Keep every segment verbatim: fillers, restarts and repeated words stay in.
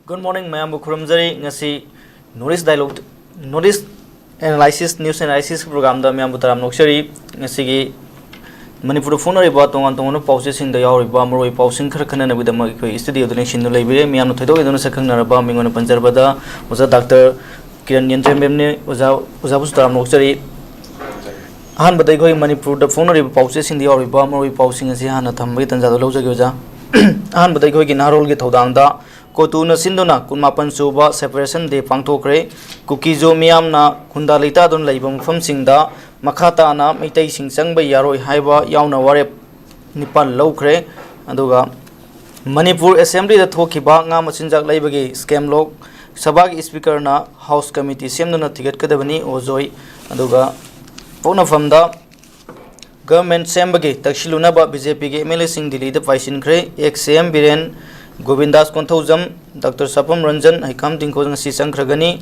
Good morning, ꯃꯌꯥꯝꯕꯨ ꯈꯨꯔꯨꯝꯖꯔꯤ꯫ ꯉꯁꯤ North East Dialogue, North East Analysis, News Analysis programꯗ ꯃꯌꯥꯝꯕꯨ ꯇꯔꯥꯝꯅ ꯑꯣꯛꯆꯔꯤ꯫ ꯉꯁꯤꯒꯤ ꯃꯅꯤꯄꯨꯔꯗ ꯐꯣꯡꯅꯔꯤꯕ ꯇꯣꯉꯥꯟ ꯇꯣꯉꯥꯟꯕ ꯄꯥꯎꯆꯦꯁꯤꯡꯗ ꯌꯥꯎꯔꯤꯕ ꯃꯔꯨꯑꯣꯏꯕ ꯄꯥꯎꯁꯤꯡ ꯈꯔ ꯈꯟꯅꯅꯕꯒꯤꯗꯃꯛ ꯑꯩꯈꯣꯏ studioꯗ ꯂꯦꯡꯁꯤꯟꯗꯨꯅ ꯂꯩꯕꯤꯔꯦ꯫ ꯃꯤꯌꯥꯝꯅ ꯊꯣꯏꯗꯣꯛ ꯍꯦꯟꯗꯣꯛꯅ ꯁꯛꯈꯪꯅꯔꯕ ꯃꯤꯡ ꯑꯣꯏꯅ ꯄꯟꯖꯔꯕꯗ ꯑꯣꯖꯥ ꯗꯥꯛꯇꯔ ꯀꯤꯔꯟ ꯌꯦꯟꯊꯦꯝꯕꯦꯝꯅꯤ꯫ ꯑꯣꯖꯥ, ꯑꯣꯖꯥꯕꯨꯁꯨ ꯇꯔꯥꯝꯅ ꯑꯣꯛꯆꯔꯤ꯫ ꯑꯍꯥꯟꯕꯗ ꯑꯩꯈꯣꯏ ꯃꯅꯤꯄꯨꯔꯗ ꯐꯣꯡꯅꯔꯤꯕ ꯄꯥꯎꯆꯦꯁꯤꯡꯗ ꯌꯥꯎꯔꯤꯕ ꯃꯔꯨꯑꯣꯏꯕ ꯄꯥꯎꯁꯤꯡ ꯑꯁꯤ ꯍꯥꯟꯅ ꯊꯝꯕꯒꯤ ꯇꯥꯟꯖꯥꯗꯨ ꯂꯧꯖꯒꯦ ꯑꯣꯖꯥ꯫ ꯑꯍꯥꯟꯕꯗ ꯑꯩꯈꯣꯏꯒꯤ ꯅꯍꯥꯔꯣꯜꯒꯤ ꯊꯧꯗꯥꯡꯗ ꯀꯣꯇꯨꯅ ꯁꯤꯟꯗꯨꯅ ꯀꯨꯟꯃꯥꯄꯟ ꯁꯨꯕ Separation Day ꯄꯥꯡꯊꯣꯛꯈ꯭ꯔꯦ꯫ ꯀꯨꯀꯤꯖꯣ ꯃꯤꯌꯥꯝꯅ ꯈꯨꯟꯗꯥ ꯂꯩꯇꯥꯗꯨꯅ ꯂꯩꯕ ꯃꯐꯝꯁꯤꯡꯗ ꯃꯈꯥ ꯇꯥꯅ ꯃꯩꯇꯩꯁꯤꯡ ꯆꯪꯕ ꯌꯥꯔꯣꯏ ꯍꯥꯏꯕ ꯌꯥꯎꯅ ꯋꯥꯔꯦꯞ ꯅꯤꯄꯥꯜ ꯂꯧꯈ꯭ꯔꯦ꯫ ꯑꯗꯨꯒ ꯃꯅꯤꯄꯨꯔ Assemblyꯗ ꯊꯣꯛꯈꯤꯕ ꯉꯥ ꯃꯆꯤꯟꯖꯥꯛ ꯂꯩꯕꯒꯤ scam ꯂꯣꯛ ꯁꯚꯥꯒꯤ Speakerꯅ House Committee ꯁꯦꯝꯗꯨꯅ ꯊꯤꯒꯠꯀꯗꯕꯅꯤ, ꯑꯣꯖꯣꯏ꯫ ꯑꯗꯨꯒ ꯄꯣꯛꯅꯐꯝꯗ government ꯁꯦꯝꯕꯒꯤ ꯇꯛꯁꯤꯜꯂꯨꯅꯕ BJPꯒꯤ MLAꯁꯤꯡ ꯗꯤꯜꯂꯤꯗ ꯄꯥꯏꯁꯤꯟꯈ꯭ꯔꯦ꯫ Ex CM Biren, Govindas Konthoujam, doctor Sapam Ranjan, ꯍꯩꯀꯥꯝ ꯇꯤꯡꯈꯣꯜ ꯉꯁꯤ ꯆꯪꯈ꯭ꯔꯒꯅꯤ꯫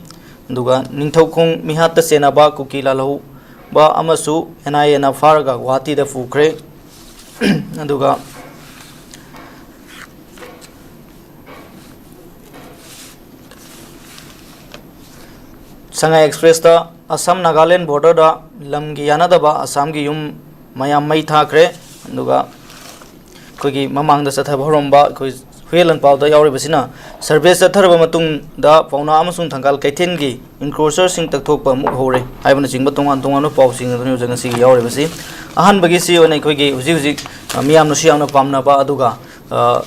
ꯑꯗꯨꯒ ꯅꯤꯡꯊꯧꯈꯣꯡ ꯃꯤꯍꯥꯠꯇ ꯆꯦꯟꯅꯕ ꯀꯨꯀꯤ ꯂꯥꯜꯍꯧꯕ ꯑꯃꯁꯨ NIAꯅ ꯐꯥꯔꯒ ꯒꯨꯋꯥꯍꯥꯇꯤꯗ ꯄꯨꯈ꯭ꯔꯦ꯫ ꯑꯗꯨꯒ ꯁꯉꯥꯏ Expressꯇ ꯑꯁꯥꯝ ꯅꯥꯒꯥꯂꯦꯟ borderꯗ ꯂꯝꯒꯤ ꯌꯥꯅꯗꯕ ꯑꯁꯥꯝꯒꯤ ꯌꯨꯝ ꯃꯌꯥꯝ ꯃꯩ ꯊꯥꯈ꯭ꯔꯦ꯫ ꯑꯗꯨꯒ ꯑꯩꯈꯣꯏꯒꯤ ꯃꯃꯥꯡꯗ ꯆꯠꯊꯕ ꯍꯧꯔꯝꯕ ꯑꯩꯈꯣꯏ ꯍꯨꯏꯌꯦꯟ ꯂꯥꯟꯄꯥꯎꯗ ꯌꯥꯎꯔꯤꯕꯁꯤꯅ, survey ꯆꯠꯊꯔꯕ ꯃꯇꯨꯡꯗ ꯄꯥꯎꯅꯥ ꯑꯃꯁꯨꯡ ꯊꯪꯒꯥꯜ ꯀꯩꯊꯦꯜꯒꯤ encroacherꯁꯤꯡ ꯇꯛꯊꯣꯛꯄ ꯑꯃꯨꯛ ꯍꯧꯔꯦ ꯍꯥꯏꯕꯅꯆꯤꯡꯕ ꯇꯣꯉꯥꯟ ꯇꯣꯉꯥꯟꯕ ꯄꯥꯎꯁꯤꯡ ꯑꯗꯨꯅꯤ ꯍꯧꯖꯤꯛ ꯉꯁꯤꯒꯤ ꯌꯥꯎꯔꯤꯕꯁꯤ꯫ ꯑꯍꯥꯟꯕꯒꯤꯁꯤ ꯑꯣꯏꯅ ꯑꯩꯈꯣꯏꯒꯤ ꯍꯧꯖꯤꯛ ꯍꯧꯖꯤꯛ, ꯑ, ꯃꯤꯌꯥꯝꯅꯁꯨ ꯌꯥꯝꯅ ꯄꯥꯝꯅꯕ, ꯑꯗꯨꯒ, ꯑ,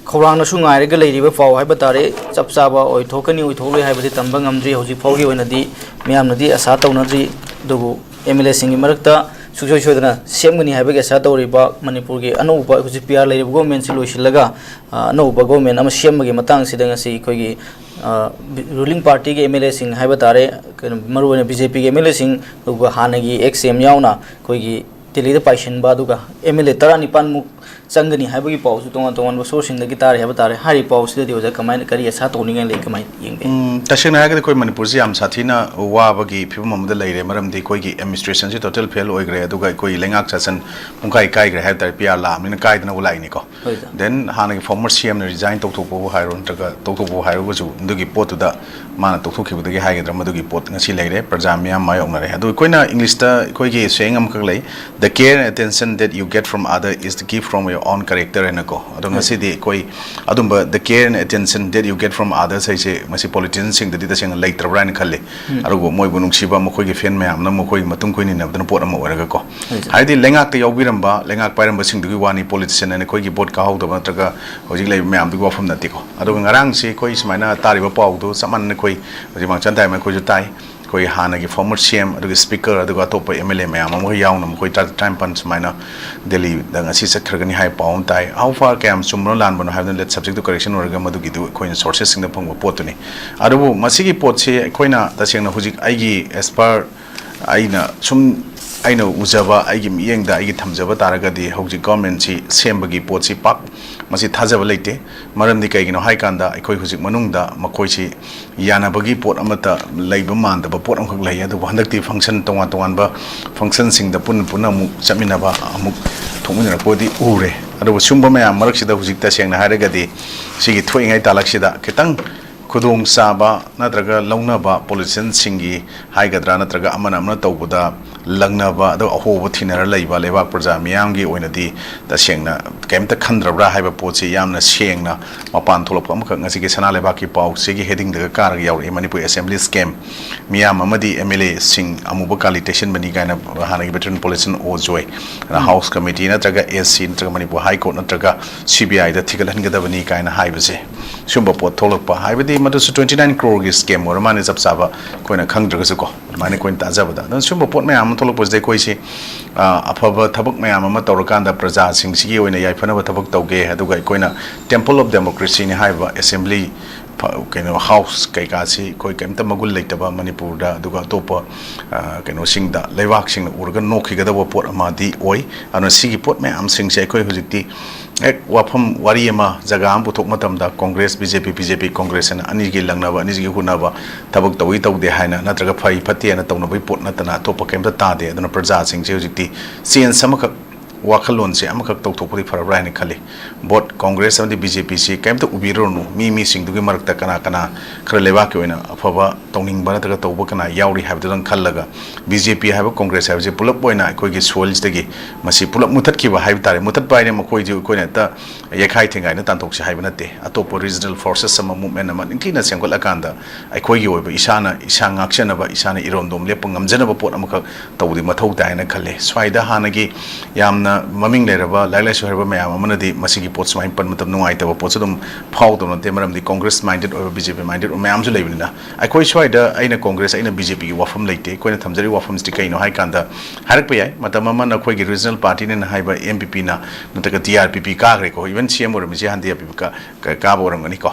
ꯈꯧꯔꯥꯡꯅꯁꯨ ꯉꯥꯏꯔꯒ ꯂꯩꯔꯤꯕ ꯄꯥꯎ ꯍꯥꯏꯕ ꯇꯥꯔꯦ꯫ ꯆꯞ ꯆꯥꯕ ꯑꯣꯏꯊꯣꯛꯀꯅꯤ ꯑꯣꯏꯊꯣꯛꯂꯣꯏ ꯍꯥꯏꯕꯗꯤ ꯇꯝꯕ ꯉꯝꯗ꯭ꯔꯤ꯫ ꯍꯧꯖꯤꯛ ꯐꯥꯎꯒꯤ ꯑꯣꯏꯅꯗꯤ ꯃꯤꯌꯥꯝꯅꯗꯤ ꯑꯁꯥ ꯇꯧꯅꯗ꯭ꯔꯤ꯫ ꯑꯗꯨꯕꯨ MLAꯁꯤꯡꯒꯤ ꯃꯔꯛꯇ ꯁꯨꯡꯁꯣꯏ ꯁꯣꯏꯗꯅ ꯁꯦꯝꯒꯅꯤ ꯍꯥꯏꯕꯒꯤ ꯑꯁꯥ ꯇꯧꯔꯤꯕ ꯃꯅꯤꯄꯨꯔꯒꯤ ꯑꯅꯧꯕ ꯍꯧꯖꯤꯛ PR ꯂꯩꯔꯤꯕ governmentꯁꯤ ꯂꯣꯏꯁꯤꯜꯂꯒ, ꯑ, ꯑꯅꯧꯕ government ꯑꯃ ꯁꯦꯝꯕꯒꯤ ꯃꯇꯥꯡꯁꯤꯗ ꯉꯁꯤ ꯑꯩꯈꯣꯏꯒꯤ, ꯑ, ruling partyꯒꯤ MLAꯁꯤꯡ ꯍꯥꯏꯕ ꯇꯥꯔꯦ, ꯀꯩꯅꯣ, ꯃꯔꯨꯑꯣꯏꯅ BJPꯒꯤ MLAꯁꯤꯡ, ꯑꯗꯨꯒ ꯍꯥꯟꯅꯒꯤ ex CM ꯌꯥꯎꯅ ꯑꯩꯈꯣꯏꯒꯤ ꯗꯤꯜꯂꯤꯗ ꯄꯥꯏꯁꯤꯟꯕ, ꯑꯗꯨꯒ MLA ꯇꯔꯥꯅꯤꯄꯥꯟꯃꯨꯛ ꯆꯪꯒꯅꯤ ꯍꯥꯏꯕꯒꯤ ꯄꯥꯎꯁꯨ ꯇꯣꯉꯥꯟ ꯇꯣꯉꯥꯟꯕ ꯁꯣꯔꯁꯁꯤꯡꯗꯒꯤ ꯇꯥꯔꯦ ꯍꯥꯏꯕ ꯇꯥꯔꯦ꯫ ꯍꯥꯏꯔꯤꯕ ꯄꯥꯎꯁꯤꯗꯗꯤ ꯑꯣꯖꯥ ꯀꯃꯥꯏꯅ, ꯀꯔꯤ ꯑꯁꯥ ꯇꯧꯅꯤꯡꯉꯥꯏ ꯂꯩ, ꯀꯃꯥꯏꯅ ꯌꯦꯡꯕꯤ? ꯎꯝ, ꯇꯁꯦꯡꯅ ꯍꯥꯏꯔꯒꯗꯤ ꯑꯩꯈꯣꯏ ꯃꯅꯤꯄꯨꯔꯁꯤ ꯌꯥꯝ ꯁꯥꯊꯤꯅ ꯋꯥꯕꯒꯤ ꯐꯤꯕꯝ ꯑꯃꯗ ꯂꯩꯔꯦ꯫ ꯃꯔꯝꯗꯤ ꯑꯩꯈꯣꯏꯒꯤ ꯑꯦꯗꯃꯤꯅꯤꯁꯇ꯭ꯔꯦꯁꯟꯁꯤ ꯇꯣꯇꯦꯜ ꯐꯦꯜ ꯑꯣꯏꯈ꯭ꯔꯦ, ꯑꯗꯨꯒ ꯑꯩꯈꯣꯏ ꯂꯩꯉꯥꯛ ꯁꯥꯁꯟ ꯄꯨꯡꯀꯥꯏ ꯀꯥꯏꯈ꯭ꯔꯦ ꯍꯥꯏꯕ ꯇꯥꯔꯦ, ꯄꯤ ꯑꯥꯔ ꯂꯥꯛꯑꯕꯅꯤꯅ ꯀꯥꯏꯗꯅꯕꯨ ꯂꯥꯛꯏꯅꯤꯀꯣ꯫ ꯍꯣꯏ, ꯁꯥꯔ꯫ ꯗꯦꯟ ꯍꯥꯟꯅꯒꯤ ꯐꯣꯔꯃꯔ ꯁꯤ ꯑꯦꯝꯅ ꯔꯤꯖꯥꯏꯟ ꯇꯧꯊꯣꯛꯄꯕꯨ ꯍꯥꯏꯔꯣ, ꯅꯠꯇ꯭ꯔꯒ ꯇꯧꯊꯣꯛꯄꯕꯨ ꯍꯥꯏꯔꯒꯁꯨ, ꯑꯗꯨꯒꯤ ꯄꯣꯠꯇꯨꯗ ꯃꯥꯅ ꯇꯧꯊꯣꯛꯈꯤꯕꯗꯒꯤ ꯍꯥꯏꯒꯗ꯭ꯔꯥ, ꯃꯗꯨꯒꯤ ꯄꯣꯠ ꯉꯁꯤ ꯂꯩꯔꯦ, ꯄ꯭ꯔꯖꯥ ꯃꯤꯌꯥꯝ ꯃꯥꯌꯣꯛꯅꯔꯦ꯫ ꯑꯗꯣ ꯑꯩꯈꯣꯏꯅ ꯏꯪꯂꯤꯁꯇ ꯑꯩꯈꯣꯏꯒꯤ ꯁꯦꯌꯤꯡ ꯑꯃꯈꯛ ꯂꯩ, "The care and attention that you get from other is the gift from your own character" ꯍꯥꯏꯅꯀꯣ꯫ ꯑꯗꯣ ꯉꯁꯤꯗꯤ ꯑꯩꯈꯣꯏ ꯑꯗꯨꯝꯕ "the care and attention that you get from others" ꯍꯥꯏꯁꯦ ꯃꯁꯤ ꯄꯣꯂꯤꯇꯤꯁꯤꯌꯟꯁꯤꯡꯗꯗꯤ ꯇꯁꯦꯡꯅ ꯂꯩꯇ꯭ꯔꯕ꯭ꯔꯥ ꯍꯥꯏꯅ ꯈꯜꯂꯤ꯫ ꯑꯗꯨꯕꯨ ꯃꯣꯏꯕꯨ ꯅꯨꯡꯁꯤꯕ ꯃꯈꯣꯏꯒꯤ ꯐꯦꯟ ꯃꯌꯥꯝꯅ ꯃꯈꯣꯏꯒꯤ ꯃꯇꯨꯡ ꯀꯣꯏꯅ ꯏꯟꯅꯕꯗꯨꯅ ꯄꯣꯠ ꯑꯃ ꯑꯣꯏꯔꯒꯀꯣ꯫ ꯍꯥꯏꯗꯤ ꯂꯩꯉꯥꯛꯇ ꯌꯥꯎꯕꯤꯔꯝꯕ, ꯂꯩꯉꯥꯛ ꯄꯥꯏꯔꯝꯕꯁꯤꯡꯗꯨꯒꯤ ꯋꯥꯅꯤ, ꯄꯣꯂꯤꯇꯤꯁꯤꯌꯟ ꯍꯥꯏꯅ ꯑꯩꯈꯣꯏꯒꯤ ꯚꯣꯠ ꯀꯥꯍꯧꯗꯕ ꯅꯠꯇ꯭ꯔꯒ ꯍꯧꯖꯤꯛ ꯂꯩꯔꯤꯕ ꯃꯌꯥꯝꯗꯨꯒꯤ ꯋꯥꯐꯝ ꯅꯠꯇꯦꯀꯣ꯫ ꯑꯗꯨꯒ ꯉꯔꯥꯡꯁꯤ ꯑꯩꯈꯣꯏ ꯁꯨꯃꯥꯏꯅ ꯇꯥꯔꯤꯕ ꯄꯥꯎꯗꯨ ꯆꯞ ꯃꯥꯟꯅꯅ ꯑꯩꯈꯣꯏ ꯍꯧꯖꯤꯛ ꯃꯥꯡꯆꯟ ꯇꯥꯏꯃ ꯑꯩꯈꯣꯏꯁꯨ ꯇꯥꯏ꯫ ꯑꯩꯈꯣꯏ ꯍꯥꯟꯅꯒꯤ ꯐꯣꯔꯃꯔ ꯁꯤ ꯑꯦꯝ, ꯑꯗꯨꯒ ꯁ꯭ꯄꯤꯀꯔ, ꯑꯗꯨꯒ ꯑꯇꯣꯞꯄ ꯑꯦꯝ ꯑꯦꯜ ꯑꯦ ꯃꯌꯥꯝ ꯑꯃꯒ ꯌꯥꯎꯅ ꯃꯈꯣꯏ ꯇꯔꯥ ꯇꯔꯥꯅꯤꯄꯥꯟ ꯁꯨꯃꯥꯏꯅ ꯗꯦꯜꯂꯤꯗ ꯉꯁꯤ ꯆꯠꯈ꯭ꯔꯒꯅꯤ ꯍꯥꯏꯕ ꯄꯥꯎ ꯑꯃ ꯇꯥꯏ꯫ How far, ꯀꯌꯥꯝ ꯆꯨꯝꯕꯅꯣ ꯂꯥꯟꯕꯅꯣ ꯍꯥꯏꯕꯗꯨꯅ ꯂꯦꯠ ꯁꯕꯖꯦꯛ ꯇꯨ ꯀꯔꯦꯛꯁꯟ ꯑꯣꯏꯔꯒ ꯃꯗꯨꯒꯤꯗꯨ ꯑꯩꯈꯣꯏꯅ ꯁꯣꯔꯁꯦꯁꯁꯤꯡꯗ ꯐꯪꯕ ꯄꯣꯠꯇꯨꯅꯤ꯫ ꯑꯗꯨꯕꯨ ꯃꯁꯤꯒꯤ ꯄꯣꯠꯁꯤ ꯑꯩꯈꯣꯏꯅ ꯇꯁꯦꯡꯅ ꯍꯧꯖꯤꯛ ꯑꯩꯒꯤ ꯑꯦꯁ ꯄꯔ ꯑꯩꯅ ꯁꯨꯝ ꯑꯩꯅ ꯎꯖꯕ, ꯑꯩꯒꯤ ꯃꯤꯠꯌꯦꯡꯗ ꯑꯩꯒꯤ ꯊꯝꯖꯕ ꯇꯥꯔꯒꯗꯤ ꯍꯧꯖꯤꯛ ꯒꯣꯔꯃꯦꯟꯁꯤ ꯁꯦꯝꯕꯒꯤ ꯄꯣꯠꯁꯤ ꯄꯥꯛ ꯃꯁꯤ ꯊꯥꯖꯕ ꯂꯩꯇꯦ꯫ ꯃꯔꯝꯗꯤ ꯀꯩꯒꯤꯅꯣ ꯍꯥꯏꯀꯥꯟꯗ ꯑꯩꯈꯣꯏ ꯍꯧꯖꯤꯛ ꯃꯅꯨꯡꯗ ꯃꯈꯣꯏꯁꯤ ꯌꯥꯅꯕꯒꯤ ꯄꯣꯠ ꯑꯃꯠꯇ ꯂꯩꯕ ꯃꯥꯟꯗꯕ ꯄꯣꯠ ꯑꯃꯈꯛ ꯂꯩ꯫ ꯑꯗꯨꯕꯨ ꯍꯟꯗꯛꯇꯤ ꯐꯪꯁꯟ ꯇꯣꯉꯥꯟ ꯇꯣꯉꯥꯟꯕ ꯐꯪꯁꯟꯁꯤꯡꯗ ꯄꯨꯟꯅ ꯄꯨꯟꯅ ꯑꯃꯨꯛ ꯆꯠꯃꯤꯟꯅꯕ ꯑꯃꯨꯛ ꯊꯣꯛꯃꯤꯟꯅꯔꯛꯄꯗꯤ ꯎꯔꯦ꯫ ꯑꯗꯨꯕꯨ ꯁꯤꯒꯨꯝꯕ ꯃꯌꯥꯝ ꯃꯔꯛꯁꯤꯗ ꯍꯧꯖꯤꯛ ꯇꯁꯦꯡꯅ ꯍꯥꯏꯔꯒꯗꯤ ꯁꯤꯒꯤ ꯊꯣꯛꯏꯉꯩ ꯇꯥꯂꯛꯁꯤꯗ ꯈꯤꯇꯪ ꯈꯨꯗꯣꯡ ꯆꯥꯕ ꯅꯠꯇ꯭ꯔꯒ ꯂꯧꯅꯕ ꯄꯣꯂꯤꯇꯤꯁꯤꯌꯟꯁꯤꯡꯒꯤ ꯍꯥꯏꯒꯗ꯭ꯔꯥ, ꯅꯠꯇ꯭ꯔꯒ ꯑꯃꯅ ꯑꯃꯅ ꯇꯧꯕꯗ ꯂꯪꯅꯕ, ꯑꯗꯨꯒ ꯑꯍꯣꯕ ꯊꯤꯅꯔ ꯂꯩꯕ ꯂꯩꯕꯥꯛ ꯄ꯭ꯔꯖꯥ ꯃꯤꯌꯥꯝꯒꯤ ꯑꯣꯏꯅꯗꯤ ꯇꯁꯦꯡꯅ ꯀꯩꯝꯇ ꯈꯟꯗ꯭ꯔꯕ꯭ꯔꯥ ꯍꯥꯏꯕ ꯄꯣꯠꯁꯤ ꯌꯥꯝꯅ ꯁꯦꯡꯅ ꯃꯄꯥꯟ ꯊꯣꯛꯂꯛꯄ ꯑꯃꯈꯛ ꯉꯁꯤꯒꯤ ꯁꯅꯥ ꯂꯩꯕꯥꯛꯀꯤ ꯄꯥꯎꯁꯤꯒꯤ ꯍꯦꯗꯤꯡꯗꯒ ꯀꯥꯔꯒ ꯌꯥꯎꯔꯛꯏ꯫ ꯃꯅꯤꯄꯨꯔ ꯑꯦꯁꯦꯝꯕ꯭ꯂꯤ ꯁ꯭ꯀꯦꯝ, ꯃꯤꯌꯥꯝ ꯑꯃꯗꯤ ꯑꯦꯝ ꯑꯦꯜ ꯑꯦꯁꯤꯡ ꯑꯃꯨꯕ ꯀꯥꯂꯤ ꯇꯩꯁꯤꯟꯕꯅꯤ ꯀꯥꯏꯅ ꯍꯥꯟꯅꯒꯤ ꯚꯦꯇꯔꯟ ꯄꯣꯂꯤꯇꯤꯁꯤꯌꯟ ꯑꯣ ꯖꯣꯏ, ꯑꯗꯨꯅ ꯍꯥꯎꯁ ꯀꯃꯤꯇꯤ ꯅꯠꯇ꯭ꯔꯒ ꯑꯦꯁ ꯁꯤ ꯅꯠꯇ꯭ꯔꯒ ꯃꯅꯤꯄꯨꯔ ꯍꯥꯏ ꯀꯣꯔꯠ ꯅꯠꯇ꯭ꯔꯒ ꯁꯤ ꯕꯤ ꯑꯥꯏꯗ ꯊꯤꯒꯠꯍꯟꯒꯗꯕꯅꯤ ꯀꯥꯏꯅ ꯍꯥꯏꯕꯁꯦ, ꯁꯤꯒꯨꯝꯕ ꯄꯣꯠ ꯊꯣꯛꯂꯛꯄ ꯍꯥꯏꯕꯗꯤ ꯃꯗꯨꯁꯨ ꯇ꯭ꯋꯦꯟꯇꯤ ꯅꯥꯏꯟ ꯀ꯭ꯔꯣꯔꯒꯤ ꯁ꯭ꯀꯦꯝ ꯑꯣꯏꯔ ꯃꯥꯜꯂꯦ, ꯆꯞ ꯆꯥꯕ ꯑꯩꯈꯣꯏꯅ ꯈꯪꯗ꯭ꯔꯒꯁꯨꯀꯣ, ꯑꯗꯨꯃꯥꯏꯅ ꯑꯩꯈꯣꯏꯅ ꯇꯥꯖꯕꯗ꯫ ꯑꯗꯨꯅ ꯁꯤꯒꯨꯝꯕ ꯄꯣꯠ ꯃꯌꯥꯝ ꯑꯃ ꯊꯣꯛꯂꯛꯄꯁꯤꯗ ꯑꯩꯈꯣꯏꯁꯤ, ꯑ, ꯑꯐꯕ ꯊꯕꯛ ꯃꯌꯥꯝ ꯑꯃ ꯇꯧꯔꯀꯥꯟꯗ ꯄ꯭ꯔꯖꯥꯁꯤꯡꯁꯤꯒꯤ ꯑꯣꯏꯅ ꯌꯥꯏꯐꯅꯕ ꯊꯕꯛ ꯇꯧꯒꯦ, ꯑꯗꯨꯒ ꯑꯩꯈꯣꯏꯅ ꯇꯦꯝꯄꯜ ꯑꯣꯐ ꯗꯦꯃꯣꯀ꯭ꯔꯦꯁꯤꯅꯤ ꯍꯥꯏꯔꯤꯕ ꯑꯦꯁꯦꯝꯕ꯭ꯂꯤ ꯐ- ꯀꯩꯅꯣ, ꯍꯥꯎꯁ ꯀꯩꯀꯥꯁꯤ ꯑꯩꯈꯣꯏ ꯀꯩꯝꯇ ꯃꯒꯨꯟ ꯂꯩꯇꯕ, ꯃꯅꯤꯄꯨꯔꯗ ꯑꯗꯨꯒ ꯑꯇꯣꯞꯄ, ꯑ, ꯀꯩꯅꯣꯁꯤꯡꯗ, ꯂꯩꯕꯥꯛꯁꯤꯡꯅ ꯎꯔꯒ ꯅꯣꯛꯈꯤꯒꯗꯕ ꯄꯣꯠ ꯑꯃꯗꯤ ꯑꯣꯏ꯫ ꯑꯗꯨꯅ ꯁꯤꯒꯤ ꯄꯣꯠ ꯃꯌꯥꯝꯁꯤꯡꯁꯦ ꯑꯩꯈꯣꯏ ꯍꯧꯖꯤꯛꯇꯤ ꯍꯦꯛ ꯋꯥꯐꯝ ꯋꯥꯔꯤ ꯑꯃ, ꯖꯒꯥ ꯑꯃ ꯄꯨꯊꯣꯛ ꯃꯇꯝꯗ ꯀꯣꯡꯒ꯭ꯔꯦꯁ, ꯕꯤ ꯖꯦ ꯄꯤ, ꯕꯤ ꯖꯦ ꯄꯤ, ꯀꯣꯡꯒ꯭ꯔꯦꯁ ꯍꯥꯏꯅ ꯑꯅꯤꯒꯤ ꯂꯪꯅꯕ, ꯑꯅꯤꯁꯤꯒꯤ ꯍꯨꯟꯅꯕ, ꯊꯕꯛ ꯇꯧꯏ ꯇꯧꯗꯦ ꯍꯥꯏꯅ, ꯅꯠꯇ꯭ꯔꯒ ꯐꯩ ꯐꯠꯇꯦ ꯍꯥꯏꯅ ꯇꯧꯅꯕꯒꯤ ꯄꯣꯠ ꯅꯠꯇꯅ ꯑꯇꯣꯞꯄ ꯀꯩꯝꯇ ꯇꯥꯗꯦ꯫ ꯑꯗꯨꯅ ꯄ꯭ꯔꯖꯥꯁꯤꯡꯁꯦ ꯍꯧꯖꯤꯛꯇꯤ ꯆꯦꯟꯖ ꯑꯃꯈꯛ, ꯋꯥꯈꯜꯂꯣꯟꯁꯦ ꯑꯃꯈꯛ ꯇꯧꯊꯣꯛꯄꯗꯤ ꯐꯔꯕ꯭ꯔꯥ ꯍꯥꯏꯅ ꯈꯜꯂꯤ꯫ ꯚꯣꯠ ꯀꯣꯡꯒ꯭ꯔꯦꯁ ꯑꯃꯗꯤ ꯕꯤ ꯖꯦ ꯄꯤꯁꯤ ꯀꯩꯝꯇ ꯎꯕꯤꯔꯨꯔꯅꯨ꯫ ꯃꯤ ꯃꯤꯁꯤꯡꯗꯨꯒꯤ ꯃꯔꯛꯇ ꯀꯅꯥ ꯀꯅꯥ ꯈꯔ ꯂꯩꯕꯥꯛꯀꯤ ꯑꯣꯏꯅ ꯑꯐꯕ ꯇꯧꯅꯤꯡꯕ ꯅꯠꯇ꯭ꯔꯒ ꯇꯧꯕ ꯀꯅꯥ ꯌꯥꯎꯔꯤ ꯍꯥꯏꯕꯗꯨꯗꯪ ꯈꯜꯂꯒ, ꯕꯤ ꯖꯦ ꯄꯤ ꯍꯥꯏꯕ ꯀꯣꯡꯒ꯭ꯔꯦꯁ ꯍꯥꯏꯕꯁꯤ ꯄꯨꯂꯞ ꯑꯣꯏꯅ ꯑꯩꯈꯣꯏꯒꯤ ꯁꯣꯏꯜꯁꯤꯗꯒꯤ ꯃꯁꯤ ꯄꯨꯂꯞ ꯃꯨꯊꯠꯈꯤꯕ ꯍꯥꯏꯕ ꯇꯥꯔꯦ꯫ ꯃꯨꯊꯠꯄ ꯍꯥꯏꯅ ꯃꯈꯣꯏꯁꯨ ꯑꯩꯈꯣꯏꯅ ꯍꯦꯛꯇ ꯌꯩꯈꯥꯏ ꯊꯤꯡꯒꯥꯏꯅ ꯇꯥꯟꯊꯣꯛꯁꯤ ꯍꯥꯏꯕ ꯅꯠꯇꯦ꯫ ꯑꯇꯣꯞꯄ ꯔꯤꯖꯅꯦꯜ ꯐꯣꯔꯁꯦꯁ ꯑꯃ, ꯃꯨꯞꯃꯦꯟ ꯑꯃ ꯅꯤꯡꯊꯤꯅ ꯁꯦꯝꯒꯠꯂꯀꯥꯟꯗ ꯑꯩꯈꯣꯏꯒꯤ ꯑꯣꯏꯕ ꯏꯁꯥꯅ ꯏꯁꯥ ꯉꯥꯛꯆꯅꯕ, ꯏꯁꯥꯅ ꯏꯔꯣꯝꯗꯣꯝ ꯂꯦꯞꯄ ꯉꯝꯖꯅꯕ ꯄꯣꯠ ꯑꯃꯈꯛ ꯇꯧꯕꯗꯤ ꯃꯊꯧ ꯇꯥꯏ ꯍꯥꯏꯅ ꯈꯜꯂꯤ꯫ ꯁ꯭ꯋꯥꯏꯗ ꯍꯥꯟꯅꯒꯤ ꯌꯥꯝꯅ ꯃꯃꯤꯡ ꯂꯩꯔꯕ, ꯂꯥꯏꯔꯤꯛ ꯂꯥꯏꯁꯨ ꯍꯩꯔꯕ ꯃꯌꯥꯝ ꯑꯃꯅꯗꯤ ꯃꯁꯤꯒꯤ ꯄꯣꯠ ꯁꯨꯃꯥꯏꯅ ꯄꯟꯕ ꯃꯇꯝꯗ ꯅꯨꯡꯉꯥꯏꯇꯕ ꯄꯣꯠꯁꯨ ꯑꯗꯨꯝ ꯐꯥꯎꯗꯕ ꯅꯠꯇꯦ꯫ ꯃꯔꯝꯗꯤ ꯀꯣꯡꯒ꯭ꯔꯦꯁ ꯃꯥꯏꯟꯗꯦꯠ ꯑꯣꯏꯕ, ꯕꯤ ꯖꯦ ꯄꯤ ꯃꯥꯏꯟꯗꯦꯠ ꯑꯣꯏꯕ ꯃꯌꯥꯝꯁꯨ ꯂꯩꯕꯅꯤꯅ꯫ ꯑꯩꯈꯣꯏ ꯁ꯭ꯋꯥꯏꯗ ꯑꯩꯅ ꯀꯣꯡꯒ꯭ꯔꯦꯁ, ꯑꯩꯅ ꯕꯤ ꯖꯦ ꯄꯤꯒꯤ ꯋꯥꯐꯝ ꯂꯩꯇꯦ꯫ ꯑꯩꯈꯣꯏꯅ ꯊꯝꯖꯔꯤꯕ ꯋꯥꯐꯝꯁꯤꯗꯤ ꯀꯩꯅꯣ ꯍꯥꯏ ꯀꯥꯟꯗ, ꯍꯥꯏꯔꯛꯄ ꯌꯥꯏ, ꯃꯇꯝ ꯑꯃ ꯅꯈꯣꯏꯒꯤ ꯔꯤꯖꯅꯦꯜ ꯄꯥꯔꯇꯤꯅꯦꯅ ꯍꯥꯏꯕ ꯑꯦꯝ ꯄꯤ ꯄꯤꯅ ꯅꯠꯇ꯭ꯔꯒ ꯇꯤ ꯑꯥꯔ ꯄꯤ ꯄꯤ ꯀꯥꯈ꯭ꯔꯦꯀꯣ, ꯏꯚꯟ ꯁꯤ ꯑꯦꯝ ꯑꯣꯏꯔꯝꯃꯤꯁꯦ ꯍꯟꯗꯦ ꯄꯤ ꯀꯥ-, ꯀꯥꯕ ꯑꯣꯏꯔꯝꯒꯅꯤꯀꯣ꯫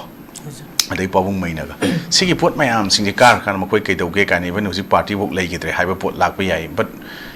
ꯑꯗꯩ ꯄꯥꯕꯨꯡ ꯃꯩꯅꯒ꯫ ꯁꯤꯒꯤ ꯄꯣꯠ ꯃꯌꯥꯝꯁꯤꯡꯁꯦ ꯀꯥꯔꯀꯥꯟꯗ ꯃꯈꯣꯏ ꯀꯩꯗꯧꯒꯦ ꯀꯥꯏꯅ, ꯏꯚꯟ ꯍꯧꯖꯤꯛ ꯄꯥꯔꯇꯤꯐꯥꯎ ꯂꯩꯈꯤꯗ꯭ꯔꯦ ꯍꯥꯏꯕ ꯄꯣꯠ ꯂꯥꯛꯄ ꯌꯥꯏ꯫ ꯕꯠ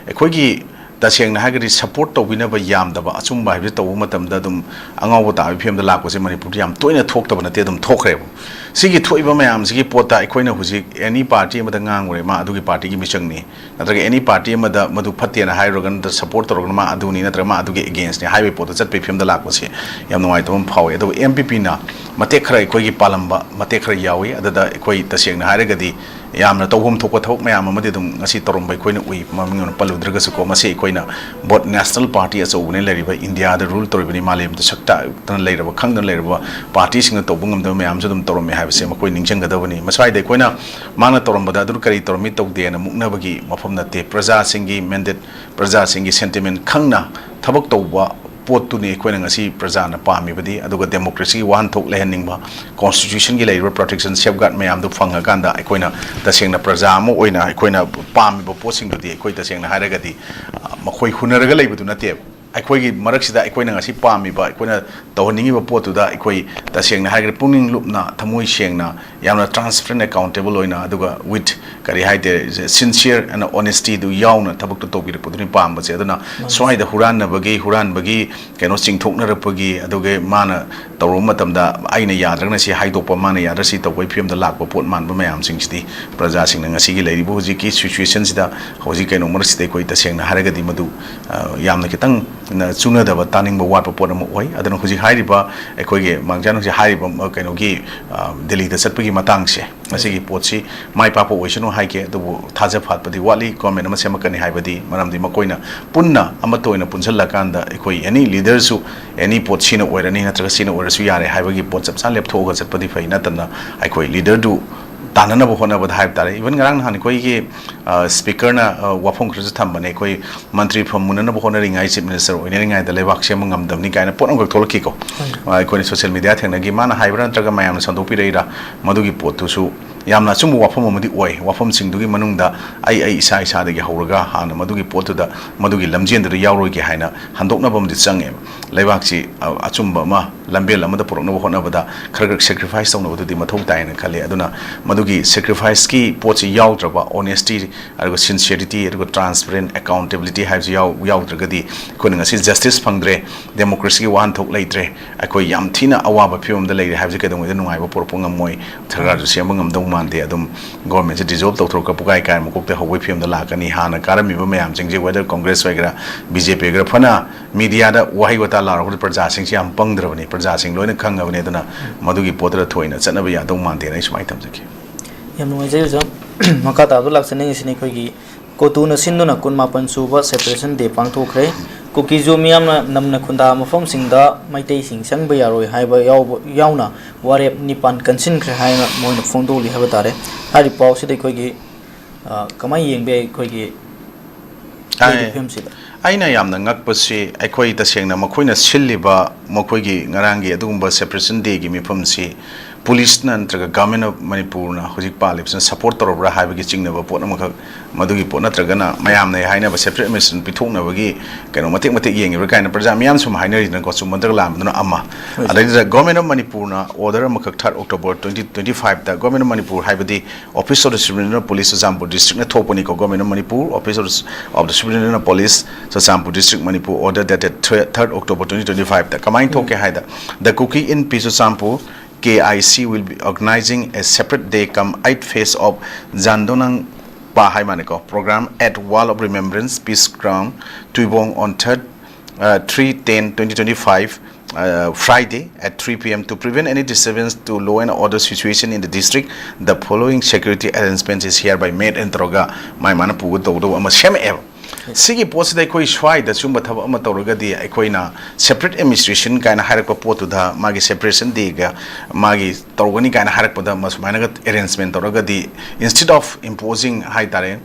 ꯑꯩꯈꯣꯏꯒꯤ ꯇꯁꯦꯡꯅ ꯍꯥꯏꯔꯒꯗꯤ ꯁꯄꯣꯔꯠ ꯇꯧꯕꯤꯅꯕ ꯌꯥꯝꯗꯕ, ꯑꯆꯨꯝꯕ ꯍꯥꯏꯕꯁꯤ ꯇꯧꯕ ꯃꯇꯝꯗ ꯑꯗꯨꯝ ꯑꯉꯥꯎꯕ ꯇꯥꯕꯒꯤ ꯐꯤꯕꯝꯗ ꯂꯥꯛꯄꯁꯦ ꯃꯅꯤꯄꯨꯔꯗ ꯌꯥꯝ ꯇꯣꯏꯅ ꯊꯣꯛꯇꯕ ꯅꯠꯇꯦ, ꯑꯗꯨꯝ ꯊꯣꯛꯈ꯭ꯔꯦꯕ꯫ ꯁꯤꯒꯤ ꯊꯣꯛꯏꯕ ꯃꯌꯥꯝꯁꯤꯒꯤ ꯄꯣꯠꯇ ꯑꯩꯈꯣꯏꯅ ꯍꯧꯖꯤꯛ ꯑꯦꯅꯤ ꯄꯥꯔꯇꯤ ꯑꯃꯗ ꯉꯥꯡꯉꯨꯔꯦ, ꯃꯥ ꯑꯗꯨꯒꯤ ꯄꯥꯔꯇꯤꯒꯤ ꯃꯤꯆꯪꯅꯤ, ꯅꯠꯇ꯭ꯔꯒ ꯑꯦꯅꯤ ꯄꯥꯔꯇꯤ ꯑꯃꯗ ꯃꯗꯨ ꯐꯠꯇꯦꯅ ꯍꯥꯏꯔꯨꯔꯒ, ꯅꯠꯇ꯭ꯔꯒ ꯁꯄꯣꯔꯠ ꯇꯧꯔꯒꯅ ꯃꯥ ꯑꯗꯨꯅꯤ, ꯅꯠꯇ꯭ꯔꯒ ꯃꯥ ꯑꯗꯨꯒꯤ ꯑꯦꯒꯦꯟꯁꯅꯤ ꯍꯥꯏꯕꯒꯤ ꯄꯣꯠꯇ ꯆꯠꯄꯒꯤ ꯐꯤꯕꯝꯗ ꯂꯥꯛꯄꯁꯦ ꯌꯥꯝ ꯅꯨꯡꯉꯥꯏꯇꯕ ꯑꯃ ꯐꯥꯎꯏ꯫ ꯑꯗꯨꯕꯨ ꯑꯦꯝ ꯄꯤ ꯄꯤꯅ ꯃꯇꯦꯛ ꯈꯔ ꯑꯩꯈꯣꯏꯒꯤ ꯄꯥꯜꯂꯝꯕ ꯃꯇꯦꯛ ꯈꯔ ꯌꯥꯎꯏ꯫ ꯑꯗꯨꯗ ꯑꯩꯈꯣꯏ ꯇꯁꯦꯡꯅ ꯍꯥꯏꯔꯒꯗꯤ ꯌꯥꯝꯅ ꯇꯧꯐꯝ ꯊꯣꯛꯄ ꯊꯕꯛ ꯃꯌꯥꯝ ꯑꯃꯗꯤ ꯑꯗꯨꯝ ꯉꯁꯤ ꯇꯧꯔꯝꯕ ꯑꯩꯈꯣꯏꯅ ꯎꯏ, ꯃꯃꯤꯡ ꯑꯣꯏꯅ ꯄꯜꯂꯨꯗ꯭ꯔꯒꯁꯨꯀꯣ꯫ ꯃꯁꯤ ꯑꯩꯈꯣꯏꯅ ꯚꯣꯠ, ꯅꯦꯁꯅꯦꯜ ꯄꯥꯔꯇꯤ ꯑꯆꯧꯕꯅꯤ ꯂꯩꯔꯤꯕ, ꯏꯟꯗꯤꯌꯥꯗ ꯔꯨꯜ ꯇꯧꯔꯤꯕꯅꯤ, ꯃꯥꯂꯦꯝꯗ ꯁꯛ ꯇꯥꯛꯇꯅ ꯂꯩꯔꯕ, ꯈꯪꯗꯅ ꯂꯩꯔꯕ ꯄꯥꯔꯇꯤꯁꯤꯡꯅ ꯇꯧꯕ ꯉꯝꯗꯕ ꯃꯌꯥꯝꯁꯨ ꯑꯗꯨꯝ ꯇꯧꯔꯝꯃꯦ ꯍꯥꯏꯕꯁꯦ ꯃꯈꯣꯏ ꯅꯤꯡꯁꯤꯡꯒꯗꯕꯅꯤ꯫ ꯃꯁ꯭ꯋꯥꯏꯗ ꯑꯩꯈꯣꯏꯅ ꯃꯥꯅ ꯇꯧꯔꯝꯕꯗ ꯑꯗꯨ ꯀꯔꯤ ꯇꯧꯔꯝꯃꯤ ꯇꯧꯗꯦꯅ ꯃꯨꯛꯅꯕꯒꯤ ꯃꯐꯝ ꯅꯠꯇꯦ꯫ ꯄ꯭ꯔꯖꯥꯁꯤꯡꯒꯤ ꯃꯦꯟꯗꯦꯠ, ꯄ꯭ꯔꯖꯥꯁꯤꯡꯒꯤ ꯁꯦꯟꯇꯤꯃꯦꯟ ꯈꯪꯅ ꯊꯕꯛ ꯇꯧꯕ ꯄꯣꯠꯇꯨꯅꯤ ꯑꯩꯈꯣꯏꯅ ꯉꯁꯤ ꯄ꯭ꯔꯖꯥꯅ ꯄꯥꯝꯃꯤꯕꯗꯤ꯫ ꯑꯗꯨꯒ ꯗꯦꯃꯣꯀ꯭ꯔꯦꯁꯤꯒꯤ ꯋꯥꯍꯟꯊꯣꯛ ꯂꯩꯍꯟꯅꯤꯡꯕ, ꯀꯣꯟꯁꯇꯤꯇ꯭ꯌꯨꯁꯟꯒꯤ ꯂꯩꯔꯤꯕ ꯄ꯭ꯔꯣꯇꯦꯛꯁꯟ, ꯁꯦꯐꯒꯥꯔꯗ ꯃꯌꯥꯝꯗꯨ ꯐꯪꯉꯀꯥꯟꯗ ꯑꯩꯈꯣꯏꯅ ꯇꯁꯦꯡꯅ ꯄ꯭ꯔꯖꯥ ꯑꯃ ꯑꯣꯏꯅ ꯑꯩꯈꯣꯏꯅ ꯄꯥꯝꯃꯤꯕ ꯄꯣꯠꯁꯤꯡꯗꯨꯗꯤ ꯑꯩꯈꯣꯏ ꯇꯁꯦꯡꯅ ꯍꯥꯏꯔꯒꯗꯤ, ꯑ, ꯃꯈꯣꯏ ꯍꯨꯟꯅꯔꯒ ꯂꯩꯕꯗꯨ ꯅꯠꯇꯦꯕ꯫ ꯑꯩꯈꯣꯏꯒꯤ ꯃꯔꯛꯁꯤꯗ ꯑꯩꯈꯣꯏꯅ ꯉꯁꯤ ꯄꯥꯝꯃꯤꯕ, ꯑꯩꯈꯣꯏꯅ ꯇꯧꯍꯟꯅꯤꯡꯉꯤꯕ ꯄꯣꯠꯇꯨꯗ ꯑꯩꯈꯣꯏ ꯇꯁꯦꯡꯅ ꯍꯥꯏꯔꯒꯗꯤ ꯄꯨꯛꯅꯤꯡ ꯂꯨꯞꯅ, ꯊꯃꯣꯏ ꯁꯦꯡꯅ, ꯌꯥꯝꯅ transparent, accountable ꯑꯣꯏꯅ, ꯑꯗꯨꯒ with, ꯀꯔꯤ ꯍꯥꯏꯇꯥꯔꯦ, sincere and honestyꯗꯨ ꯌꯥꯎꯅ ꯊꯕꯛꯇꯨ ꯇꯧꯕꯤꯔꯛꯄꯗꯨꯅꯤ ꯄꯥꯝꯕꯁꯦ꯫ ꯑꯗꯨꯅ ꯃꯥꯅꯤ꯫ ꯁ꯭ꯋꯥꯏꯗ ꯍꯨꯔꯥꯟꯅꯕꯒꯤ, ꯍꯨꯔꯥꯟꯕꯒꯤ ꯀꯩꯅꯣ ꯆꯤꯡꯊꯣꯛꯅꯔꯛꯄꯒꯤ, ꯑꯗꯨꯒ ꯃꯥꯅ ꯇꯧꯔꯨꯕ ꯃꯇꯝꯗ ꯑꯩꯅ ꯌꯥꯗ꯭ꯔꯒꯅ ꯁꯤ ꯍꯥꯏꯗꯣꯛꯄ, ꯃꯥꯅ ꯌꯥꯗ꯭ꯔꯒ ꯁꯤ ꯇꯧꯕꯒꯤ ꯐꯤꯕꯝꯗ ꯂꯥꯛꯄ ꯄꯣꯠ ꯃꯥꯟꯕ ꯃꯌꯥꯝꯁꯤꯡꯁꯤꯗꯤ ꯄ꯭ꯔꯖꯥꯁꯤꯡꯅ ꯉꯁꯤꯒꯤ ꯂꯩꯔꯤꯕ ꯍꯧꯖꯤꯛꯀꯤ situationꯁꯤꯗ, ꯍꯧꯖꯤꯛ ꯀꯩꯅꯣ ꯃꯔꯛꯁꯤꯗ ꯑꯩꯈꯣꯏ ꯇꯁꯦꯡꯅ ꯍꯥꯏꯔꯒꯗꯤ ꯃꯗꯨ, ꯑ, ꯌꯥꯝꯅ ꯈꯤꯇꯪ ꯅ-, ꯆꯨꯅꯗꯕ, ꯇꯥꯅꯤꯡꯕ ꯋꯥꯠꯄ ꯄꯣꯠ ꯑꯃ ꯑꯣꯏ꯫ ꯑꯗꯨꯅ ꯍꯧꯖꯤꯛ ꯍꯥꯏꯔꯤꯕ ꯑꯩꯈꯣꯏꯒꯤ ꯃꯥꯡꯖꯥꯟ ꯍꯧꯖꯤꯛ ꯍꯥꯏꯔꯤꯕ, ꯑ, ꯀꯩꯅꯣꯒꯤ, ꯑ, ꯗꯦꯜꯂꯤꯗ ꯆꯠꯄꯒꯤ ꯃꯇꯥꯡꯁꯦ, ꯃꯁꯤꯒꯤ ꯄꯣꯠꯁꯤ ꯃꯥꯏ ꯄꯥꯛꯄ ꯑꯣꯏꯁꯅꯨ ꯍꯥꯏꯒꯦ꯫ ꯑꯗꯨꯕꯨ ꯊꯥꯖ ꯐꯥꯠꯄꯗꯤ ꯋꯥꯠꯂꯤ꯫ Government ꯑꯃ ꯁꯦꯝꯃꯛꯀꯅꯤ ꯍꯥꯏꯕꯗꯤ, ꯃꯔꯝꯗꯤ ꯃꯈꯣꯏꯅ ꯄꯨꯟꯅ ꯑꯃꯠꯇ ꯑꯣꯏꯅ ꯄꯨꯟꯁꯤꯜꯂꯀꯥꯟꯗ ꯑꯩꯈꯣꯏ any leaderꯁꯨ any ꯄꯣꯠ ꯁꯤꯅ ꯑꯣꯏꯔꯅꯤ ꯅꯠꯇ꯭ꯔꯒ ꯁꯤꯅ ꯑꯣꯏꯔꯁꯨ ꯌꯥꯔꯦ ꯍꯥꯏꯕꯒꯤ ꯄꯣꯠ ꯆꯞ ꯆꯥꯅ ꯂꯦꯞꯊꯣꯛꯑꯒ ꯆꯠꯄꯗꯤ ꯐꯩ꯫ ꯅꯠꯇꯅ ꯑꯩꯈꯣꯏ leaderꯗꯨ ꯇꯥꯟꯅꯅꯕ ꯍꯣꯠꯅꯕꯗ ꯍꯥꯏꯕ ꯇꯥꯔꯦ꯫ Even ꯉꯔꯥꯡ ꯅꯍꯥꯟ ꯑꯩꯈꯣꯏꯒꯤ, ꯑ, speakerꯅ, ꯑ, ꯋꯥꯐꯝ ꯈꯔꯁꯨ ꯊꯝꯕꯅꯦ꯫ ꯑꯩꯈꯣꯏ ꯃꯟꯇ꯭ꯔꯤ ꯐꯝ ꯃꯨꯟꯅꯅꯕ ꯍꯣꯠꯅꯔꯤꯉꯩ, chief minister ꯑꯣꯏꯅꯔꯤꯉꯩꯗ ꯂꯩꯕꯥꯛ ꯁꯦꯝꯕ ꯉꯝꯗꯕꯅꯤ ꯀꯥꯏꯅ ꯄꯣꯠ ꯑꯃꯈꯛ ꯊꯣꯛꯂꯛꯈꯤꯀꯣ꯫ ꯍꯣꯏ꯫ ꯑ, ꯑꯩꯈꯣꯏꯅ social media ꯊꯦꯡꯅꯈꯤ꯫ ꯃꯥꯅ ꯍꯥꯏꯕ꯭ꯔꯥ ꯅꯠꯇ꯭ꯔꯒ ꯃꯌꯥꯝꯅ ꯁꯟꯗꯣꯛꯄꯤꯔꯛꯏꯔꯥ? ꯃꯗꯨꯒꯤ ꯄꯣꯠꯇꯨꯁꯨ ꯌꯥꯝꯅ ꯑꯆꯨꯝꯕ ꯋꯥꯐꯝ ꯑꯃꯗꯤ ꯑꯣꯏ꯫ ꯋꯥꯐꯝꯁꯤꯡꯗꯨꯒꯤ ꯃꯅꯨꯡꯗ ꯑꯩ, ꯑꯩ ꯏꯁꯥ ꯏꯁꯥꯗꯒꯤ ꯍꯧꯔꯒ ꯍꯥꯟꯅ ꯃꯗꯨꯒꯤ ꯄꯣꯠꯇꯨꯗ, ꯃꯗꯨꯒꯤ ꯂꯝꯖꯦꯟꯗꯨꯗ ꯌꯥꯎꯔꯣꯏꯒꯦ ꯍꯥꯏꯅ ꯍꯟꯗꯣꯛꯅꯕ ꯑꯃꯗꯤ ꯆꯪꯉꯦꯕ꯫ ꯂꯩꯕꯥꯛꯁꯤ, ꯑ, ꯑꯆꯨꯝꯕ ꯑꯃ, ꯂꯝꯕꯦꯜ ꯑꯃꯗ ꯄꯨꯔꯛꯅꯕ ꯍꯣꯠꯅꯕꯗ ꯈꯔ ꯈꯔ sacrifice ꯇꯧꯅꯕꯗꯨꯗꯤ ꯃꯊꯧ ꯇꯥꯏꯅ ꯈꯜꯂꯤ꯫ ꯑꯗꯨꯅ ꯃꯗꯨꯒꯤ sacrificeꯀꯤ ꯄꯣꯠꯁꯤ ꯌꯥꯎꯗ꯭ꯔꯕ, honesty, ꯑꯗꯨꯒ sincerity, ꯑꯗꯨꯒ transparent, accountability ꯍꯥꯏꯕꯁꯤ ꯌꯥꯎ-, ꯌꯥꯎꯗ꯭ꯔꯒꯗꯤ ꯑꯩꯈꯣꯏꯅ ꯉꯁꯤ justice ꯐꯪꯗ꯭ꯔꯦ, democracyꯒꯤ ꯋꯥꯍꯟꯊꯣꯛ ꯂꯩꯇ꯭ꯔꯦ, ꯑꯩꯈꯣꯏ ꯌꯥꯝ ꯊꯤꯅ ꯑꯋꯥꯕ ꯐꯤꯕꯝꯗ ꯂꯩꯔꯦ ꯍꯥꯏꯕꯁꯤ ꯀꯩꯗꯧꯉꯩꯗ ꯅꯨꯡꯉꯥꯏꯕ ꯄꯨꯔꯛꯄ ꯉꯝꯃꯣꯏ꯫ ꯁꯔꯀꯥꯔꯁꯨ ꯁꯦꯝꯕ ꯉꯝꯗꯧ ꯃꯥꯟꯗꯦ꯫ ꯑꯗꯨꯝ governmentꯁꯦ dissolve ꯇꯧꯊꯣꯔꯛꯀ ꯄꯨꯀꯥꯏ ꯀꯥꯏꯔ ꯃꯀꯣꯛꯇ ꯍꯧꯕꯒꯤ ꯐꯤꯕꯝꯗ ꯂꯥꯛꯀꯅꯤ꯫ ꯍꯥꯟꯅ ꯀꯥꯔꯝꯃꯤꯕ ꯃꯌꯥꯝꯁꯤꯡꯁꯦ, whether Congress ꯑꯣꯏꯒꯦꯔꯥ, BJP ꯑꯣꯏꯒꯦꯔꯥ, ꯐꯅ mediaꯗ ꯋꯥꯍꯩ ꯋꯥꯇꯥ ꯂꯥꯎꯔꯛꯄꯗ ꯄ꯭ꯔꯖꯥꯁꯤꯡꯁꯤ ꯌꯥꯝ ꯄꯪꯗ꯭ꯔꯕꯅꯤ, ꯄ꯭ꯔꯖꯥꯁꯤꯡ ꯂꯣꯏꯅ ꯈꯪꯉꯕꯅꯤ꯫ ꯑꯗꯨꯅ ꯃꯗꯨꯒꯤ ꯄꯣꯠꯇꯨꯗ ꯊꯣꯏꯅ ꯆꯠꯅꯕ ꯌꯥꯗꯧ ꯃꯥꯟꯗꯦꯅ ꯑꯩ ꯁꯨꯃꯥꯏꯅ ꯊꯝꯖꯒꯦ꯫ ꯌꯥꯝ ꯅꯨꯡꯉꯥꯏꯖꯩ ꯑꯣꯖꯥ꯫ ꯃꯈꯥ ꯇꯥꯕꯗ ꯂꯥꯛꯆꯅꯤꯡꯉꯤꯁꯤꯅ ꯑꯩꯈꯣꯏꯒꯤ ꯀꯣꯇꯨꯅ ꯁꯤꯟꯗꯨꯅ ꯀꯨꯟꯃꯥꯄꯟ ꯁꯨꯕ Separation Day ꯄꯥꯡꯊꯣꯛꯈ꯭ꯔꯦ꯫ ꯀꯨꯀꯤꯖꯨ ꯃꯤꯌꯥꯝꯅ ꯅꯝꯅ ꯈꯨꯟꯗꯥ ꯃꯐꯝꯁꯤꯡꯗ ꯃꯩꯇꯩꯁꯤꯡ ꯆꯪꯕ ꯌꯥꯔꯣꯏ ꯍꯥꯏꯕ ꯌꯥꯎꯕ, ꯌꯥꯎꯅ ꯋꯥꯔꯦꯞ ꯅꯤꯄꯥꯟ ꯀꯟꯁꯤꯟꯈ꯭ꯔꯦ ꯍꯥꯏꯅ ꯃꯣꯏꯅ ꯐꯣꯡꯗꯣꯛꯂꯤ ꯍꯥꯏꯕ ꯇꯥꯔꯦ꯫ ꯍꯥꯏꯔꯤꯕ ꯄꯥꯎꯁꯤꯗ ꯑꯩꯈꯣꯏꯒꯤ, ꯑ, ꯀꯃꯥꯏꯅ ꯌꯦꯡꯕ ꯌꯥꯏ ꯑꯩꯈꯣꯏꯒꯤ ꯑꯩ, ꯂꯩꯔꯤꯕ ꯐꯤꯕꯝꯁꯤꯗ? ꯑꯩꯅ ꯌꯥꯝꯅ ꯉꯛꯄꯁꯤ ꯑꯩꯈꯣꯏ ꯇꯁꯦꯡꯅ ꯃꯈꯣꯏꯅ ꯁꯤꯜꯂꯤꯕ ꯃꯈꯣꯏꯒꯤ ꯉꯔꯥꯡꯒꯤ ꯑꯗꯨꯒꯨꯝꯕ Separation Dayꯒꯤ ꯃꯤꯐꯝꯁꯤ ꯄꯨꯂꯤꯁꯅ ꯅꯠꯇ꯭ꯔꯒ ꯒꯚꯔꯟꯃꯦꯟ ꯑꯣꯐ ꯃꯅꯤꯄꯨꯔꯅ ꯍꯧꯖꯤꯛ ꯄꯥꯜꯂꯤꯕꯁꯤꯅ ꯁꯄꯣꯔꯠ ꯇꯧꯔꯕ꯭ꯔꯥ ꯍꯥꯏꯕꯒꯤ ꯆꯤꯡꯅꯕ ꯄꯣꯠ ꯑꯃꯈꯛ, ꯃꯗꯨꯒꯤ ꯄꯣꯠ ꯅꯠꯇ꯭ꯔꯒꯅ ꯃꯌꯥꯝꯅ ꯍꯥꯏꯅꯕ ꯁꯦꯄꯔꯦꯠ ꯑꯦꯗꯃꯤꯅꯤꯁꯇ꯭ꯔꯦꯁꯟ ꯄꯤꯊꯣꯛꯅꯕꯒꯤ ꯀꯩꯅꯣ ꯃꯇꯦꯛ ꯃꯇꯦꯛ ꯌꯦꯡꯉꯤꯕ꯭ꯔꯥ ꯀꯥꯏꯅ ꯄ꯭ꯔꯖꯥ ꯃꯤꯌꯥꯝ ꯁꯨꯝ ꯍꯥꯏꯅꯔꯤꯗꯅꯀꯣ, ꯆꯨꯝꯕ ꯅꯠꯇ꯭ꯔꯒ ꯂꯥꯟꯕꯗꯨꯅ ꯑꯃ꯫ ꯑꯗꯩꯗꯨꯗ ꯒꯣꯔꯃꯦꯟ ꯑꯣꯐ ꯃꯅꯤꯄꯨꯔꯅ ꯑꯣꯔꯗꯔ ꯑꯃꯈꯛ ꯊꯥꯔꯠ ꯑꯣꯛꯇꯣꯕꯔ ꯇ꯭ꯋꯦꯟꯇꯤ ꯇ꯭ꯋꯦꯟꯇꯤ ꯐꯥꯏꯚꯇ ꯒꯣꯔꯃꯦꯟ ꯑꯣꯐ ꯃꯅꯤꯄꯨꯔ ꯍꯥꯏꯕꯗꯤ Office of the Superintendent of Police Churachandpur ꯗꯤꯁꯇ꯭ꯔꯤꯛꯅ ꯊꯣꯛꯄꯅꯤꯀꯣ, government of Manipur, Office of the Superintendent of Police Churachandpur district Manipur, order dated third October twenty twenty fiveꯇ꯫ ꯀꯃꯥꯏꯅ ꯊꯣꯛꯀꯦ ꯍꯥꯏꯗ, The Kuki Inpi Churachandpur K I C will be organizing a separate day cum eight phase of Jandonang Pa Haimane ko program at Wall of Remembrance, Peace Ground, Tuibong on third, uh, three ten twenty twenty-five, uh, Friday at three p m. To prevent any disturbance to law and order situation in the district, the following security arrangement is hereby made and ꯇꯧꯔꯒ ꯃꯥꯏ ꯃꯥꯅ ꯄꯨꯒꯗꯧꯗꯧꯕ ꯑꯃ ꯁꯦꯝꯃꯛꯑꯦꯕ꯫ ꯁꯤꯒꯤ ꯄꯣꯠꯁꯤꯗ ꯑꯩꯈꯣꯏ ꯁ꯭ꯋꯥꯏꯗ ꯁꯤꯒꯨꯝꯕ ꯊꯕꯛ ꯑꯃ ꯇꯧꯔꯒꯗꯤ ꯑꯩꯈꯣꯏꯅ ꯁꯦꯄꯔꯦꯠ ꯑꯦꯗꯃꯤꯅꯤꯁꯇ꯭ꯔꯦꯁꯟ ꯀꯥꯏꯅ ꯍꯥꯏꯔꯛꯄ ꯄꯣꯠꯇꯨꯗ ꯃꯥꯒꯤ ꯁꯦꯄꯔꯦꯁꯟ ꯗꯦꯒ ꯃꯥꯒꯤ ꯇꯧꯒꯅꯤ ꯀꯥꯏꯅ ꯍꯥꯏꯔꯛꯄꯗ ꯃꯁꯨꯃꯥꯏꯅꯒ ꯑꯦꯔꯦꯟꯖꯃꯦꯟ ꯇꯧꯔꯒꯗꯤ, instead of imposing ꯍꯥꯏ ꯇꯥꯔꯦ,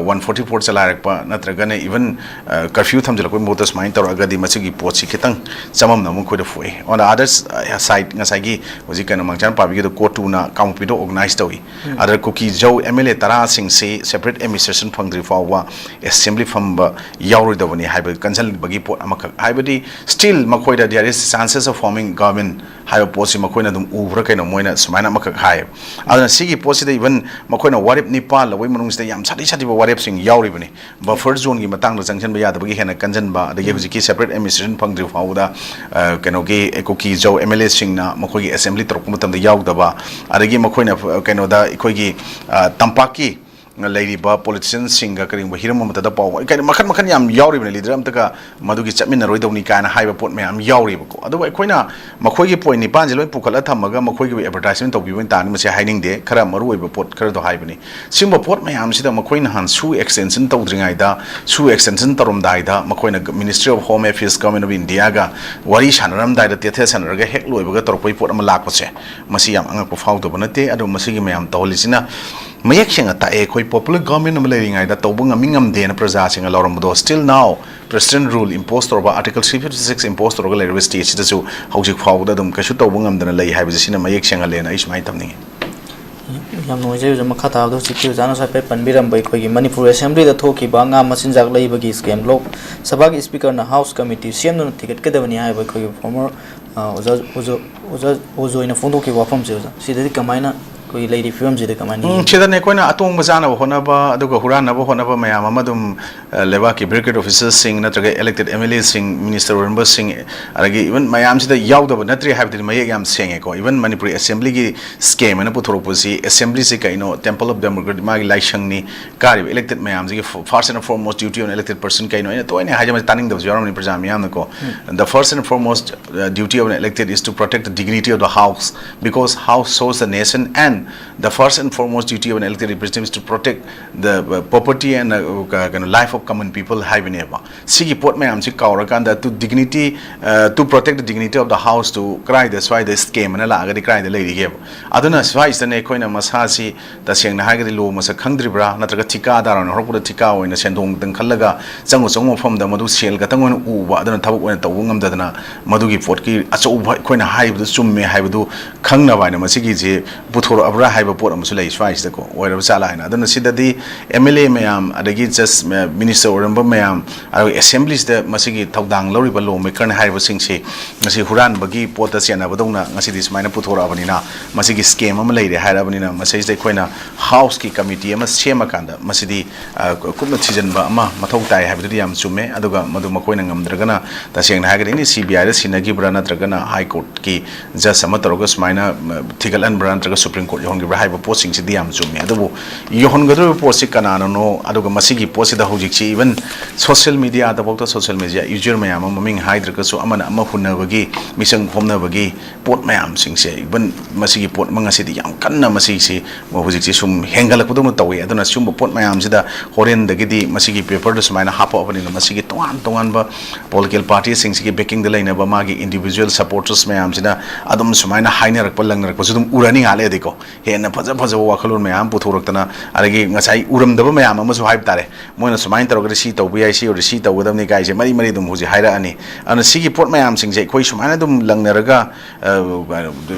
ꯋꯥꯟ ꯐꯣꯔꯇꯤ ꯐꯣꯔ ꯆꯂꯥꯏꯔꯛꯄ ꯅꯠꯇ꯭ꯔꯒꯅ ꯏꯚꯟ ꯀꯔꯐ꯭ꯌꯨ ꯊꯝꯖꯤꯜꯂꯛꯄꯒꯤ ꯃꯍꯨꯠꯇ ꯁꯨꯃꯥꯏꯅ ꯇꯧꯔꯛꯑꯒꯗꯤ ꯃꯁꯤꯒꯤ ꯄꯣꯠꯁꯤ ꯈꯤꯇꯪ ꯆꯃꯝꯅꯕ ꯑꯃ ꯑꯩꯈꯣꯏꯗ ꯄꯣꯛꯏ꯫ On the other side, ꯉꯁꯥꯏꯒꯤ ꯍꯧꯖꯤꯛ ꯀꯩꯅꯣ ꯃꯥꯡꯆꯥꯟ ꯄꯥꯕꯤꯒꯤꯗꯣ ꯀꯣꯔꯠꯇꯨꯅ ꯀꯥꯡꯄꯣꯛꯄꯤꯗ ꯑꯣꯔꯒꯅꯥꯏꯖ ꯇꯧꯏ꯫ ꯑꯗ Kuki Zo M L A ꯇꯔꯥꯁꯤꯡꯁꯤ ꯁꯦꯄꯔꯦꯠ ꯑꯦꯗꯃꯤꯅꯤꯁꯇ꯭ꯔꯦꯁꯟ ꯐꯪꯗ꯭ꯔꯤ ꯐꯥꯎꯕ ꯑꯦꯁꯦꯝꯕ꯭ꯂꯤ ꯐꯝꯕ ꯌꯥꯎꯔꯣꯏꯗꯕꯅꯤ ꯍꯥꯏꯕ ꯀꯟꯁꯤꯟꯕꯒꯤ ꯄꯣꯠ ꯑꯃꯈꯛ꯫ ꯍꯥꯏꯕꯗꯤ still ꯃꯈꯣꯏꯗ there is chances of forming government ꯍꯥꯏꯕ ꯄꯣꯠꯁꯤ ꯃꯈꯣꯏꯅ ꯑꯗꯨꯝ ꯎꯕ꯭ꯔꯥ ꯀꯩꯅꯣ ꯃꯣꯏꯅ ꯁꯨꯃꯥꯏꯅ ꯑꯃꯈꯛ ꯍꯥꯏꯌꯦꯕ꯫ ꯑꯗꯨꯅ ꯁꯤꯒꯤ ꯄꯣꯠꯁꯤꯗ ꯏꯚꯟ ꯃꯈꯣꯏꯅ ꯋꯥꯔꯦꯞ ꯅꯤꯄꯥꯟ ꯂꯧꯕꯒꯤ ꯃꯅꯨꯡꯁꯤꯗ ꯌꯥꯝ ꯁꯥꯊꯤ ꯁꯥꯊꯤꯕ ꯋꯥꯔꯦꯞꯁꯤꯡ ꯌꯥꯎꯔꯤꯕꯅꯤ꯫ ꯕꯐꯔ ꯖꯣꯟꯒꯤ ꯃꯇꯥꯡꯗ ꯆꯪꯁꯤꯟꯕ ꯌꯥꯗꯕꯒꯤ ꯍꯦꯟꯅ ꯀꯟꯁꯤꯟꯕ, ꯑꯗꯒꯤ ꯍꯧꯖꯤꯛꯀꯤ ꯁꯦꯄꯔꯦꯠ ꯑꯦꯗꯃꯤꯅꯤꯁꯇ꯭ꯔꯦꯁꯟ ꯐꯪꯗ꯭ꯔꯤ ꯐꯥꯎꯕꯗ, ꯑ, ꯀꯩꯅꯣꯒꯤ ꯀꯨꯀꯤ ꯖꯧ ꯑꯦꯝ ꯑꯦꯜ ꯑꯦꯁꯤꯡꯅ ꯃꯈꯣꯏꯒꯤ ꯑꯦꯁꯦꯝꯕ꯭ꯂꯤ ꯇꯧꯔꯛꯄ ꯃꯇꯝꯗ ꯌꯥꯎꯗꯕ, ꯑꯗꯒꯤ ꯃꯈꯣꯏꯅ, ꯑ, ꯀꯩꯅꯣꯗ ꯑꯩꯈꯣꯏꯒꯤ, ꯑ, ꯇꯝꯄꯥꯛꯀꯤ ꯂꯩꯔꯤꯕ ꯄꯣꯂꯤꯇꯤꯁꯤꯌꯟꯁꯤꯡꯒ ꯀꯔꯤꯒꯨꯝꯕ ꯍꯤꯔꯝ ꯑꯃꯠꯇꯗ ꯄꯥꯎ, ꯀꯩꯅꯣ ꯃꯈꯜ ꯃꯈꯜ ꯌꯥꯝ ꯌꯥꯎꯔꯤꯕꯅꯤ, ꯂꯤꯗꯔ ꯑꯝꯇꯒ ꯃꯗꯨꯒꯤ ꯆꯠꯃꯤꯟꯅꯔꯣꯏꯗꯧꯅꯤ ꯀꯥꯏꯅ ꯍꯥꯏꯕ ꯄꯣꯠ ꯃꯌꯥꯝ ꯌꯥꯎꯔꯤꯕꯀꯣ꯫ ꯑꯗꯨꯕꯨ ꯑꯩꯈꯣꯏꯅ ꯃꯈꯣꯏꯒꯤ ꯄꯣꯏꯟ ꯅꯤꯄꯥꯟꯁꯦ ꯂꯣꯏ ꯄꯨꯈꯠꯂ ꯊꯝꯃꯒ ꯃꯈꯣꯏꯒꯤ ꯑꯦꯗꯚꯔꯇꯥꯏꯖꯃꯦꯟ ꯇꯧꯕꯤꯕ ꯑꯣꯏꯅ ꯇꯥꯔꯅꯤ꯫ ꯃꯁꯤ ꯍꯥꯏꯅꯤꯡꯗꯦ, ꯈꯔ ꯃꯔꯨ ꯑꯣꯏꯕ ꯄꯣꯠ ꯈꯔꯗꯣ ꯍꯥꯏꯕꯅꯤ꯫ ꯁꯤꯒꯨꯝꯕ ꯄꯣꯠ ꯃꯌꯥꯝꯁꯤꯗ ꯃꯈꯣꯏ ꯅꯍꯥꯟ ꯁꯨ ꯑꯦꯛꯁꯇꯦꯟꯁꯟ ꯇꯧꯗ꯭ꯔꯤꯉꯩꯗ, ꯁꯨ ꯑꯦꯛꯁꯇꯦꯟꯁꯟ ꯇꯧꯔꯝꯗꯥꯏꯗ ꯃꯈꯣꯏꯅ Ministry of Home Affairs, Government of Indiaꯒ ꯋꯥꯔꯤ ꯁꯥꯟꯅꯔꯝꯗꯥꯏꯗ, ꯇꯦꯊꯦ ꯁꯥꯟꯅꯔꯒ ꯍꯦꯛ ꯂꯣꯏꯕꯒ ꯇꯧꯔꯛꯄꯒꯤ ꯄꯣꯠ ꯑꯃ ꯂꯥꯛꯄꯁꯦ, ꯃꯁꯤ ꯌꯥꯝ ꯑꯉꯛꯄ ꯐꯥꯎꯗꯕ ꯅꯠꯇꯦ꯫ ꯑꯗꯣ ꯃꯁꯤꯒꯤ ꯃꯌꯥꯝ ꯇꯧꯍꯜꯂꯤꯁꯤꯅ ꯃꯌꯦꯛ ꯁꯦꯡꯅ ꯇꯥꯛꯑꯦ, ꯑꯩꯈꯣꯏ ꯄꯣꯄꯨꯂꯔ ꯒꯣꯔꯃꯦꯟ ꯑꯃ ꯂꯩꯔꯤꯉꯩꯗ ꯇꯧꯕ ꯉꯝꯃꯤ ꯉꯝꯗꯦꯅ ꯄ꯭ꯔꯖꯥꯁꯤꯡꯅ ꯂꯥꯎꯔꯝꯕꯗꯣ, still now President rule impose ꯇꯧꯔꯕ, Article three fifty six impose ꯇꯧꯔꯒ ꯂꯩꯔꯤꯕ state ꯁꯤꯗꯁꯨ ꯍꯧꯖꯤꯛ ꯐꯥꯎꯕꯗ ꯑꯗꯨꯝ ꯀꯩꯁꯨ ꯇꯧꯕ ꯉꯝꯗꯅ ꯂꯩ ꯍꯥꯏꯕꯁꯦ ꯁꯤꯅ ꯃꯌꯦꯛ ꯁꯦꯡꯍꯜꯂꯦꯅ ꯑꯩ ꯁꯨꯃꯥꯏꯅ ꯊꯝꯅꯤꯡꯉꯤ꯫ ꯌꯥꯝ ꯅꯨꯡꯉꯥꯏꯖꯩ ꯑꯣꯖꯥ꯫ ꯃꯈꯥ ꯇꯥꯕꯗ ꯍꯧꯖꯤꯛꯀꯤ ꯑꯣꯖꯥꯅꯁꯨ ꯍꯥꯏꯐꯦꯠ ꯄꯟꯕꯤꯔꯝꯕ ꯑꯩꯈꯣꯏꯒꯤ ꯃꯅꯤꯄꯨꯔ ꯑꯦꯁꯦꯝꯕ꯭ꯂꯤꯗ ꯊꯣꯛꯈꯤꯕ ꯉꯥ ꯃꯆꯤꯟꯖꯥꯛ ꯂꯩꯕꯒꯤ scam, ꯂꯣꯛ ꯁꯚꯥꯒꯤ ꯁ꯭ꯄꯤꯀꯔꯅ ꯍꯥꯎꯁ ꯀꯃꯤꯇꯤ ꯁꯦꯝꯗꯨꯅ ꯊꯤꯒꯠꯀꯗꯕꯅꯤ ꯍꯥꯏꯕ ꯑꯩꯈꯣꯏꯒꯤ former, ꯑ, ꯑꯣꯖꯥ, ꯑꯣꯖꯥ, ꯑꯣꯖꯥ, ꯑꯣꯖꯥ ꯑꯣꯏꯅ ꯐꯣꯡꯗꯣꯛꯈꯤꯕ ꯋꯥꯐꯝꯁꯦ ꯑꯣꯖꯥ, ꯁꯤꯗꯗꯤ ꯀꯃꯥꯏꯅ ꯑꯩꯈꯣꯏꯒꯤ ꯂꯩꯔꯤ ꯐꯤꯕꯝꯁꯤꯗ ꯀꯃꯥꯏꯅ ꯎꯝ, ꯌꯦꯡꯕꯤ? ꯁꯤꯗꯅꯦ ꯑꯩꯈꯣꯏꯅ ꯑꯇꯣꯡꯕ ꯆꯥꯅꯕ ꯍꯣꯠꯅꯕ ꯑꯗꯨꯒ ꯍꯨꯔꯥꯟꯅꯕ ꯍꯣꯠꯅꯕ ꯃꯌꯥꯝ ꯑꯃ ꯑꯗꯨꯝ, ꯑ, ꯂꯩꯕꯥꯛꯀꯤ bureaucratic officerꯁꯤꯡ ꯅꯠꯇ꯭ꯔꯒ elected MLAꯁꯤꯡ, minister ꯑꯣꯏꯔꯝꯕꯁꯤꯡ, ꯑꯗꯒꯤ even ꯃꯌꯥꯝꯁꯤꯗ ꯌꯥꯎꯗꯕ ꯅꯠꯇ꯭ꯔꯦ ꯍꯥꯏꯕꯗꯨꯗꯤ ꯃꯌꯦꯛ ꯌꯥꯝ ꯁꯦꯡꯉꯦꯀꯣ꯫ Even ꯃꯅꯤꯄꯨꯔꯤ ꯑꯦꯁꯦꯝꯕ꯭ꯂꯤꯒꯤ scam ꯍꯥꯏꯅ ꯄꯨꯊꯣꯔꯛꯄꯁꯤ, ꯑꯦꯁꯦꯝꯕ꯭ꯂꯤꯁꯤ ꯀꯩꯅꯣ, temple of democracy, ꯃꯥꯒꯤ ꯂꯥꯏꯁꯪꯅꯤ, ꯀꯥꯔꯤꯕ elected ꯃꯌꯥꯝꯁꯤꯒꯤ first and foremost duty of an elected person ꯀꯩꯅꯣ? ꯑꯩꯅ ꯇꯣꯏꯅ ꯍꯥꯏꯖꯕꯁꯦ ꯇꯥꯅꯤꯡꯗꯕꯁꯨ ꯌꯥꯎꯔꯝꯅꯤ ꯄ꯭ꯔꯖꯥ ꯃꯤꯌꯥꯝꯅꯀꯣ꯫ The first and foremost, uh, duty of an elected is to protect the dignity of the house, because house serves the nation, and the first and foremost duty of an elected representative is to protect the, uh, property and, uh, ꯀ-, ꯀꯩꯅꯣ, life of common people ꯍꯥꯏꯕꯅꯦꯕ꯫ ꯁꯤꯒꯤ ꯄꯣꯠ ꯃꯌꯥꯝꯁꯤ ꯀꯥꯎꯔꯀꯥꯟꯗ, to dignity, uh, to protect the dignity of the house two ꯀꯗꯥꯏꯗ, ꯁ꯭ꯋꯥꯏꯗ scam ꯑꯅ ꯂꯥꯛꯑꯒꯗꯤ ꯀꯗꯥꯏꯗ ꯂꯩꯔꯤꯒꯦꯕ? ꯑꯗꯨꯅ ꯁ꯭ꯋꯥꯏꯁꯤꯗꯅꯦ ꯑꯩꯈꯣꯏꯅ ꯃꯁꯥꯁꯤ ꯇꯁꯦꯡꯅ ꯍꯥꯏꯔꯒꯗꯤ ꯂꯣ ꯃꯁꯛ ꯈꯪꯗ꯭ꯔꯤꯕ꯭ꯔꯥ, ꯅꯠꯇ꯭ꯔꯒ ꯊꯤꯀꯥꯗꯥꯔ ꯑꯣꯏꯅ ꯍꯧꯔꯛꯄꯗ ꯊꯤꯀꯥ ꯑꯣꯏꯅ ꯁꯦꯟꯗꯣꯡ ꯈꯤꯇꯪ ꯈꯜꯂꯒ ꯆꯪꯉꯨ ꯆꯪꯉꯨ ꯃꯐꯝꯗ ꯃꯗꯨ ꯁꯦꯜ ꯈꯛꯇꯪ ꯑꯣꯏꯅ ꯎꯕ, ꯑꯗꯨꯅ ꯊꯕꯛ ꯑꯣꯏꯅ ꯇꯧꯕ ꯉꯝꯗꯗꯅ ꯃꯗꯨꯒꯤ ꯄꯣꯠꯀꯤ ꯑꯆꯧꯕ ꯑꯩꯈꯣꯏꯅ ꯍꯥꯏꯔꯤꯕꯗꯨ ꯆꯨꯝꯃꯦ ꯍꯥꯏꯕꯗꯨ ꯈꯪꯅꯕ ꯍꯥꯏꯅ ꯃꯁꯤꯒꯤꯁꯦ ꯄꯨꯊꯣꯔꯛꯑꯕ꯭ꯔꯥ ꯍꯥꯏꯕ ꯄꯣꯠ ꯑꯃꯁꯨ ꯂꯩ ꯁ꯭ꯋꯥꯏꯁꯤꯗꯀꯣ, ꯑꯣꯏꯔꯕ ꯖꯥꯠꯂꯥ ꯍꯥꯏꯅ꯫ ꯑꯗꯨꯅ ꯁꯤꯗꯗꯤ MLA ꯃꯌꯥꯝ, ꯑꯗꯒꯤ just minister ꯑꯣꯏꯔꯝꯕ ꯃꯌꯥꯝ, ꯑꯗꯨꯒ ꯑꯦꯁꯦꯝꯕ꯭ꯂꯤꯁꯤꯗ ꯃꯁꯤꯒꯤ ꯊꯧꯗꯥꯡ ꯂꯧꯔꯤꯕ ꯂꯣ ꯃꯦꯀꯔꯅ ꯍꯥꯏꯔꯤꯕꯁꯤꯡꯁꯤ ꯉꯁꯤ ꯍꯨꯔꯥꯟꯕꯒꯤ ꯄꯣꯠꯇ ꯆꯦꯟꯅꯕꯗꯧꯅ ꯉꯁꯤꯗꯤ ꯁꯨꯃꯥꯏꯅ ꯄꯨꯊꯣꯔꯛꯑꯕꯅꯤꯅ, ꯃꯁꯤꯒꯤ scam ꯑꯃ ꯂꯩꯔꯦ ꯍꯥꯏꯔꯕꯅꯤꯅ, ꯃꯁꯤꯁꯤꯗ ꯑꯩꯈꯣꯏꯅ ꯍꯥꯎꯁꯀꯤ ꯀꯃꯤꯇꯤ ꯑꯃ ꯁꯦꯝꯃꯀꯥꯟꯗ ꯃꯁꯤꯗꯤ, ꯑ, ꯀꯨꯞꯅ ꯊꯤꯖꯤꯟꯕ ꯑꯃ ꯃꯊꯧ ꯇꯥꯏ ꯍꯥꯏꯕꯗꯨꯗꯤ ꯌꯥꯝ ꯆꯨꯝꯃꯦ꯫ ꯑꯗꯨꯒ ꯃꯗꯨ ꯃꯈꯣꯏꯅ ꯉꯝꯗ꯭ꯔꯒꯅ, ꯇꯁꯦꯡꯅ ꯍꯥꯏꯔꯒꯗꯤ ꯑꯦꯅꯤ CBIꯗ ꯁꯤꯟꯅꯈꯤꯕ꯭ꯔꯥ ꯅꯠꯇ꯭ꯔꯒꯅ High Courtꯀꯤ judge ꯑꯃ ꯇꯧꯔꯒ ꯁꯨꯃꯥꯏꯅ, ꯃ, ꯊꯤꯒꯠꯍꯟꯕ꯭ꯔꯥ ꯅꯠꯇ꯭ꯔꯒ Supreme Court ꯌꯧꯍꯟꯈꯤꯕ꯭ꯔꯥ ꯍꯥꯏꯕ ꯄꯣꯠꯁꯤꯡꯁꯤꯗꯤ ꯌꯥꯝ ꯆꯨꯝꯃꯦ꯫ ꯑꯗꯨꯕꯨ ꯌꯧꯍꯟꯒꯗꯧꯔꯤꯕ ꯄꯣꯠꯁꯤ ꯀꯅꯥꯅꯅꯣ, ꯑꯗꯨꯒ ꯃꯁꯤꯒꯤ ꯄꯣꯠꯁꯤꯗ ꯍꯧꯖꯤꯛꯁꯤ even social mediaꯗꯐꯥꯎꯗ, social media user ꯃꯌꯥꯝ ꯑꯃ, ꯃꯃꯤꯡ ꯍꯥꯏꯗ꯭ꯔꯒꯁꯨ, ꯑꯃꯅ ꯑꯃ ꯍꯨꯟꯅꯕꯒꯤ, ꯃꯤꯆꯪ ꯈꯣꯝꯅꯕꯒꯤ ꯄꯣꯠ ꯃꯌꯥꯝꯁꯤꯡꯁꯦ, even ꯃꯁꯤꯒꯤ ꯄꯣꯠ ꯃꯉꯥꯁꯤꯗꯤ ꯌꯥꯝ ꯀꯟꯅ ꯃꯁꯤꯁꯤ ꯍꯧꯖꯤꯛꯁꯤ ꯁꯨꯝ ꯍꯦꯟꯒꯠꯂꯛꯄꯗꯧꯅ ꯇꯧꯏ꯫ ꯑꯗꯨꯅ ꯁꯤꯒꯨꯝꯕ ꯄꯣꯠ ꯃꯌꯥꯝꯁꯤꯗ ꯍꯣꯔꯦꯟꯗꯒꯤꯗꯤ ꯃꯁꯤꯒꯤ paperꯗ ꯁꯨꯃꯥꯏꯅ ꯍꯥꯞꯄꯛꯑꯕꯅꯤꯅ, ꯃꯁꯤꯒꯤ ꯇꯣꯉꯥꯟ ꯇꯣꯉꯥꯟꯕ political partyꯁꯤꯡꯁꯤꯒꯤ backingꯗ ꯂꯩꯅꯕ ꯃꯥꯒꯤ individual supporters ꯃꯌꯥꯝꯁꯤꯅ ꯑꯗꯨꯝ ꯁꯨꯃꯥꯏꯅ ꯍꯥꯏꯅꯔꯛꯄ, ꯂꯪꯅꯔꯛꯄꯁꯨ ꯑꯗꯨꯝ ꯎꯔꯅꯤ ꯉꯥꯏꯍꯥꯛ ꯂꯩꯔꯗꯤꯀꯣ꯫ ꯍꯦꯟꯅ ꯐꯖ ꯐꯖꯕ ꯋꯥꯈꯜꯂꯣꯟ ꯃꯌꯥꯝ ꯑꯃ ꯄꯨꯊꯣꯔꯛꯇꯅ, ꯑꯗꯒꯤ ꯉꯁꯥꯏ ꯎꯔꯝꯗꯕ ꯃꯌꯥꯝ ꯑꯃꯁꯨ ꯍꯥꯏꯕ ꯇꯥꯔꯦ, ꯃꯣꯏꯅ ꯁꯨꯃꯥꯏꯅ ꯇꯧꯔꯒꯗꯤ ꯁꯤ ꯇꯧꯕ ꯌꯥꯏ, ꯁꯤ ꯑꯣꯏꯔꯗꯤ ꯁꯤ ꯇꯧꯒꯗꯕꯅꯤ ꯀꯥꯏꯁꯦ ꯃꯔꯤ ꯃꯔꯤ ꯑꯗꯨꯝ ꯍꯧꯖꯤꯛ ꯍꯥꯏꯔꯛꯑꯅꯤ꯫ ꯑꯗꯨꯅ ꯁꯤꯒꯤ ꯄꯣꯠ ꯃꯌꯥꯝꯁꯤꯡꯁꯦ ꯑꯩꯈꯣꯏ ꯁꯨꯃꯥꯏꯅ ꯑꯗꯨꯝ ꯂꯪꯅꯔꯒ, ꯑ,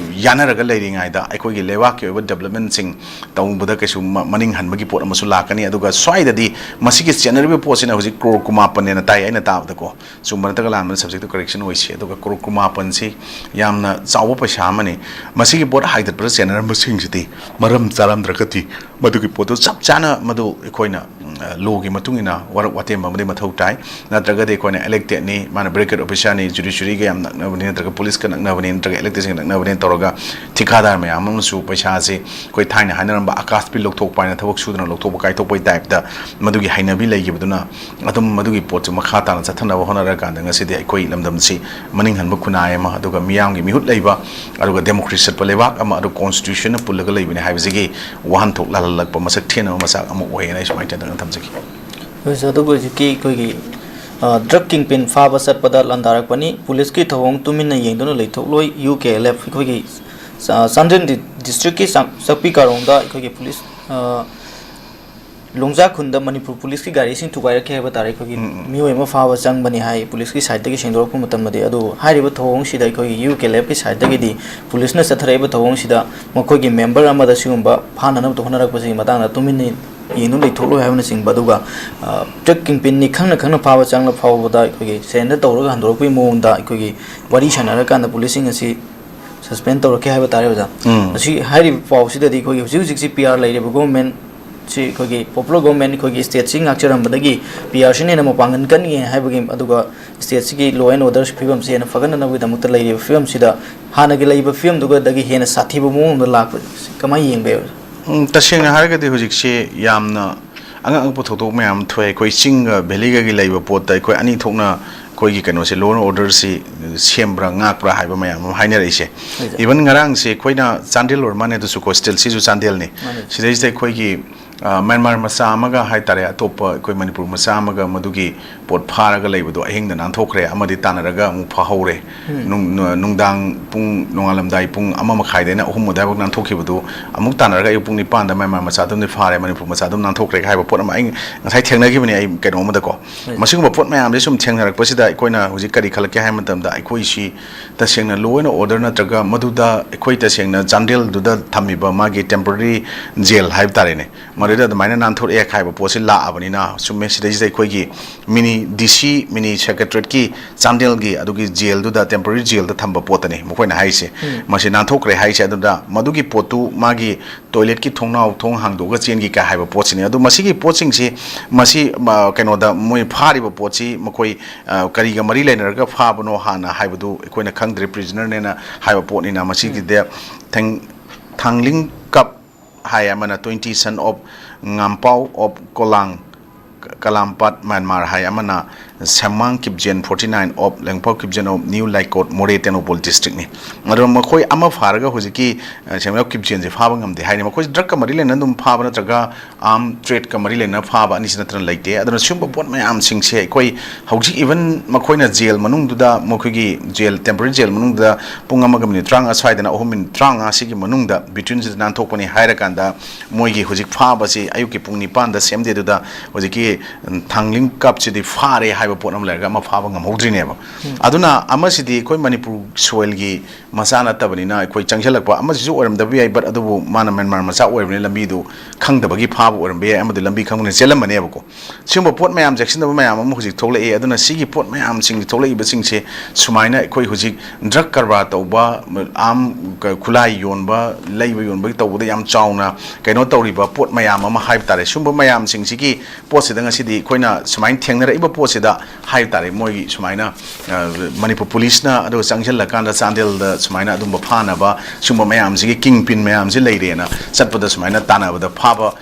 ꯌꯥꯅꯔꯒ ꯂꯩꯔꯤꯉꯩꯗ ꯑꯩꯈꯣꯏꯒꯤ ꯂꯩꯕꯥꯛꯀꯤ ꯑꯣꯏꯕ developmentꯁꯤꯡ ꯇꯧꯕꯗ ꯀꯩꯁꯨ ꯃ-, ꯃꯅꯤꯡ ꯍꯟꯕꯒꯤ ꯄꯣꯠ ꯑꯃꯁꯨ ꯂꯥꯛꯀꯅꯤ꯫ ꯑꯗꯨꯒ ꯁ꯭ꯋꯥꯏꯗꯗꯤ ꯃꯁꯤꯒꯤ ꯆꯦꯟꯅꯔꯤꯕ ꯄꯣꯠꯁꯤꯅ ꯍꯧꯖꯤꯛ ꯀ꯭ꯔꯣꯔ ꯀꯨꯟꯃꯥꯄꯟꯅꯦꯅ ꯇꯥꯏ ꯑꯩꯅ ꯇꯥꯕꯗꯀꯣ, ꯆꯨꯝꯕ ꯅꯠꯇ꯭ꯔꯒ ꯂꯥꯟꯕꯅ subject to correction ꯑꯣꯏꯁꯤ꯫ ꯑꯗꯨꯒ ꯀ꯭ꯔꯣꯔ ꯀꯨꯟꯃꯥꯄꯟꯁꯤ ꯌꯥꯝꯅ ꯆꯥꯎꯕ ꯄꯩꯁꯥ ꯑꯃꯅꯤ꯫ ꯃꯁꯤꯒꯤ ꯄꯣꯠ ꯍꯥꯏꯗꯠꯄꯗ ꯆꯦꯟꯅꯔꯝꯕꯁꯤꯡꯁꯤꯗꯤ ꯃꯔꯝ ꯆꯥꯔꯝꯗ꯭ꯔꯒꯗꯤ ꯃꯗꯨꯒꯤ ꯄꯣꯠꯇꯨ ꯆꯞ ꯆꯥꯅ ꯃꯗꯨ ꯑꯩꯈꯣꯏꯅ, ꯎꯝ, lawꯒꯤ ꯃꯇꯨꯡ ꯏꯟꯅ ꯋꯥꯔꯛ ꯋꯥꯇꯦꯝ ꯑꯃꯗꯤ ꯃꯊꯧ ꯇꯥꯏ꯫ ꯅꯠꯇ꯭ꯔꯒꯗꯤ ꯑꯩꯈꯣꯏꯅ electedꯅꯤ, ꯃꯥꯅ brigade officerꯅꯤ, judiciaryꯒ ꯌꯥꯝ ꯅꯛꯅꯕꯅꯤ, ꯅꯠꯇ꯭ꯔꯒ policeꯀ ꯅꯛꯅꯕꯅꯤ, ꯅꯠꯇ꯭ꯔꯒ electedꯁꯤꯡꯒ ꯅꯛꯅꯕꯅꯤ ꯇꯧꯔꯒ ꯊꯤꯀꯥꯗꯥꯔ ꯃꯌꯥꯝ ꯑꯃꯁꯨ ꯄꯩꯁꯥꯁꯤ ꯑꯩꯈꯣꯏ ꯊꯥꯏꯅ ꯍꯥꯏꯅꯔꯝꯕ ꯑꯀꯥꯁ ꯄꯤꯜ ꯂꯧꯊꯣꯛꯄ ꯍꯥꯏꯅ ꯊꯕꯛ ꯁꯨꯗꯅ ꯂꯧꯊꯣꯛꯄ ꯀꯥꯏꯊꯣꯛꯄꯒꯤ typeꯇ ꯃꯗꯨꯒꯤ ꯍꯩꯅꯕꯤ ꯂꯩꯈꯤꯕꯗꯨꯅ ꯑꯗꯨꯝ ꯃꯗꯨꯒꯤ ꯄꯣꯠꯁꯨ ꯃꯈꯥ ꯇꯥꯅ ꯆꯠꯊꯅꯕ ꯍꯣꯠꯅꯔꯀꯥꯟꯗ ꯉꯁꯤꯗꯤ ꯑꯩꯈꯣꯏ ꯂꯝꯗꯝꯁꯤ ꯃꯅꯤꯡꯍꯟꯕ ꯈꯨꯟꯅꯥꯏ ꯑꯃ, ꯑꯗꯨꯒ ꯃꯤꯌꯥꯝꯒꯤ ꯃꯤꯍꯨꯠ ꯂꯩꯕ, ꯑꯗꯨꯒ democracy ꯆꯠꯄ ꯂꯩꯕꯥꯛ ꯑꯃ, ꯑꯗꯨꯒ constitutionꯅ ꯄꯨꯜꯂꯒ ꯂꯩꯕꯅꯤ ꯍꯥꯏꯕꯁꯤꯒꯤ ꯋꯥꯍꯟꯊꯣꯛ ꯂꯥꯜꯍꯜꯂꯛꯄ ꯃꯁꯛ ꯊꯦꯡꯅꯕ ꯃꯆꯥꯛ ꯑꯃ ꯑꯣꯏꯌꯦꯅ ꯑꯩ ꯁꯨꯃꯥꯏꯅ ꯇꯦꯟꯇꯛꯅ ꯊꯝꯖꯒꯦ꯫ ꯍꯣꯏ ꯁꯥꯔ, ꯑꯗꯨꯕꯨ ꯍꯧꯖꯤꯛꯀꯤ ꯑꯩꯈꯣꯏꯒꯤ, ꯑ, drug kingpin ꯐꯥꯕ ꯆꯠꯄꯗ ꯂꯥꯟꯗꯥꯔꯛꯄꯅꯤ꯫ ꯄꯨꯂꯤꯁꯀꯤ ꯊꯧꯑꯣꯡ ꯇꯨꯃꯤꯟꯅ ꯌꯦꯡꯗꯨꯅ ꯂꯩꯊꯣꯛꯂꯣꯏ꯫ ꯌꯨ ꯀꯦ ꯑꯦꯜ ꯑꯦꯐ ꯑꯩꯈꯣꯏꯒꯤ, ꯑ, ꯆꯥꯟꯗꯦꯜ ꯗꯤ-, districtꯀꯤ ꯆꯥꯡ-, ꯆꯥꯛꯄꯤ ꯀꯥꯔꯣꯡꯗ ꯑꯩꯈꯣꯏꯒꯤ ꯄꯨꯂꯤꯁ, ꯑ, ꯂꯣꯡꯖꯥ ꯈꯨꯟꯗ ꯃꯅꯤꯄꯨꯔ ꯄꯨꯂꯤꯁꯀꯤ ꯒꯥꯔꯤꯁꯤꯡ ꯊꯨꯒꯥꯏꯔꯛꯈꯤ ꯍꯥꯏꯕ ꯇꯥꯔꯦ꯫ ꯑꯩꯈꯣꯏꯒꯤ ꯎꯝ, ꯎꯝ꯫ ꯃꯤꯑꯣꯏ ꯑꯃ ꯐꯥꯕ ꯆꯪꯕꯅꯤ ꯍꯥꯏ ꯄꯨꯂꯤꯁꯀꯤ sideꯇꯒꯤ ꯁꯦꯡꯗꯣꯔꯛꯄ ꯃꯇꯝꯗꯗꯤ꯫ ꯑꯗꯨ ꯍꯥꯏꯔꯤꯕ ꯊꯧꯑꯣꯡꯁꯤꯗ ꯑꯩꯈꯣꯏꯒꯤ ꯌꯨ ꯀꯦ ꯑꯦꯜ ꯑꯦꯐꯀꯤ sideꯇꯒꯤꯗꯤ ꯄꯨꯂꯤꯁꯅ ꯆꯠꯊꯔꯛꯏꯕ ꯊꯧꯑꯣꯡꯁꯤꯗ ꯃꯈꯣꯏꯒꯤ member ꯑꯃꯗ ꯁꯤꯒꯨꯝꯕ ꯐꯥꯅꯅꯕ ꯍꯣꯠꯅꯔꯛꯄꯁꯤꯒꯤ ꯃꯇꯥꯡꯗ ꯇꯨꯃꯤꯟꯅ ꯌꯦꯡꯗꯨꯅ ꯂꯩꯊꯣꯛꯂꯣꯏ ꯍꯥꯏꯕꯅꯆꯤꯡꯕ, ꯑꯗꯨꯒ, ꯑ, drug kingpinꯅꯤ ꯈꯪꯅ ꯈꯪꯅ ꯐꯥꯕ ꯆꯪꯂ ꯐꯥꯎꯕꯗ ꯑꯩꯈꯣꯏꯒꯤ surrender ꯇꯧꯔꯒ ꯍꯟꯗꯣꯔꯛꯄꯒꯤ ꯃꯑꯣꯡꯗ ꯑꯩꯈꯣꯏꯒꯤ ꯋꯥꯔꯤ ꯁꯥꯟꯅꯔꯀꯥꯟꯗ ꯄꯨꯂꯤꯁꯁꯤꯡ ꯑꯁꯤ suspend ꯇꯧꯔꯛꯈꯤ ꯍꯥꯏꯕ ꯇꯥꯔꯦ, ꯑꯣꯖꯥ꯫ ꯎꯝ꯫ ꯑꯁꯤ ꯍꯥꯏꯔꯤꯕ ꯄꯥꯎꯁꯤꯗꯗꯤ ꯑꯩꯈꯣꯏꯒꯤ ꯍꯧꯖꯤꯛ ꯍꯧꯖꯤꯛꯁꯤ P R ꯂꯩꯔꯤꯕ government ꯁꯤ ꯑꯩꯈꯣꯏꯒꯤ popular government, ꯑꯩꯈꯣꯏꯒꯤ stateꯁꯤ ꯉꯥꯛꯆꯔꯝꯕꯗꯒꯤ P Rꯁꯤꯅ ꯍꯦꯟꯅ ꯃꯄꯥꯡꯒꯜ ꯀꯟꯒꯦ ꯍꯥꯏꯕꯒꯤ, ꯑꯗꯨꯒ stateꯁꯤꯒꯤ law and order ꯐꯤꯕꯝꯁꯤ ꯍꯦꯟꯅ ꯐꯒꯠꯅꯅꯕꯒꯤꯗꯃꯛꯇ ꯂꯩꯔꯤꯕ ꯐꯤꯕꯝꯁꯤꯗ ꯍꯥꯟꯅꯒꯤ ꯂꯩꯕ ꯐꯤꯕꯝꯗꯨꯒꯗꯒꯤ ꯍꯦꯟꯅ ꯁꯥꯊꯤꯕ ꯃꯑꯣꯡꯗ ꯂꯥꯛꯄꯁꯤ ꯀꯃꯥꯏꯅ ꯌꯦꯡꯕ ꯌꯥꯏ? ꯎꯝ, ꯇꯁꯦꯡꯅ ꯍꯥꯏꯔꯒꯗꯤ ꯍꯧꯖꯤꯛꯁꯤ ꯌꯥꯝꯅ ꯑꯉꯛ ꯑꯉꯛꯄ ꯊꯧꯗꯣꯛ ꯃꯌꯥꯝ ꯑꯃ ꯊꯣꯛꯑꯦ꯫ ꯑꯩꯈꯣꯏ ꯆꯤꯡꯒ valleyꯒꯒꯤ ꯂꯩꯕ ꯄꯣꯠꯇ ꯑꯩꯈꯣꯏ ꯑꯅꯤ ꯊꯣꯛꯅ ꯑꯩꯈꯣꯏꯒꯤ ꯀꯩꯅꯣꯁꯦ, law and orderꯁꯤ ꯁꯦꯝꯕ꯭ꯔꯥ ꯉꯥꯛꯄ꯭ꯔꯥ ꯍꯥꯏꯕ ꯃꯌꯥꯝ ꯑꯃ ꯍꯥꯏꯅꯔꯛꯏꯁꯦ꯫ ꯍꯣꯏ, ꯁꯥꯔ꯫ Even ꯉꯔꯥꯡꯁꯦ ꯑꯩꯈꯣꯏꯅ ꯆꯥꯟꯗꯦꯜ ꯑꯣꯏꯔ ꯃꯥꯅꯦ, ꯑꯗꯨꯁꯨ ꯀꯣ, still ꯁꯤꯁꯨ ꯆꯥꯟꯗꯦꯜꯅꯤ꯫ ꯃꯥꯅꯦ꯫ ꯁꯤꯗꯩꯁꯤꯗ ꯑꯩꯈꯣꯏꯒꯤ ꯑ, ꯃ꯭ꯌꯥꯟꯃꯥꯔ ꯃꯆꯥ ꯑꯃꯒ ꯍꯥꯏꯇꯥꯔꯦ, ꯑꯇꯣꯞꯄ ꯑꯩꯈꯣꯏ ꯃꯅꯤꯄꯨꯔ ꯃꯆꯥ ꯑꯃꯒ ꯃꯗꯨꯒꯤ ꯄꯣꯠ ꯐꯥꯔꯒ ꯂꯩꯕꯗꯣ ꯑꯍꯤꯡꯗ ꯅꯥꯟꯊꯣꯛꯈ꯭ꯔꯦ, ꯑꯃꯗꯤ ꯇꯥꯟꯅꯔꯒ ꯑꯃꯨꯛ ꯐꯥꯍꯧꯔꯦ꯫ ꯅꯨꯡ-, ꯅ-, ꯅꯨꯡꯗꯥꯡ ꯄꯨꯡ, ꯅꯣꯡꯉꯥꯜꯂꯝꯗꯥꯏ ꯄꯨꯡ ꯑꯃ ꯃꯈꯥꯏꯗꯩꯅ ꯑꯍꯨꯝ ꯑꯗꯨꯋꯥꯏꯐꯥꯎ ꯅꯥꯟꯊꯣꯛꯈꯤꯕꯗꯨ, ꯑꯃꯨꯛ ꯇꯥꯟꯅꯔꯒ ꯑꯌꯨꯛ ꯄꯨꯡ ꯅꯤꯄꯥꯟꯗ ꯃ꯭ꯌꯥꯟꯃꯥꯔ ꯃꯆꯥꯗꯨꯝꯗꯤ ꯐꯥꯔꯦ, ꯃꯅꯤꯄꯨꯔ ꯃꯆꯥꯗꯨꯝ ꯅꯥꯟꯊꯣꯛꯈ꯭ꯔꯦ ꯍꯥꯏꯕ ꯄꯣꯠ ꯑꯃ ꯑꯩ ꯉꯁꯥꯏ ꯊꯦꯡꯅꯈꯤꯕꯅꯦ ꯑꯩ ꯀꯩꯅꯣ ꯑꯃꯗꯀꯣ꯫ ꯃꯁꯤꯒꯨꯝꯕ ꯄꯣꯠ ꯃꯌꯥꯝꯁꯦ ꯁꯨꯝ ꯊꯦꯡꯅꯔꯛꯄꯁꯤꯗ ꯑꯩꯈꯣꯏꯅ ꯍꯧꯖꯤꯛ ꯀꯔꯤ ꯈꯜꯂꯛꯀꯦ ꯍꯥꯏꯕ ꯃꯇꯝꯗ, ꯑꯩꯈꯣꯏꯁꯤ ꯇꯁꯦꯡꯅ law and order ꯅꯠꯇ꯭ꯔꯒ ꯃꯗꯨꯗ ꯑꯩꯈꯣꯏ ꯇꯁꯦꯡꯅ ꯆꯥꯟꯗꯦꯜꯗꯨꯗ ꯊꯝꯃꯤꯕ ꯃꯥꯒꯤ temporary jail ꯍꯥꯏꯕ ꯇꯥꯔꯦꯅꯦ, ꯃꯗꯨꯗ ꯑꯗꯨꯃꯥꯏꯅ ꯅꯥꯟꯊꯣꯔꯛꯑꯦ ꯍꯥꯏꯕ ꯄꯣꯠꯁꯤ ꯂꯥꯛꯑꯕꯅꯤꯅ, ꯆꯨꯝꯃꯦ, ꯁꯤꯗꯩꯁꯤꯗ ꯑꯩꯈꯣꯏꯒꯤ mini D C, mini secretariatꯀꯤ ꯆꯥꯟꯗꯦꯜꯒꯤ ꯑꯗꯨꯒꯤ jailꯗꯨꯗ temporary jailꯗ ꯊꯝꯕ ꯄꯣꯠꯇꯅꯤ ꯃꯈꯣꯏꯅ ꯍꯥꯏꯔꯤꯁꯦ꯫ ꯃꯁꯤ ꯅꯥꯟꯊꯣꯛꯈ꯭ꯔꯦ ꯍꯥꯏꯁꯦ꯫ ꯑꯗꯨꯗ ꯃꯗꯨꯒꯤ ꯄꯣꯠꯇꯨ ꯃꯥꯒꯤ toiletꯀꯤ ꯊꯣꯡꯅꯥꯎ ꯊꯣꯡ ꯍꯥꯡꯗꯣꯛꯑꯒ ꯆꯦꯟꯈꯤ ꯀꯥꯏ ꯍꯥꯏꯕ ꯄꯣꯠꯁꯤꯅꯤ꯫ ꯑꯗꯨ ꯃꯁꯤꯒꯤ ꯄꯣꯠꯁꯤꯡꯁꯤ, ꯃꯁꯤ, ꯃ-, ꯀꯩꯅꯣꯗ ꯃꯣꯏ ꯐꯥꯔꯤꯕ ꯄꯣꯠꯁꯤ ꯃꯈꯣꯏ, ꯑ, ꯀꯔꯤꯒ ꯃꯔꯤ ꯂꯩꯅꯔꯒ ꯐꯥꯕꯅꯣ ꯍꯥꯟꯅ ꯍꯥꯏꯕꯗꯨ ꯑꯩꯈꯣꯏꯅ ꯈꯪꯗ꯭ꯔꯦ, prisonerꯅꯦꯅ ꯍꯥꯏꯕ ꯄꯣꯠꯅꯤꯅ꯫ ꯃꯁꯤꯒꯤꯗ ꯊꯦꯡ-, ꯊꯥꯡꯂꯤꯡ ꯀꯞ ꯍꯥꯏ ꯑꯃꯅ, twenty son of ꯉꯥꯝꯄꯥꯎ of ꯀꯣꯂꯥꯡ, ꯀ-, ꯀꯂꯥꯝꯄꯥꯠ, ꯃ꯭ꯌꯥꯟꯃꯥꯔ ꯍꯥꯏ ꯑꯃꯅ, ꯁꯦꯝꯃꯥꯡ ꯀꯤꯞꯖꯦꯟ, forty nine of ꯂꯦꯡꯄꯥꯎ ꯀꯤꯞꯖꯦꯟ of New ꯂꯥꯏꯀꯣꯠ, ꯃꯣꯔꯦ ꯇꯦꯡꯅꯧꯄꯜ districtꯅꯤ꯫ ꯑꯗꯣ ꯃꯈꯣꯏ ꯑꯃ ꯐꯥꯔꯒ ꯍꯧꯖꯤꯛꯀꯤ, ꯑ, ꯁꯦꯝꯃꯥꯡ ꯀꯤꯞꯖꯦꯟꯁꯦ ꯐꯥꯕ ꯉꯝꯗꯦ ꯍꯥꯏꯅꯤ꯫ ꯃꯈꯣꯏꯁꯦ drugꯀ ꯃꯔꯤ ꯂꯩꯅꯅ ꯑꯗꯨꯝ ꯐꯥꯕ ꯅꯠꯇ꯭ꯔꯒ arm tradeꯀ ꯃꯔꯤ ꯂꯩꯅꯅ ꯐꯥꯕ ꯑꯅꯤꯁꯤ ꯅꯠꯇꯅ ꯂꯩꯇꯦ꯫ ꯑꯗꯨꯅ ꯁꯤꯒꯨꯝꯕ ꯄꯣꯠ ꯃꯌꯥꯝꯁꯤꯡꯁꯦ ꯑꯩꯈꯣꯏ ꯍꯧꯖꯤꯛ even ꯃꯈꯣꯏꯅ jail ꯃꯅꯨꯡꯗꯨꯗ, ꯃꯈꯣꯏꯒꯤ jail, temporary jail ꯃꯅꯨꯡꯗꯨꯗ ꯄꯨꯡ ꯑꯃꯒ ꯃꯤꯅꯤꯠ ꯇꯔꯥꯃꯉꯥ ꯁ꯭ꯋꯥꯏꯗꯅ ꯑꯍꯨꯝ ꯃꯤꯅꯤꯠ ꯇꯔꯥꯃꯉꯥ ꯁꯤꯒꯤ ꯃꯅꯨꯡꯗ betweenꯁꯤꯗ ꯅꯥꯟꯊꯣꯛꯄꯅꯤ ꯍꯥꯏꯔꯀꯥꯟꯗ, ꯃꯣꯏꯒꯤ ꯍꯧꯖꯤꯛ ꯐꯥꯕꯁꯤ ꯑꯌꯨꯛꯀꯤ ꯄꯨꯡ ꯅꯤꯄꯥꯟꯗ ꯁꯦꯝꯗꯦ ꯑꯗꯨꯗ ꯍꯧꯖꯤꯛꯀꯤ, ꯎꯝ, ꯊꯥꯡꯂꯤꯡ ꯀꯞꯁꯤꯗꯤ ꯐꯥꯔꯦ ꯍꯥꯏꯕ ꯄꯣꯠ ꯑꯃ ꯂꯩꯔꯒ ꯑꯃ ꯐꯥꯕ ꯉꯝꯍꯧꯗ꯭ꯔꯤꯅꯦꯕ꯫ ꯑꯗꯨꯅ ꯑꯃꯁꯤꯗꯤ ꯑꯩꯈꯣꯏ ꯃꯅꯤꯄꯨꯔ soilꯒꯤ ꯃꯆꯥ ꯅꯠꯇꯕꯅꯤꯅ ꯑꯩꯈꯣꯏ ꯆꯪꯁꯤꯜꯂꯛꯄ ꯑꯃꯁꯤꯁꯨ ꯑꯣꯏꯔꯝꯗꯕ ꯌꯥꯏ, but ꯑꯗꯨꯕꯨ ꯃꯥꯅ ꯃ꯭ꯌꯥꯟꯃꯥꯔ ꯃꯆꯥ ꯑꯣꯏꯔꯕꯅꯤꯅ ꯂꯝꯕꯤꯗꯨ ꯈꯪꯗꯕꯒꯤ ꯐꯥꯕ ꯑꯣꯏꯔꯝꯕ ꯌꯥꯏ, ꯑꯃꯗꯤ ꯂꯝꯕꯤ ꯈꯪꯕꯅ ꯆꯦꯜꯂꯝꯕꯅꯦꯕꯀꯣ꯫ ꯁꯤꯒꯨꯝꯕ ꯄꯣꯠ ꯃꯌꯥꯝ, ꯆꯦꯛꯁꯤꯟꯗꯕ ꯃꯌꯥꯝ ꯑꯃ ꯍꯧꯖꯤꯛ ꯊꯣꯛꯂꯛꯏ꯫ ꯑꯗꯨꯅ ꯁꯤꯒꯤ ꯄꯣꯠ ꯃꯌꯥꯝꯁꯤꯡ ꯊꯣꯛꯂꯛꯏꯕꯁꯤꯡꯁꯦ ꯁꯨꯃꯥꯏꯅ ꯑꯩꯈꯣꯏ ꯍꯧꯖꯤꯛ drug ꯀꯔꯕꯥꯔ ꯇꯧꯕ, arm, ꯈꯨꯠꯂꯥꯏ ꯌꯣꯟꯕ, ꯂꯩꯕ ꯌꯣꯟꯕꯒꯤ ꯇꯧꯕꯗ ꯌꯥꯝ ꯆꯥꯎꯅ ꯀꯩꯅꯣ ꯇꯧꯔꯤꯕ ꯄꯣꯠ ꯃꯌꯥꯝ ꯑꯃ ꯍꯥꯏꯕ ꯇꯥꯔꯦ꯫ ꯁꯤꯒꯨꯝꯕ ꯃꯌꯥꯝꯁꯤꯡꯁꯤꯒꯤ ꯄꯣꯠꯁꯤꯗ ꯉꯁꯤꯗꯤ ꯑꯩꯈꯣꯏꯅ ꯁꯨꯃꯥꯏꯅ ꯊꯦꯡꯅꯔꯛꯏꯕ ꯄꯣꯠꯁꯤꯗ ꯍꯥꯏꯕ ꯇꯥꯔꯦ, ꯃꯣꯏꯒꯤ ꯁꯨꯃꯥꯏꯅ, ꯑ, ꯃꯅꯤꯄꯨꯔ ꯄꯨꯂꯤꯁꯅ ꯑꯗꯨꯒ ꯆꯪꯁꯤꯜꯂꯀꯥꯟꯗ ꯆꯥꯟꯗꯦꯜꯗ ꯁꯨꯃꯥꯏꯅ ꯑꯗꯨꯝꯕ ꯐꯥꯅꯕ ꯁꯤꯒꯨꯝꯕ ꯃꯌꯥꯝꯁꯤꯒꯤ kingpin ꯃꯌꯥꯝꯁꯤ ꯂꯩꯔꯦꯅ ꯆꯠꯄꯗ ꯁꯨꯃꯥꯏꯅ ꯇꯥꯟꯅꯕꯗ ꯐꯥꯕ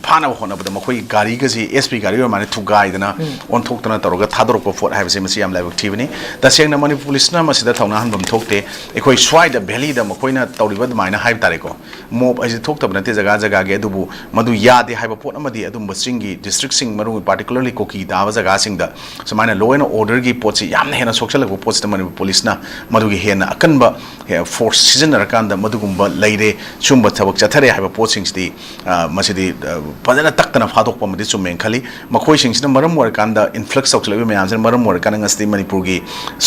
ꯐꯥꯅꯕ ꯍꯣꯠꯅꯕꯗ ꯃꯈꯣꯏꯒꯤ ꯒꯥꯔꯤꯒꯁꯤ ꯑꯦꯁ ꯄꯤ ꯒꯥꯔꯤ ꯑꯣꯏꯔ ꯃꯥꯜꯂꯦ, ꯊꯨꯒꯥꯏꯗꯅ ꯑꯣꯟꯊꯣꯛꯇꯅ ꯇꯧꯔꯒ ꯊꯥꯗꯣꯔꯛꯄ ꯄꯣꯠ ꯍꯥꯏꯕꯁꯦ ꯃꯁꯤ ꯌꯥꯝ ꯂꯥꯏꯕꯛ ꯊꯤꯕꯅꯤ꯫ ꯇꯁꯦꯡꯅ ꯃꯅꯤꯄꯨꯔ ꯄꯨꯂꯤꯁꯅ ꯃꯁꯤꯗ ꯊꯧꯅꯥ ꯍꯟꯐꯝ ꯊꯣꯛꯇꯦ꯫ ꯑꯩꯈꯣꯏ ꯁ꯭ꯋꯥꯏꯗ ꯚꯦꯂꯤꯗ ꯃꯈꯣꯏꯅ ꯇꯧꯔꯤꯕ ꯑꯗꯨꯃꯥꯏꯅ ꯍꯥꯏꯕ ꯇꯥꯔꯦꯀꯣ, ꯃꯣꯞ ꯍꯥꯏꯁꯦ ꯊꯣꯛꯇꯕ ꯅꯠꯇꯦ ꯖꯒꯥ ꯖꯒꯥꯒꯤ, ꯑꯗꯨꯕꯨ ꯃꯗꯨ ꯌꯥꯗꯦ ꯍꯥꯏꯕ ꯄꯣꯠ ꯑꯃꯗꯤ ꯑꯗꯨꯝꯕ ꯆꯤꯡꯒꯤ ꯗꯤꯁꯇ꯭ꯔꯤꯛꯁꯤꯡ, ꯃꯔꯨ ꯑꯣꯏꯅ ꯄꯥꯔꯇꯤꯀꯨꯂꯔꯂꯤ ꯀꯨꯀꯤ ꯇꯥꯕ ꯖꯒꯥꯁꯤꯡꯗ ꯁꯨꯃꯥꯏꯅ law and orderꯒꯤ ꯄꯣꯠꯁꯤ ꯌꯥꯝꯅ ꯍꯦꯟꯅ ꯁꯣꯛꯆꯜꯂꯛꯄ ꯄꯣꯠꯁꯤꯗ ꯃꯅꯤꯄꯨꯔ ꯄꯨꯂꯤꯁꯅ ꯃꯗꯨꯒꯤ ꯍꯦꯟꯅ ꯑꯀꯟꯕ ꯐꯣꯔꯁ ꯁꯤꯖꯤꯟꯅꯔꯀꯥꯟꯗ ꯃꯗꯨꯒꯨꯝꯕ ꯂꯩꯔꯦ, ꯁꯤꯒꯨꯝꯕ ꯊꯕꯛ ꯆꯠꯊꯔꯦ ꯍꯥꯏꯕ ꯄꯣꯠꯁꯤꯡꯁꯤꯗꯤ ꯑ, ꯃꯁꯤꯗꯤ ꯑ, ꯐꯖꯅ ꯇꯛꯇꯅ ꯐꯥꯗꯣꯛꯄ ꯑꯃꯗꯤ ꯆꯨꯝꯃꯦꯅ ꯈꯜꯂꯤ꯫ ꯃꯈꯣꯏꯁꯤꯡꯁꯤꯅ ꯃꯔꯝ ꯑꯣꯏꯔꯀꯥꯟꯗ, ꯏꯟꯐ꯭ꯂꯛꯁ ꯇꯧꯁꯤꯜꯂꯛꯏꯕ ꯃꯌꯥꯝꯁꯤꯅ ꯃꯔꯝ ꯑꯣꯏꯔꯀꯥꯟꯗ ꯉꯁꯤꯗꯤ ꯃꯅꯤꯄꯨꯔꯒꯤ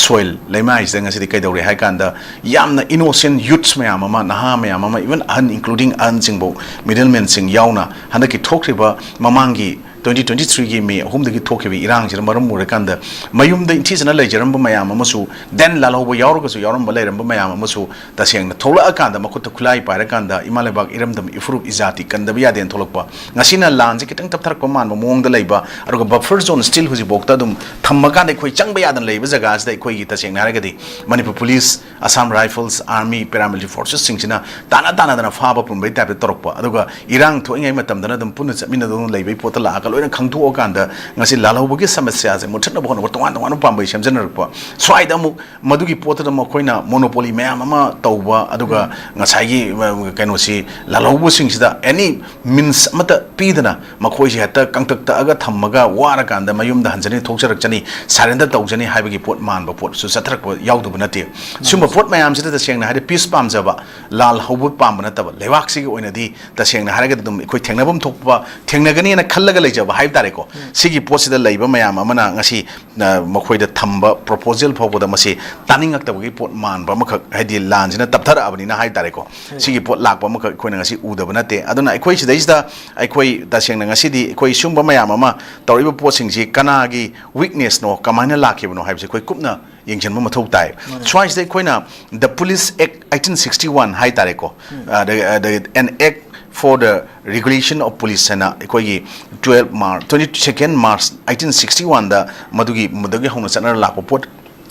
ꯁꯣꯏꯜ, ꯂꯩꯃꯥꯏꯁꯤꯗ ꯉꯁꯤꯗꯤ ꯀꯩꯗꯧꯔꯦ ꯍꯥꯏ ꯀꯥꯟꯗ ꯌꯥꯝꯅ ꯏꯅꯣꯁꯦꯟ ꯌꯨꯠꯁ ꯃꯌꯥꯝ ꯑꯃ, ꯅꯍꯥ ꯃꯌꯥꯝ ꯑꯃ, ꯏꯚꯟ ꯑꯍꯟ, ꯏꯟꯀ꯭ꯂꯨꯗꯤꯡ ꯑꯍꯟꯁꯤꯡꯕꯨ, ꯃꯤꯗꯜꯃꯦꯟꯁꯤꯡ ꯌꯥꯎꯅ ꯍꯟꯗꯛꯀꯤ ꯊꯣꯛꯈ꯭ꯔꯤꯕ ꯃꯃꯥꯡꯒꯤ twenty twenty threeꯒꯤ May ꯑꯍꯨꯝꯗꯒꯤ ꯊꯣꯛꯈꯤꯕ ꯏꯔꯥꯡꯁꯤꯅ ꯃꯔꯝ ꯑꯣꯏꯔꯀꯥꯟꯗ ꯃꯌꯨꯝꯗ ꯏꯟꯊꯤꯖꯅ ꯂꯩꯖꯔꯝꯕ ꯃꯌꯥꯝ ꯑꯃꯁꯨ, ꯗꯦꯟ ꯂꯥꯜꯍꯧꯕ ꯌꯥꯎꯔꯒꯁꯨ ꯌꯥꯎꯔꯝꯕ ꯂꯩꯔꯝꯕ ꯃꯌꯥꯝ ꯑꯃꯁꯨ ꯇꯁꯦꯡꯅ ꯊꯣꯛꯂꯛꯑꯀꯥꯟꯗ ꯃꯈꯨꯠꯇ ꯈꯨꯠꯂꯥꯏ ꯄꯥꯏꯔꯀꯥꯟꯗ ꯏꯃꯥ ꯂꯩꯕꯥꯛ ꯏꯔꯝꯗꯝ ꯏꯐꯨꯔꯨꯞ ꯏꯖꯥꯇꯤ ꯀꯟꯗꯕ ꯌꯥꯗꯦꯅ ꯊꯣꯛꯂꯛꯄ, ꯉꯁꯤꯅ ꯂꯥꯟꯁꯦ ꯈꯤꯇꯪ ꯇꯞꯊꯔꯛꯄ ꯃꯥꯟꯕ ꯃꯑꯣꯡꯗ ꯂꯩꯕ, ꯑꯗꯨꯒ ꯕꯐꯔ ꯖꯣꯟ ꯁ꯭ꯇꯤꯜ ꯍꯧꯖꯤꯛꯐꯥꯎꯗ ꯑꯗꯨꯝ ꯊꯝꯃꯀꯥꯟꯗ ꯑꯩꯈꯣꯏ ꯆꯪꯕ ꯌꯥꯗꯅ ꯂꯩꯕ ꯖꯒꯥꯁꯤꯗ ꯑꯩꯈꯣꯏꯒꯤ ꯇꯁꯦꯡꯅ ꯍꯥꯏꯔꯒꯗꯤ Manipur police, Assam rifles, army, paramilitary ꯐꯣꯔꯁꯦꯁꯁꯤꯡꯁꯤꯅ ꯇꯥꯅ ꯇꯥꯅꯗꯅ ꯐꯥꯕ ꯄꯨꯝꯕꯒꯤ ꯇꯥꯏꯞꯇ ꯇꯧꯔꯛꯄ, ꯑꯗꯨꯒ ꯏꯔꯥꯡ ꯊꯣꯛꯏꯉꯩ ꯃꯇꯝꯗꯅ ꯑꯗꯨꯝ ꯄꯨꯟꯅ ꯆꯠꯃꯤꯟꯅꯗꯨꯅ ꯂꯩꯕꯒꯤ ꯄꯣꯠꯇ ꯂꯥꯛꯑꯒ ꯂꯣꯏꯅ ꯈꯪꯗꯣꯛꯑꯀꯥꯟꯗ ꯉꯁꯤ ꯂꯥꯜꯍꯧꯕꯒꯤ ꯁꯃꯁ꯭ꯌꯥꯁꯦ ꯃꯨꯠꯊꯠꯅꯕ ꯍꯣꯠꯅꯕ ꯇꯣꯉꯥꯟ ꯇꯣꯉꯥꯟꯕ ꯄꯥꯝꯕꯩ ꯁꯦꯝꯖꯅꯔꯛꯄ, ꯁ꯭ꯋꯥꯏꯗ ꯑꯃꯨꯛ ꯃꯗꯨꯒꯤ ꯄꯣꯠꯇꯨꯗ ꯃꯈꯣꯏꯅ ꯃꯣꯅꯣꯄꯣꯂꯤ ꯃꯌꯥꯝ ꯑꯃ ꯇꯧꯕ, ꯑꯗꯨꯒ ꯉꯁꯥꯏꯒꯤ, ꯑ, ꯀꯩꯅꯣꯁꯤ, ꯂꯥꯜꯍꯧꯕꯁꯤꯡꯁꯤꯗ ꯑꯦꯅꯤ ꯃꯤꯟꯁ ꯑꯃꯠꯇ ꯄꯤꯗꯅ ꯃꯈꯣꯏꯁꯦ ꯍꯦꯛꯇ ꯀꯪꯇꯛ ꯇꯛꯑꯒ ꯊꯝꯃꯒ ꯋꯥꯔꯀꯥꯟꯗ ꯃꯌꯨꯝꯗ ꯍꯟꯖꯅꯤ, ꯊꯣꯛꯆꯔꯛꯆꯅꯤ, ꯁꯔꯦꯟꯗꯔ ꯇꯧꯖꯅꯤ ꯍꯥꯏꯕꯒꯤ ꯄꯣꯠ ꯃꯥꯟꯕ ꯄꯣꯠꯁꯨ ꯆꯠꯊꯔꯛꯄ ꯌꯥꯎꯗꯕ ꯅꯠꯇꯦ꯫ ꯁꯤꯒꯨꯝꯕ ꯄꯣꯠ ꯃꯌꯥꯝꯁꯤꯗ ꯇꯁꯦꯡꯅ ꯍꯥꯏꯔꯗꯤ ꯄꯤꯁ ꯄꯥꯝꯖꯕ, ꯂꯥꯜ ꯍꯧꯕ ꯄꯥꯝꯕ ꯅꯠꯇꯕ, ꯂꯩꯕꯥꯛꯁꯤꯒꯤ ꯑꯣꯏꯅꯗꯤ ꯇꯁꯦꯡꯅ ꯍꯥꯏꯔꯒꯗꯤ ꯑꯗꯨꯝ ꯑꯩꯈꯣꯏ ꯊꯦꯡꯅꯐꯝ ꯊꯣꯛꯄ ꯊꯦꯡꯅꯒꯅꯤꯅ ꯈꯜꯂꯒ ꯂꯩꯖꯕ ꯍꯥꯏꯕ ꯇꯥꯔꯦꯀꯣ꯫ ꯁꯤꯒꯤ ꯄꯣꯠꯁꯤꯗ ꯂꯩꯕ ꯃꯌꯥꯝ ꯑꯃꯅ ꯉꯁꯤ, ꯑ, ꯃꯈꯣꯏꯗ ꯊꯝꯕ ꯄ꯭ꯔꯣꯄꯣꯖꯦꯜ ꯐꯥꯎꯕꯗ ꯃꯁꯤ ꯇꯥꯅꯤꯡꯉꯛꯇꯕꯒꯤ ꯄꯣꯠ ꯃꯥꯟꯕ ꯑꯃꯈꯛ, ꯍꯥꯏꯗꯤ ꯂꯥꯟꯁꯤꯅ ꯇꯞꯊꯔꯛꯑꯕꯅꯤꯅ ꯍꯥꯏ ꯇꯥꯔꯦꯀꯣ꯫ ꯁꯤꯒꯤ ꯄꯣꯠ ꯂꯥꯛꯄ ꯑꯃꯈꯛ ꯑꯩꯈꯣꯏꯅ ꯉꯁꯤ ꯎꯗꯕ ꯅꯠꯇꯦ꯫ ꯑꯗꯨꯅ ꯑꯩꯈꯣꯏ ꯁꯤꯗꯩꯁꯤꯗ ꯑꯩꯈꯣꯏ ꯇꯁꯦꯡꯅ ꯉꯁꯤꯗꯤ ꯑꯩꯈꯣꯏ ꯁꯤꯒꯨꯝꯕ ꯃꯌꯥꯝ ꯑꯃ ꯇꯧꯔꯛꯏꯕ ꯄꯣꯠꯁꯤꯡꯁꯤ ꯀꯅꯥꯒꯤ ꯋꯤꯛꯅꯦꯁꯅꯣ, ꯀꯃꯥꯏꯅ ꯂꯥꯛꯈꯤꯕꯅꯣ ꯍꯥꯏꯕꯁꯤ ꯑꯩꯈꯣꯏ ꯀꯨꯞꯅ ꯌꯦꯡꯁꯤꯟꯕ ꯃꯊꯧ ꯇꯥꯏ꯫ ꯁ꯭ꯋꯥꯏꯁꯤꯗ ꯑꯩꯈꯣꯏꯅ the Police Act eighteen sixty one ꯍꯥꯏ ꯇꯥꯔꯦꯀꯣ, ꯑꯗ, ꯑꯗ, an act for the regulation of police ꯍꯥꯏꯅ ꯑꯩꯈꯣꯏꯒꯤ twelve March, twenty second March eighteen sixty oneꯗ ꯃꯗꯨꯒꯤ, ꯃꯗꯨꯗꯒꯤ ꯍꯧꯅ ꯆꯠꯅꯔ ꯂꯥꯛꯄ ꯄꯣꯠ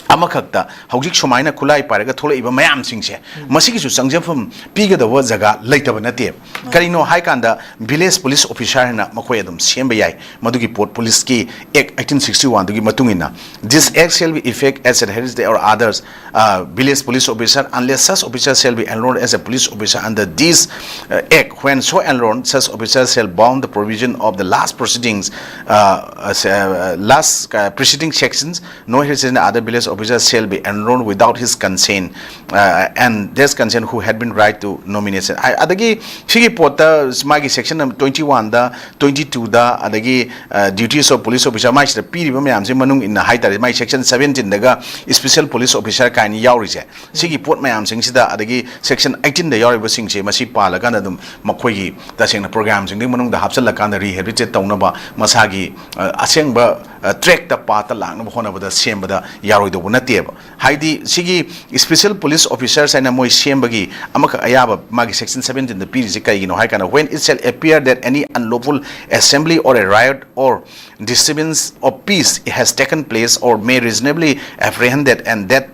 ꯑꯃꯈꯛꯇ ꯍꯧꯖꯤꯛ ꯁꯨꯃꯥꯏꯅ ꯈꯨꯠꯂꯥꯏ ꯄꯥꯏꯔꯒ ꯊꯣꯛꯂꯛꯏꯕ ꯃꯌꯥꯝꯁꯤꯡꯁꯦ, ꯃꯁꯤꯒꯤꯁꯨ ꯆꯪꯖꯐꯝ ꯄꯤꯒꯗꯧꯕ ꯖꯒꯥ ꯂꯩꯇꯕ ꯅꯠꯇꯦꯕ꯫ ꯀꯔꯤꯅꯣ ꯍꯥꯏꯀꯥꯟꯗ, village police officer ꯍꯥꯏꯅ ꯃꯈꯣꯏ ꯑꯗꯨꯝ ꯁꯦꯝꯕ ꯌꯥꯏ꯫ ꯃꯗꯨꯒꯤ ꯄꯣꯠ, police ꯀꯤ Act eighteen sixty one ꯗꯨꯒꯤ ꯃꯇꯨꯡ ꯏꯟꯅ, "This act shall be effect as it has or others, uh, village police officer, unless such officer shall be enrolled as a police officer under this, uh, act. When so enrolled, such officer shall bound the provision of the last proceedings, uh, uh, last, uh, preceding sections. No his and other village officers shall be enrolled without his consent, uh, and this consent who had been right to nomination." ꯑꯗꯒꯤ ꯁꯤꯒꯤ ꯄꯣꯠꯇ ꯃꯥꯒꯤ section twenty one ꯗ, twenty two ꯗ, ꯑꯗꯒꯤ duties of police officer, ꯃꯥꯏꯁꯤꯗ ꯄꯤꯔꯤꯕ ꯃꯌꯥꯝꯁꯤ ꯃꯅꯨꯡ ꯏꯟꯅ ꯍꯥꯏꯇꯥꯔꯦ, ꯃꯥꯏ section seventeen ꯗꯒ special police officer ꯀꯥꯏꯅ ꯌꯥꯎꯔꯤꯁꯦ, ꯁꯤꯒꯤ ꯄꯣꯠ ꯃꯌꯥꯝꯁꯤꯡꯁꯤꯗ, ꯑꯗꯒꯤ section eighteen ꯗ ꯌꯥꯎꯔꯤꯕꯁꯤꯡꯁꯦ, ꯃꯁꯤ ꯄꯥꯜꯂꯀꯥꯟꯗ ꯑꯗꯨꯝ ꯃꯈꯣꯏꯒꯤ ꯇꯁꯦꯡꯅ program ꯁꯤꯡꯗꯨꯒꯤ ꯃꯅꯨꯡꯗ ꯍꯥꯞꯆꯤꯜꯂꯀꯥꯟꯗ rehabilitate ꯇꯧꯅꯕ, ꯃꯁꯥꯒꯤ, ꯑ, ꯑꯁꯦꯡꯕ, ꯑ, track ꯇ, path ꯇ ꯂꯥꯛꯅꯕ ꯍꯣꯠꯅꯕꯗ ꯁꯦꯝꯕꯗ ꯌꯥꯔꯣꯏꯗꯧꯕ ꯅꯠꯇꯦꯕ꯫ ꯍꯥꯏꯗꯤ ꯁꯤꯒꯤ special police officers ꯍꯥꯏꯅ ꯃꯣꯏ ꯁꯦꯝꯕꯒꯤ ꯑꯃꯈꯛ ꯑꯌꯥꯕ ꯃꯥꯒꯤ section seventeen ꯗ ꯄꯤꯔꯤꯁꯦ ꯀꯩꯒꯤꯅꯣ ꯍꯥꯏ ꯀꯥꯟꯗ, "When it shall appear that any unlawful assembly or a riot or disturbance of peace has taken place or may reasonably apprehend that, and that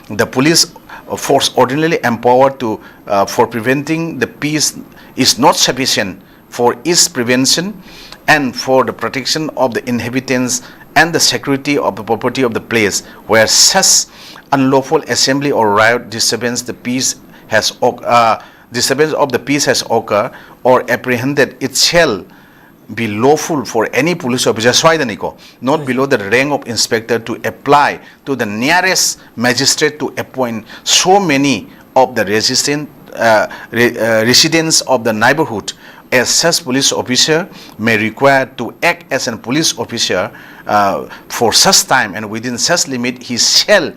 the police force ordinarily empowered to, uh, for preventing the peace is not sufficient for its prevention and for the protection of the inhabitants and the security of the property of the place where such unlawful assembly or riot disturbance the peace has oc-, uh, disturbance of the peace has occurred or apprehended, it shall be lawful for any police officer, ꯁ꯭ꯋꯥꯏꯗꯅꯤꯀꯣ, not below the rank of inspector to apply to the nearest magistrate to appoint so many of the resident, uh, re-, uh, residents of the neighborhood as such police officer may require to act as a police officer, uh, for such time and within such limit he shall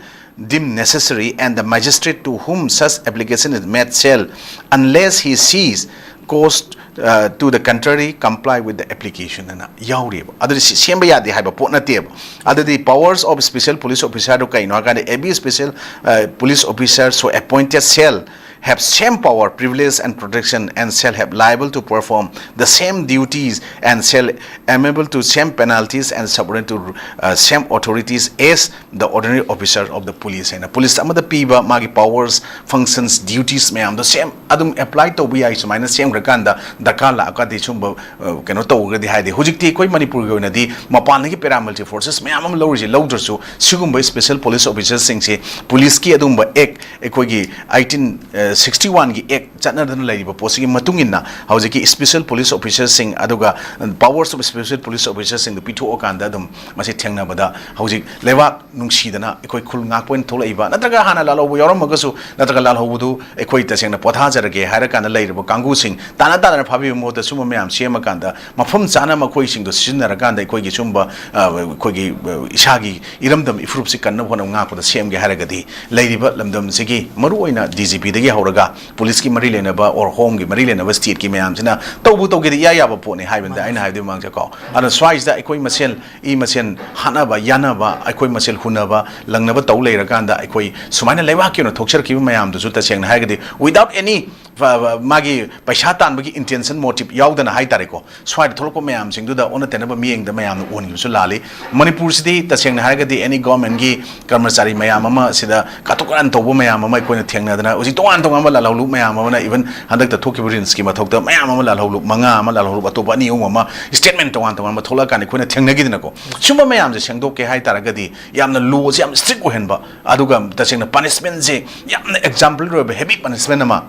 deem necessary, and the magistrate to whom such application is made shall, unless he sees cause, uh, to the contrary, comply with the application" ꯍꯥꯏꯅ ꯌꯥꯎꯔꯤꯕ꯫ ꯑꯗꯨꯗꯤ ꯁꯤ ꯁꯦꯝꯕ ꯌꯥꯗꯦ ꯍꯥꯏꯕ ꯄꯣꯠ ꯅꯠꯇꯦꯕ꯫ ꯑꯗꯨꯗꯤ powers of special police officer ꯗꯨ ꯀꯩꯅꯣ ꯍꯥꯏ ꯀꯥꯟꯗ, "Every special, uh, police officer so appointed shall have same power, privilege and protection and shall have liable to perform the same duties and shall amenable to same penalties and subordinate to uh, same authorities as the ordinary officer of the police. ꯍꯥꯏꯅ police ꯑꯃꯗ ꯄꯤꯕ ꯃꯥꯒꯤ powers, functions, duties ꯃꯌꯥꯝꯗꯣ ꯁꯦꯝ ꯑꯗꯨꯝ apply ꯇꯧꯕ ꯌꯥꯏ꯫ ꯁꯨꯃꯥꯏꯅ ꯁꯦꯝꯈ꯭ꯔꯀꯥꯟꯗ ꯗꯔꯀꯥꯔ ꯂꯥꯛꯑꯀꯥꯟꯗꯤ ꯁꯨꯝꯕ ꯑ, ꯀꯩꯅꯣ ꯇꯧꯈ꯭ꯔꯗꯤ ꯍꯥꯏꯗꯤ ꯍꯧꯖꯤꯛꯇꯤ ꯑꯩꯈꯣꯏ ꯃꯅꯤꯄꯨꯔꯒꯤ ꯑꯣꯏꯅꯗꯤ ꯃꯄꯥꯟꯗꯒꯤ paramilitary forces ꯃꯌꯥꯝ ꯑꯃ ꯂꯧꯔꯤꯁꯦ, ꯂꯧꯗ꯭ꯔꯁꯨ ꯁꯤꯒꯨꯝꯕ special police officerꯁꯤꯡꯁꯦ ꯄꯨꯂꯤꯁꯀꯤ ꯑꯗꯨꯒꯨꯝꯕ act ꯑꯩꯈꯣꯏꯒꯤ eighteen sixty oneꯒꯤ act ꯆꯠꯅꯗꯨꯅ ꯂꯩꯔꯤꯕ ꯄꯣꯠꯁꯤꯒꯤ ꯃꯇꯨꯡ ꯏꯟꯅ ꯍꯧꯖꯤꯛꯀꯤ special police officerꯁꯤꯡ ꯑꯗꯨꯒ powers of special police officerꯁꯤꯡꯗꯨ ꯄꯤꯊꯣꯛꯑꯀꯥꯟꯗ ꯑꯗꯨꯝ ꯃꯁꯤ ꯊꯦꯡꯅꯕꯗ ꯍꯧꯖꯤꯛ ꯂꯩꯕꯥꯛ ꯅꯨꯡꯁꯤꯗꯅ ꯑꯩꯈꯣꯏ ꯈꯨꯜ ꯉꯥꯛꯄ ꯑꯣꯏꯅ ꯊꯣꯛꯂꯛꯏꯕ, ꯅꯠꯇ꯭ꯔꯒ ꯍꯥꯟꯅ ꯂꯥꯜꯍꯧꯕ ꯌꯥꯎꯔꯝꯃꯒꯁꯨ, ꯅꯠꯇ꯭ꯔꯒ ꯂꯥꯜꯍꯧꯕꯗꯨ ꯑꯩꯈꯣꯏ ꯇꯁꯦꯡꯅ ꯄꯣꯊꯥꯖꯔꯒꯦ ꯍꯥꯏꯔ ꯀꯥꯟꯗ ꯂꯩꯔꯤꯕ ꯀꯥꯡꯕꯨꯁꯤꯡ ꯇꯥꯟꯅ ꯇꯥꯟꯅꯅ ꯐꯥꯕꯤꯕ ꯃꯍꯨꯠꯇ ꯁꯨꯝꯕ ꯃꯌꯥꯝ ꯁꯦꯝꯃꯀꯥꯟꯗ ꯃꯐꯝ ꯆꯥꯅ ꯃꯈꯣꯏꯁꯤꯡꯗꯣ ꯁꯤꯖꯤꯟꯅꯔꯀꯥꯟꯗ ꯑꯩꯈꯣꯏꯒꯤ ꯁꯨꯝꯕ, ꯑ, ꯑꯩꯈꯣꯏꯒꯤ, ꯑ, ꯏꯁꯥꯒꯤ ꯏꯔꯝꯗꯝ ꯏꯐꯨꯔꯨꯞꯁꯤ ꯀꯟꯅꯕ ꯍꯣꯠꯅꯕ, ꯉꯥꯛꯄꯗ ꯁꯦꯝꯒꯦ ꯍꯥꯏꯔꯒꯗꯤ ꯂꯩꯔꯤꯕ ꯂꯝꯗꯝꯁꯤꯒꯤ ꯃꯔꯨꯑꯣꯏꯅ D G Pꯗꯒꯤ ꯍꯧꯔꯒ ꯄꯨꯂꯤꯁꯀꯤ ꯃꯔꯤ ꯂꯩꯅꯕ or homeꯒꯤ ꯃꯔꯤ ꯂꯩꯅꯕ stateꯀꯤ ꯃꯌꯥꯝꯁꯤꯅ ꯇꯧꯕ ꯇꯧꯒꯦꯗꯤ ꯏꯌꯥ ꯌꯥꯕ ꯄꯣꯠꯅꯤ ꯍꯥꯏꯕꯅꯤꯗ ꯑꯩꯅ ꯍꯥꯏꯕꯗꯤ ꯃꯃꯥꯡꯁꯦꯀꯣ꯫ ꯑꯗꯣ ꯁ꯭ꯋꯥꯏꯁꯤꯗ ꯑꯩꯈꯣꯏ ꯃꯁꯦꯜ ꯏ ꯃꯁꯦꯜ ꯍꯥꯠꯅꯕ ꯌꯥꯅꯕ, ꯑꯩꯈꯣꯏ ꯃꯁꯦꯜ ꯍꯨꯟꯅꯕ ꯂꯪꯅꯕ ꯇꯧ ꯂꯩꯔꯀꯥꯟꯗ ꯑꯩꯈꯣꯏ ꯁꯨꯃꯥꯏꯅ ꯂꯩꯕꯥꯛꯀꯤ ꯑꯣꯏꯅ ꯊꯣꯛꯆꯔꯛꯈꯤꯕ ꯃꯌꯥꯝꯗꯨꯁꯨ ꯇꯁꯦꯡꯅ ꯍꯥꯏꯔꯒꯗꯤ without any ꯐ-, ꯐ-, ꯃꯥꯒꯤ ꯄꯩꯁꯥ ꯇꯥꯟꯕꯒꯤ intention, motive ꯌꯥꯎꯗꯅ ꯍꯥꯏ ꯇꯥꯔꯦꯀꯣ, ꯁ꯭ꯋꯥꯏꯗ ꯊꯣꯛꯂꯛꯄ ꯃꯌꯥꯝꯁꯤꯡꯗꯨꯗ ꯑꯣꯟꯅ ꯇꯩꯅꯕ ꯃꯤꯠꯌꯦꯡꯗ ꯃꯌꯥꯝꯅ ꯎꯍꯟꯈꯤꯕꯁꯨ ꯂꯥꯜꯂꯤ꯫ ꯃꯅꯤꯄꯨꯔꯁꯤꯗꯤ ꯇꯁꯦꯡꯅ ꯍꯥꯏꯔꯒꯗꯤ any governmentꯀꯤ ꯀꯔꯃꯆꯥꯔꯤ ꯃꯌꯥꯝ ꯑꯃ ꯁꯤꯗ ꯀꯥꯇꯨ ꯀꯥꯔꯟ ꯇꯧꯕ ꯃꯌꯥꯝ ꯑꯃ ꯑꯩꯈꯣꯏꯅ ꯊꯦꯡꯅꯗꯅ ꯍꯧꯖꯤꯛ ꯇꯣꯉꯥꯟ ꯇꯣꯉꯥꯟꯕ ꯂꯥꯜꯍꯧꯂꯨꯞ ꯃꯌꯥꯝ ꯑꯃꯅ, even ꯍꯟꯗꯛꯇ ꯊꯣꯛꯈꯤꯕ RIMSꯀꯤ ꯃꯊꯧꯗ ꯃꯌꯥꯝ ꯑꯃ ꯂꯥꯜꯍꯧꯂꯨꯞ ꯃꯉꯥ ꯑꯃ, ꯂꯥꯜꯍꯧꯂꯨꯞ ꯑꯇꯣꯞꯄ ꯑꯅꯤ ꯑꯍꯨꯝ ꯑꯃ statement ꯇꯣꯉꯥꯟ ꯇꯣꯉꯥꯟꯕ ꯊꯣꯛꯂꯛꯑꯀꯥꯟꯗ ꯑꯩꯈꯣꯏꯅ ꯊꯦꯡꯅꯈꯤꯗꯅꯀꯣ꯫ ꯁꯨꯝꯕ ꯃꯌꯥꯝꯁꯦ ꯁꯦꯡꯗꯣꯛꯀꯦ ꯍꯥꯏ ꯇꯥꯔꯒꯗꯤ ꯌꯥꯝꯅ lawꯁꯦ ꯌꯥꯝ strict ꯑꯣꯏꯍꯟꯕ, ꯑꯗꯨꯒ ꯇꯁꯦꯡꯅ punishmentꯁꯦ ꯌꯥꯝꯅ exemplary ꯑꯣꯏꯕ heavy punishment ꯑꯃ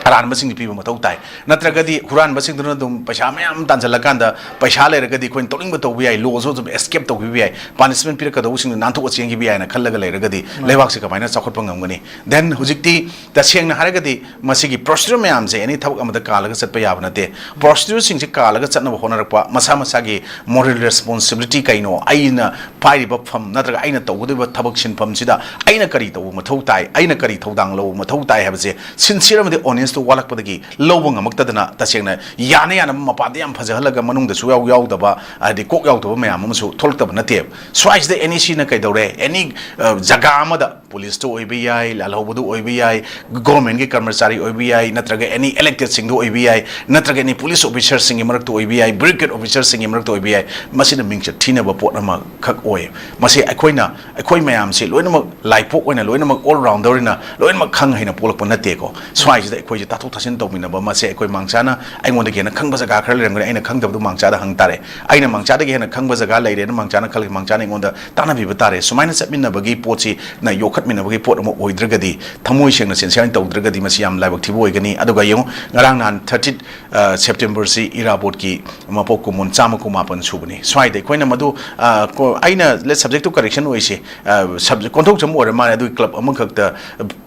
ꯑꯔꯥꯟꯕꯁꯤꯡꯗ ꯄꯤꯕ ꯃꯊꯧ ꯇꯥꯏ꯫ ꯅꯠꯇ꯭ꯔꯒꯗꯤ ꯍꯨꯔꯥꯟꯕꯁꯤꯡꯗꯨꯅ ꯑꯗꯨꯝ ꯄꯩꯁꯥ ꯃꯌꯥꯝ ꯇꯥꯟꯁꯤꯜꯂꯀꯥꯟꯗ ꯄꯩꯁꯥ ꯂꯩꯔꯒꯗꯤ ꯑꯩꯈꯣꯏꯅ ꯇꯣꯛꯅꯤꯡꯕ ꯇꯧꯕ ꯌꯥꯏ, lawꯁꯨ ꯑꯗꯨꯝ escape ꯇꯧꯈꯤꯕ ꯌꯥꯏ, punishment ꯄꯤꯔꯛꯀꯗꯧꯕꯁꯤꯡꯗꯣ ꯅꯥꯟꯊꯣꯛꯑ ꯆꯦꯟꯈꯤꯕ ꯌꯥꯏꯅ ꯈꯜꯂꯒ ꯂꯩꯔꯒꯗꯤ ꯂꯩꯕꯥꯛꯁꯦ ꯀꯃꯥꯏꯅ ꯆꯥꯎꯈꯠꯄ ꯉꯝꯒꯅꯤ? Then ꯍꯧꯖꯤꯛꯇꯤ ꯇꯁꯦꯡꯅ ꯍꯥꯏꯔꯒꯗꯤ ꯃꯁꯤꯒꯤ procedure ꯃꯌꯥꯝꯁꯦ any ꯊꯕꯛ ꯑꯃꯗ ꯀꯥꯜꯂꯒ ꯆꯠꯄ ꯌꯥꯕ ꯅꯠꯇꯦ꯫ Procedureꯁꯤꯡꯁꯦ ꯀꯥꯜꯂꯒ ꯆꯠꯅꯕ ꯍꯣꯠꯅꯔꯛꯄ, ꯃꯁꯥ ꯃꯁꯥꯒꯤ moral responsibility ꯀꯩꯅꯣ, ꯑꯩꯅ ꯄꯥꯏꯔꯤꯕ ꯐꯝ ꯅꯠꯇ꯭ꯔꯒ ꯑꯩꯅ ꯇꯧꯒꯗꯧꯔꯤꯕ ꯊꯕꯛ ꯁꯤꯟꯐꯝꯁꯤꯗ ꯑꯩꯅ ꯀꯔꯤ ꯇꯧꯕ ꯃꯊꯧ ꯇꯥꯏ, ꯑꯩꯅ ꯀꯔꯤ ꯊꯧꯗꯥꯡ ꯂꯧꯕ ꯃꯊꯧ ꯇꯥꯏ ꯍꯥꯏꯕꯁꯦ sincere ꯑꯃꯗꯤ honestꯇꯨ ꯋꯥꯠꯂꯛꯄꯗꯒꯤ ꯂꯧꯕ ꯉꯝꯃꯛꯇꯗꯅ ꯇꯁꯦꯡꯅ ꯌꯥꯅ ꯌꯥꯅꯕ ꯃꯄꯥꯟꯗ ꯌꯥꯝ ꯐꯖꯍꯜꯂꯒ ꯃꯅꯨꯡꯗ ꯁꯨꯛꯌꯥꯎ ꯌꯥꯎꯗꯕ, ꯍꯥꯏꯗꯤ ꯀꯣꯛ ꯌꯥꯎꯗꯕ ꯃꯌꯥꯝ ꯑꯃꯁꯨ ꯊꯣꯛꯂꯛꯇꯕ ꯅꯠꯇꯦꯕ꯫ ꯁ꯭ꯋꯥꯏꯁꯤꯗ NECꯅ ꯀꯩꯗꯧꯔꯦ, any, ꯑ, ꯖꯒꯥ ꯑꯃꯗ ꯄꯨꯂꯤꯁꯇ ꯑꯣꯏꯕ ꯌꯥꯏ, ꯂꯥꯜꯍꯧꯕꯗ ꯑꯣꯏꯕ ꯌꯥꯏ, ꯒꯣꯔꯃꯦꯟꯒꯤ ꯀꯔꯃꯆꯥꯔꯤ ꯑꯣꯏꯕ ꯌꯥꯏ, ꯅꯠꯇ꯭ꯔꯒ ꯑꯦꯅꯤ ꯏꯂꯦꯛꯇꯦꯗꯁꯤꯡꯗ ꯑꯣꯏꯕ ꯌꯥꯏ, ꯅꯠꯇ꯭ꯔꯒ ꯑꯦꯅꯤ ꯄꯨꯂꯤꯁ ꯑꯣꯐꯤꯁꯔꯁꯤꯡꯒꯤ ꯃꯔꯛꯇ ꯑꯣꯏꯕ ꯌꯥꯏ, ꯕ꯭ꯌꯨꯔꯣꯀ꯭ꯔꯦꯠ ꯑꯣꯐꯤꯁꯔꯁꯤꯡꯒꯤ ꯃꯔꯛꯇ ꯑꯣꯏꯕ ꯌꯥꯏ, ꯃꯁꯤꯅ ꯃꯤꯡꯆꯠ ꯊꯤꯅꯕ ꯄꯣꯠ ꯑꯃꯈꯛ ꯑꯣꯏ꯫ ꯃꯁꯤ ꯑꯩꯈꯣꯏꯅ, ꯑꯩꯈꯣꯏ ꯃꯌꯥꯝꯁꯤ ꯂꯣꯏꯅꯃꯛ ꯂꯥꯏꯄꯣꯛ ꯑꯣꯏꯅ, ꯂꯣꯏꯅꯃꯛ ꯑꯣꯜ ꯔꯥꯎꯟꯗꯔ ꯑꯣꯏꯅ ꯂꯣꯏꯅꯃꯛ ꯈꯪ ꯍꯩꯅ ꯄꯣꯛꯂꯛꯄ ꯅꯠꯇꯦꯀꯣ꯫ ꯁ꯭ꯋꯥꯏꯁꯤꯗ ꯑꯩꯈꯣꯏꯁꯦ ꯇꯥꯊꯣꯛ ꯇꯥꯁꯤꯟ ꯇꯧꯃꯤꯟꯅꯕ, ꯃꯁꯦ ꯑꯩꯈꯣꯏ ꯃꯥꯡꯆꯥꯅ ꯑꯩꯉꯣꯟꯗꯒꯤ ꯍꯦꯟꯅ ꯈꯪꯕ ꯖꯒꯥ ꯈꯔ ꯂꯩꯔꯝꯒꯅꯤ, ꯑꯩꯅ ꯈꯪꯗꯕꯗꯨ ꯃꯥꯡꯆꯥꯗ ꯍꯪ ꯇꯥꯔꯦ꯫ ꯑꯩꯅ ꯃꯥꯡꯆꯥꯗꯒꯤ ꯍꯦꯟꯅ ꯈꯪꯕ ꯖꯒꯥ ꯂꯩꯔꯦꯅ ꯃꯥꯡꯆꯥꯅ ꯈꯜꯂꯤ, ꯃꯥꯡꯆꯥꯅ ꯑꯩꯉꯣꯟꯗ ꯇꯥꯟꯅꯕꯤꯕ ꯇꯥꯔꯦ꯫ ꯁꯨꯃꯥꯏꯅ ꯆꯠꯃꯤꯟꯅꯕꯒꯤ ꯄꯣꯠꯁꯤꯅ ꯌꯣꯛꯈꯠꯃꯤꯟꯅꯕꯒꯤ ꯄꯣꯠ ꯑꯃ ꯑꯣꯏꯗ꯭ꯔꯒꯗꯤ, ꯊꯃꯣꯏ ꯁꯦꯡꯅ ꯁꯤꯟꯁꯤꯌꯥꯔꯤꯡ ꯇꯧꯗ꯭ꯔꯒꯗꯤ ꯃꯁꯤ ꯌꯥꯝ ꯂꯥꯏꯕꯛ ꯊꯤꯕ ꯑꯣꯏꯒꯅꯤ꯫ ꯑꯗꯨꯒ ꯌꯦꯡꯉꯨ, ꯉꯔꯥꯡ ꯅꯍꯥꯟ ꯊꯥꯔꯇꯤ ꯁꯦꯞꯇꯦꯝꯕꯔꯁꯤ ꯏꯔꯥꯕꯣꯠꯀꯤ ꯃꯄꯣꯛ ꯀꯨꯝꯑꯣꯟ ꯆꯥꯝꯃ ꯀꯨꯟꯃꯥꯄꯟ ꯁꯨꯕꯅꯤ꯫ ꯁ꯭ꯋꯥꯏꯗ ꯑꯩꯈꯣꯏꯅ ꯃꯗꯨ, ꯑ, ꯀꯣ-, ꯑꯩꯅ ꯁꯕꯖꯦꯛꯇꯨ ꯀꯔꯦꯛꯁꯟ ꯑꯣꯏꯁꯤ, ꯑ, ꯁꯕꯖꯦꯛ ꯀꯣꯟꯊꯣꯛꯆꯝ ꯑꯣꯏꯔ ꯃꯥꯜꯂꯦ, ꯑꯗꯨꯒꯤ ꯀ꯭ꯂꯕ ꯑꯃꯈꯛꯇ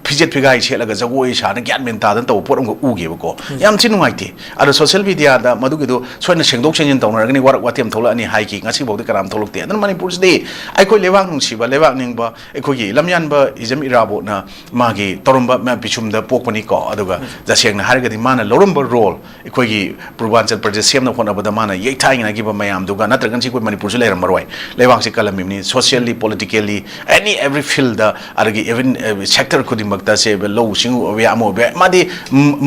ꯐꯤꯖꯦꯠ ꯐꯤꯒꯥꯏ ꯁꯦꯠꯂꯒ ꯖꯒꯣꯏ ꯁꯥꯅ ꯒ꯭ꯌꯥꯟ ꯃꯦꯟ ꯇꯥꯗꯅ ꯇꯧꯕ ꯄꯣꯠ ꯑꯃꯈꯛ ꯎꯈꯤꯕꯀꯣ꯫ ꯌꯥꯝ ꯊꯤ ꯅꯨꯡꯉꯥꯏꯇꯦ꯫ ꯑꯗꯣ ꯁꯣꯁꯤꯌꯦꯜ ꯃꯤꯗꯤꯌꯥꯗ ꯃꯗꯨꯒꯤꯗꯣ ꯁꯣꯏꯗꯅ ꯁꯦꯡꯗꯣꯛ ꯁꯦꯡꯖꯤꯟ ꯇꯧꯅꯔꯒꯅꯤ, ꯋꯥꯔꯛ ꯋꯥꯇꯦꯝ ꯊꯣꯛꯂꯛꯑꯅꯤ ꯍꯥꯏꯈꯤ꯫ ꯉꯁꯤꯐꯥꯎꯗꯤ ꯀꯅꯥꯝ ꯊꯣꯛꯂꯛꯇꯦ꯫ ꯑꯗꯨꯅ ꯃꯅꯤꯄꯨꯔꯁꯤꯗꯤ ꯑꯩꯈꯣꯏ ꯂꯩꯕꯥꯛ ꯅꯨꯡꯁꯤꯕ, ꯂꯩꯕꯥꯛ ꯅꯤꯡꯕ, ꯑꯩꯈꯣꯏꯒꯤ ꯂꯝꯌꯥꯟꯕ ꯏꯖꯝ ꯏꯔꯥꯕꯣꯠꯅ ꯃꯥꯒꯤ ꯇꯧꯔꯝꯕ ꯃ-, ꯄꯤꯁꯨꯝꯗ ꯄꯣꯛꯄꯅꯤꯀꯣ꯫ ꯑꯗꯨꯒ ꯇꯁꯦꯡꯅ ꯍꯥꯏꯔꯒꯗꯤ ꯃꯥꯅ ꯂꯧꯔꯝꯕ ꯔꯣꯜ, ꯑꯩꯈꯣꯏꯒꯤ ꯄꯨꯔꯕꯥꯟꯆꯜ ꯄ꯭ꯔꯗꯦꯁ ꯁꯦꯝꯅꯕ ꯍꯣꯠꯅꯕꯗ ꯃꯥꯅ ꯌꯩꯊꯥꯏꯅꯈꯤꯕ ꯃꯌꯥꯝꯗꯨꯒ, ꯅꯠꯇ꯭ꯔꯒ ꯉꯁꯤ ꯑꯩꯈꯣꯏ ꯃꯅꯤꯄꯨꯔꯁꯤ ꯂꯩꯔꯝꯃꯔꯣꯏ꯫ ꯂꯩꯕꯥꯛꯁꯤ ꯀꯜꯂꯝꯃꯤꯕꯅꯤ, ꯁꯣꯁꯤꯌꯦꯜꯂꯤ, ꯄꯣꯂꯤꯇꯤꯀꯦꯜꯂꯤ, ꯑꯦꯅꯤ ꯑꯦꯕ꯭ꯔꯤ ꯐꯤꯜꯗ, ꯑꯗꯒꯤ ꯏꯚꯟ, ꯑ, ꯁꯦꯛꯇꯔ ꯈꯨꯗꯤꯡꯃꯛꯇ, ꯁꯦ ꯂꯧꯎ ꯁꯤꯡꯎ ꯑꯣꯏꯕ ꯌꯥꯏ, ꯑꯃ ꯑꯣꯏꯕ ꯌꯥꯏ, ꯃꯥꯗꯤ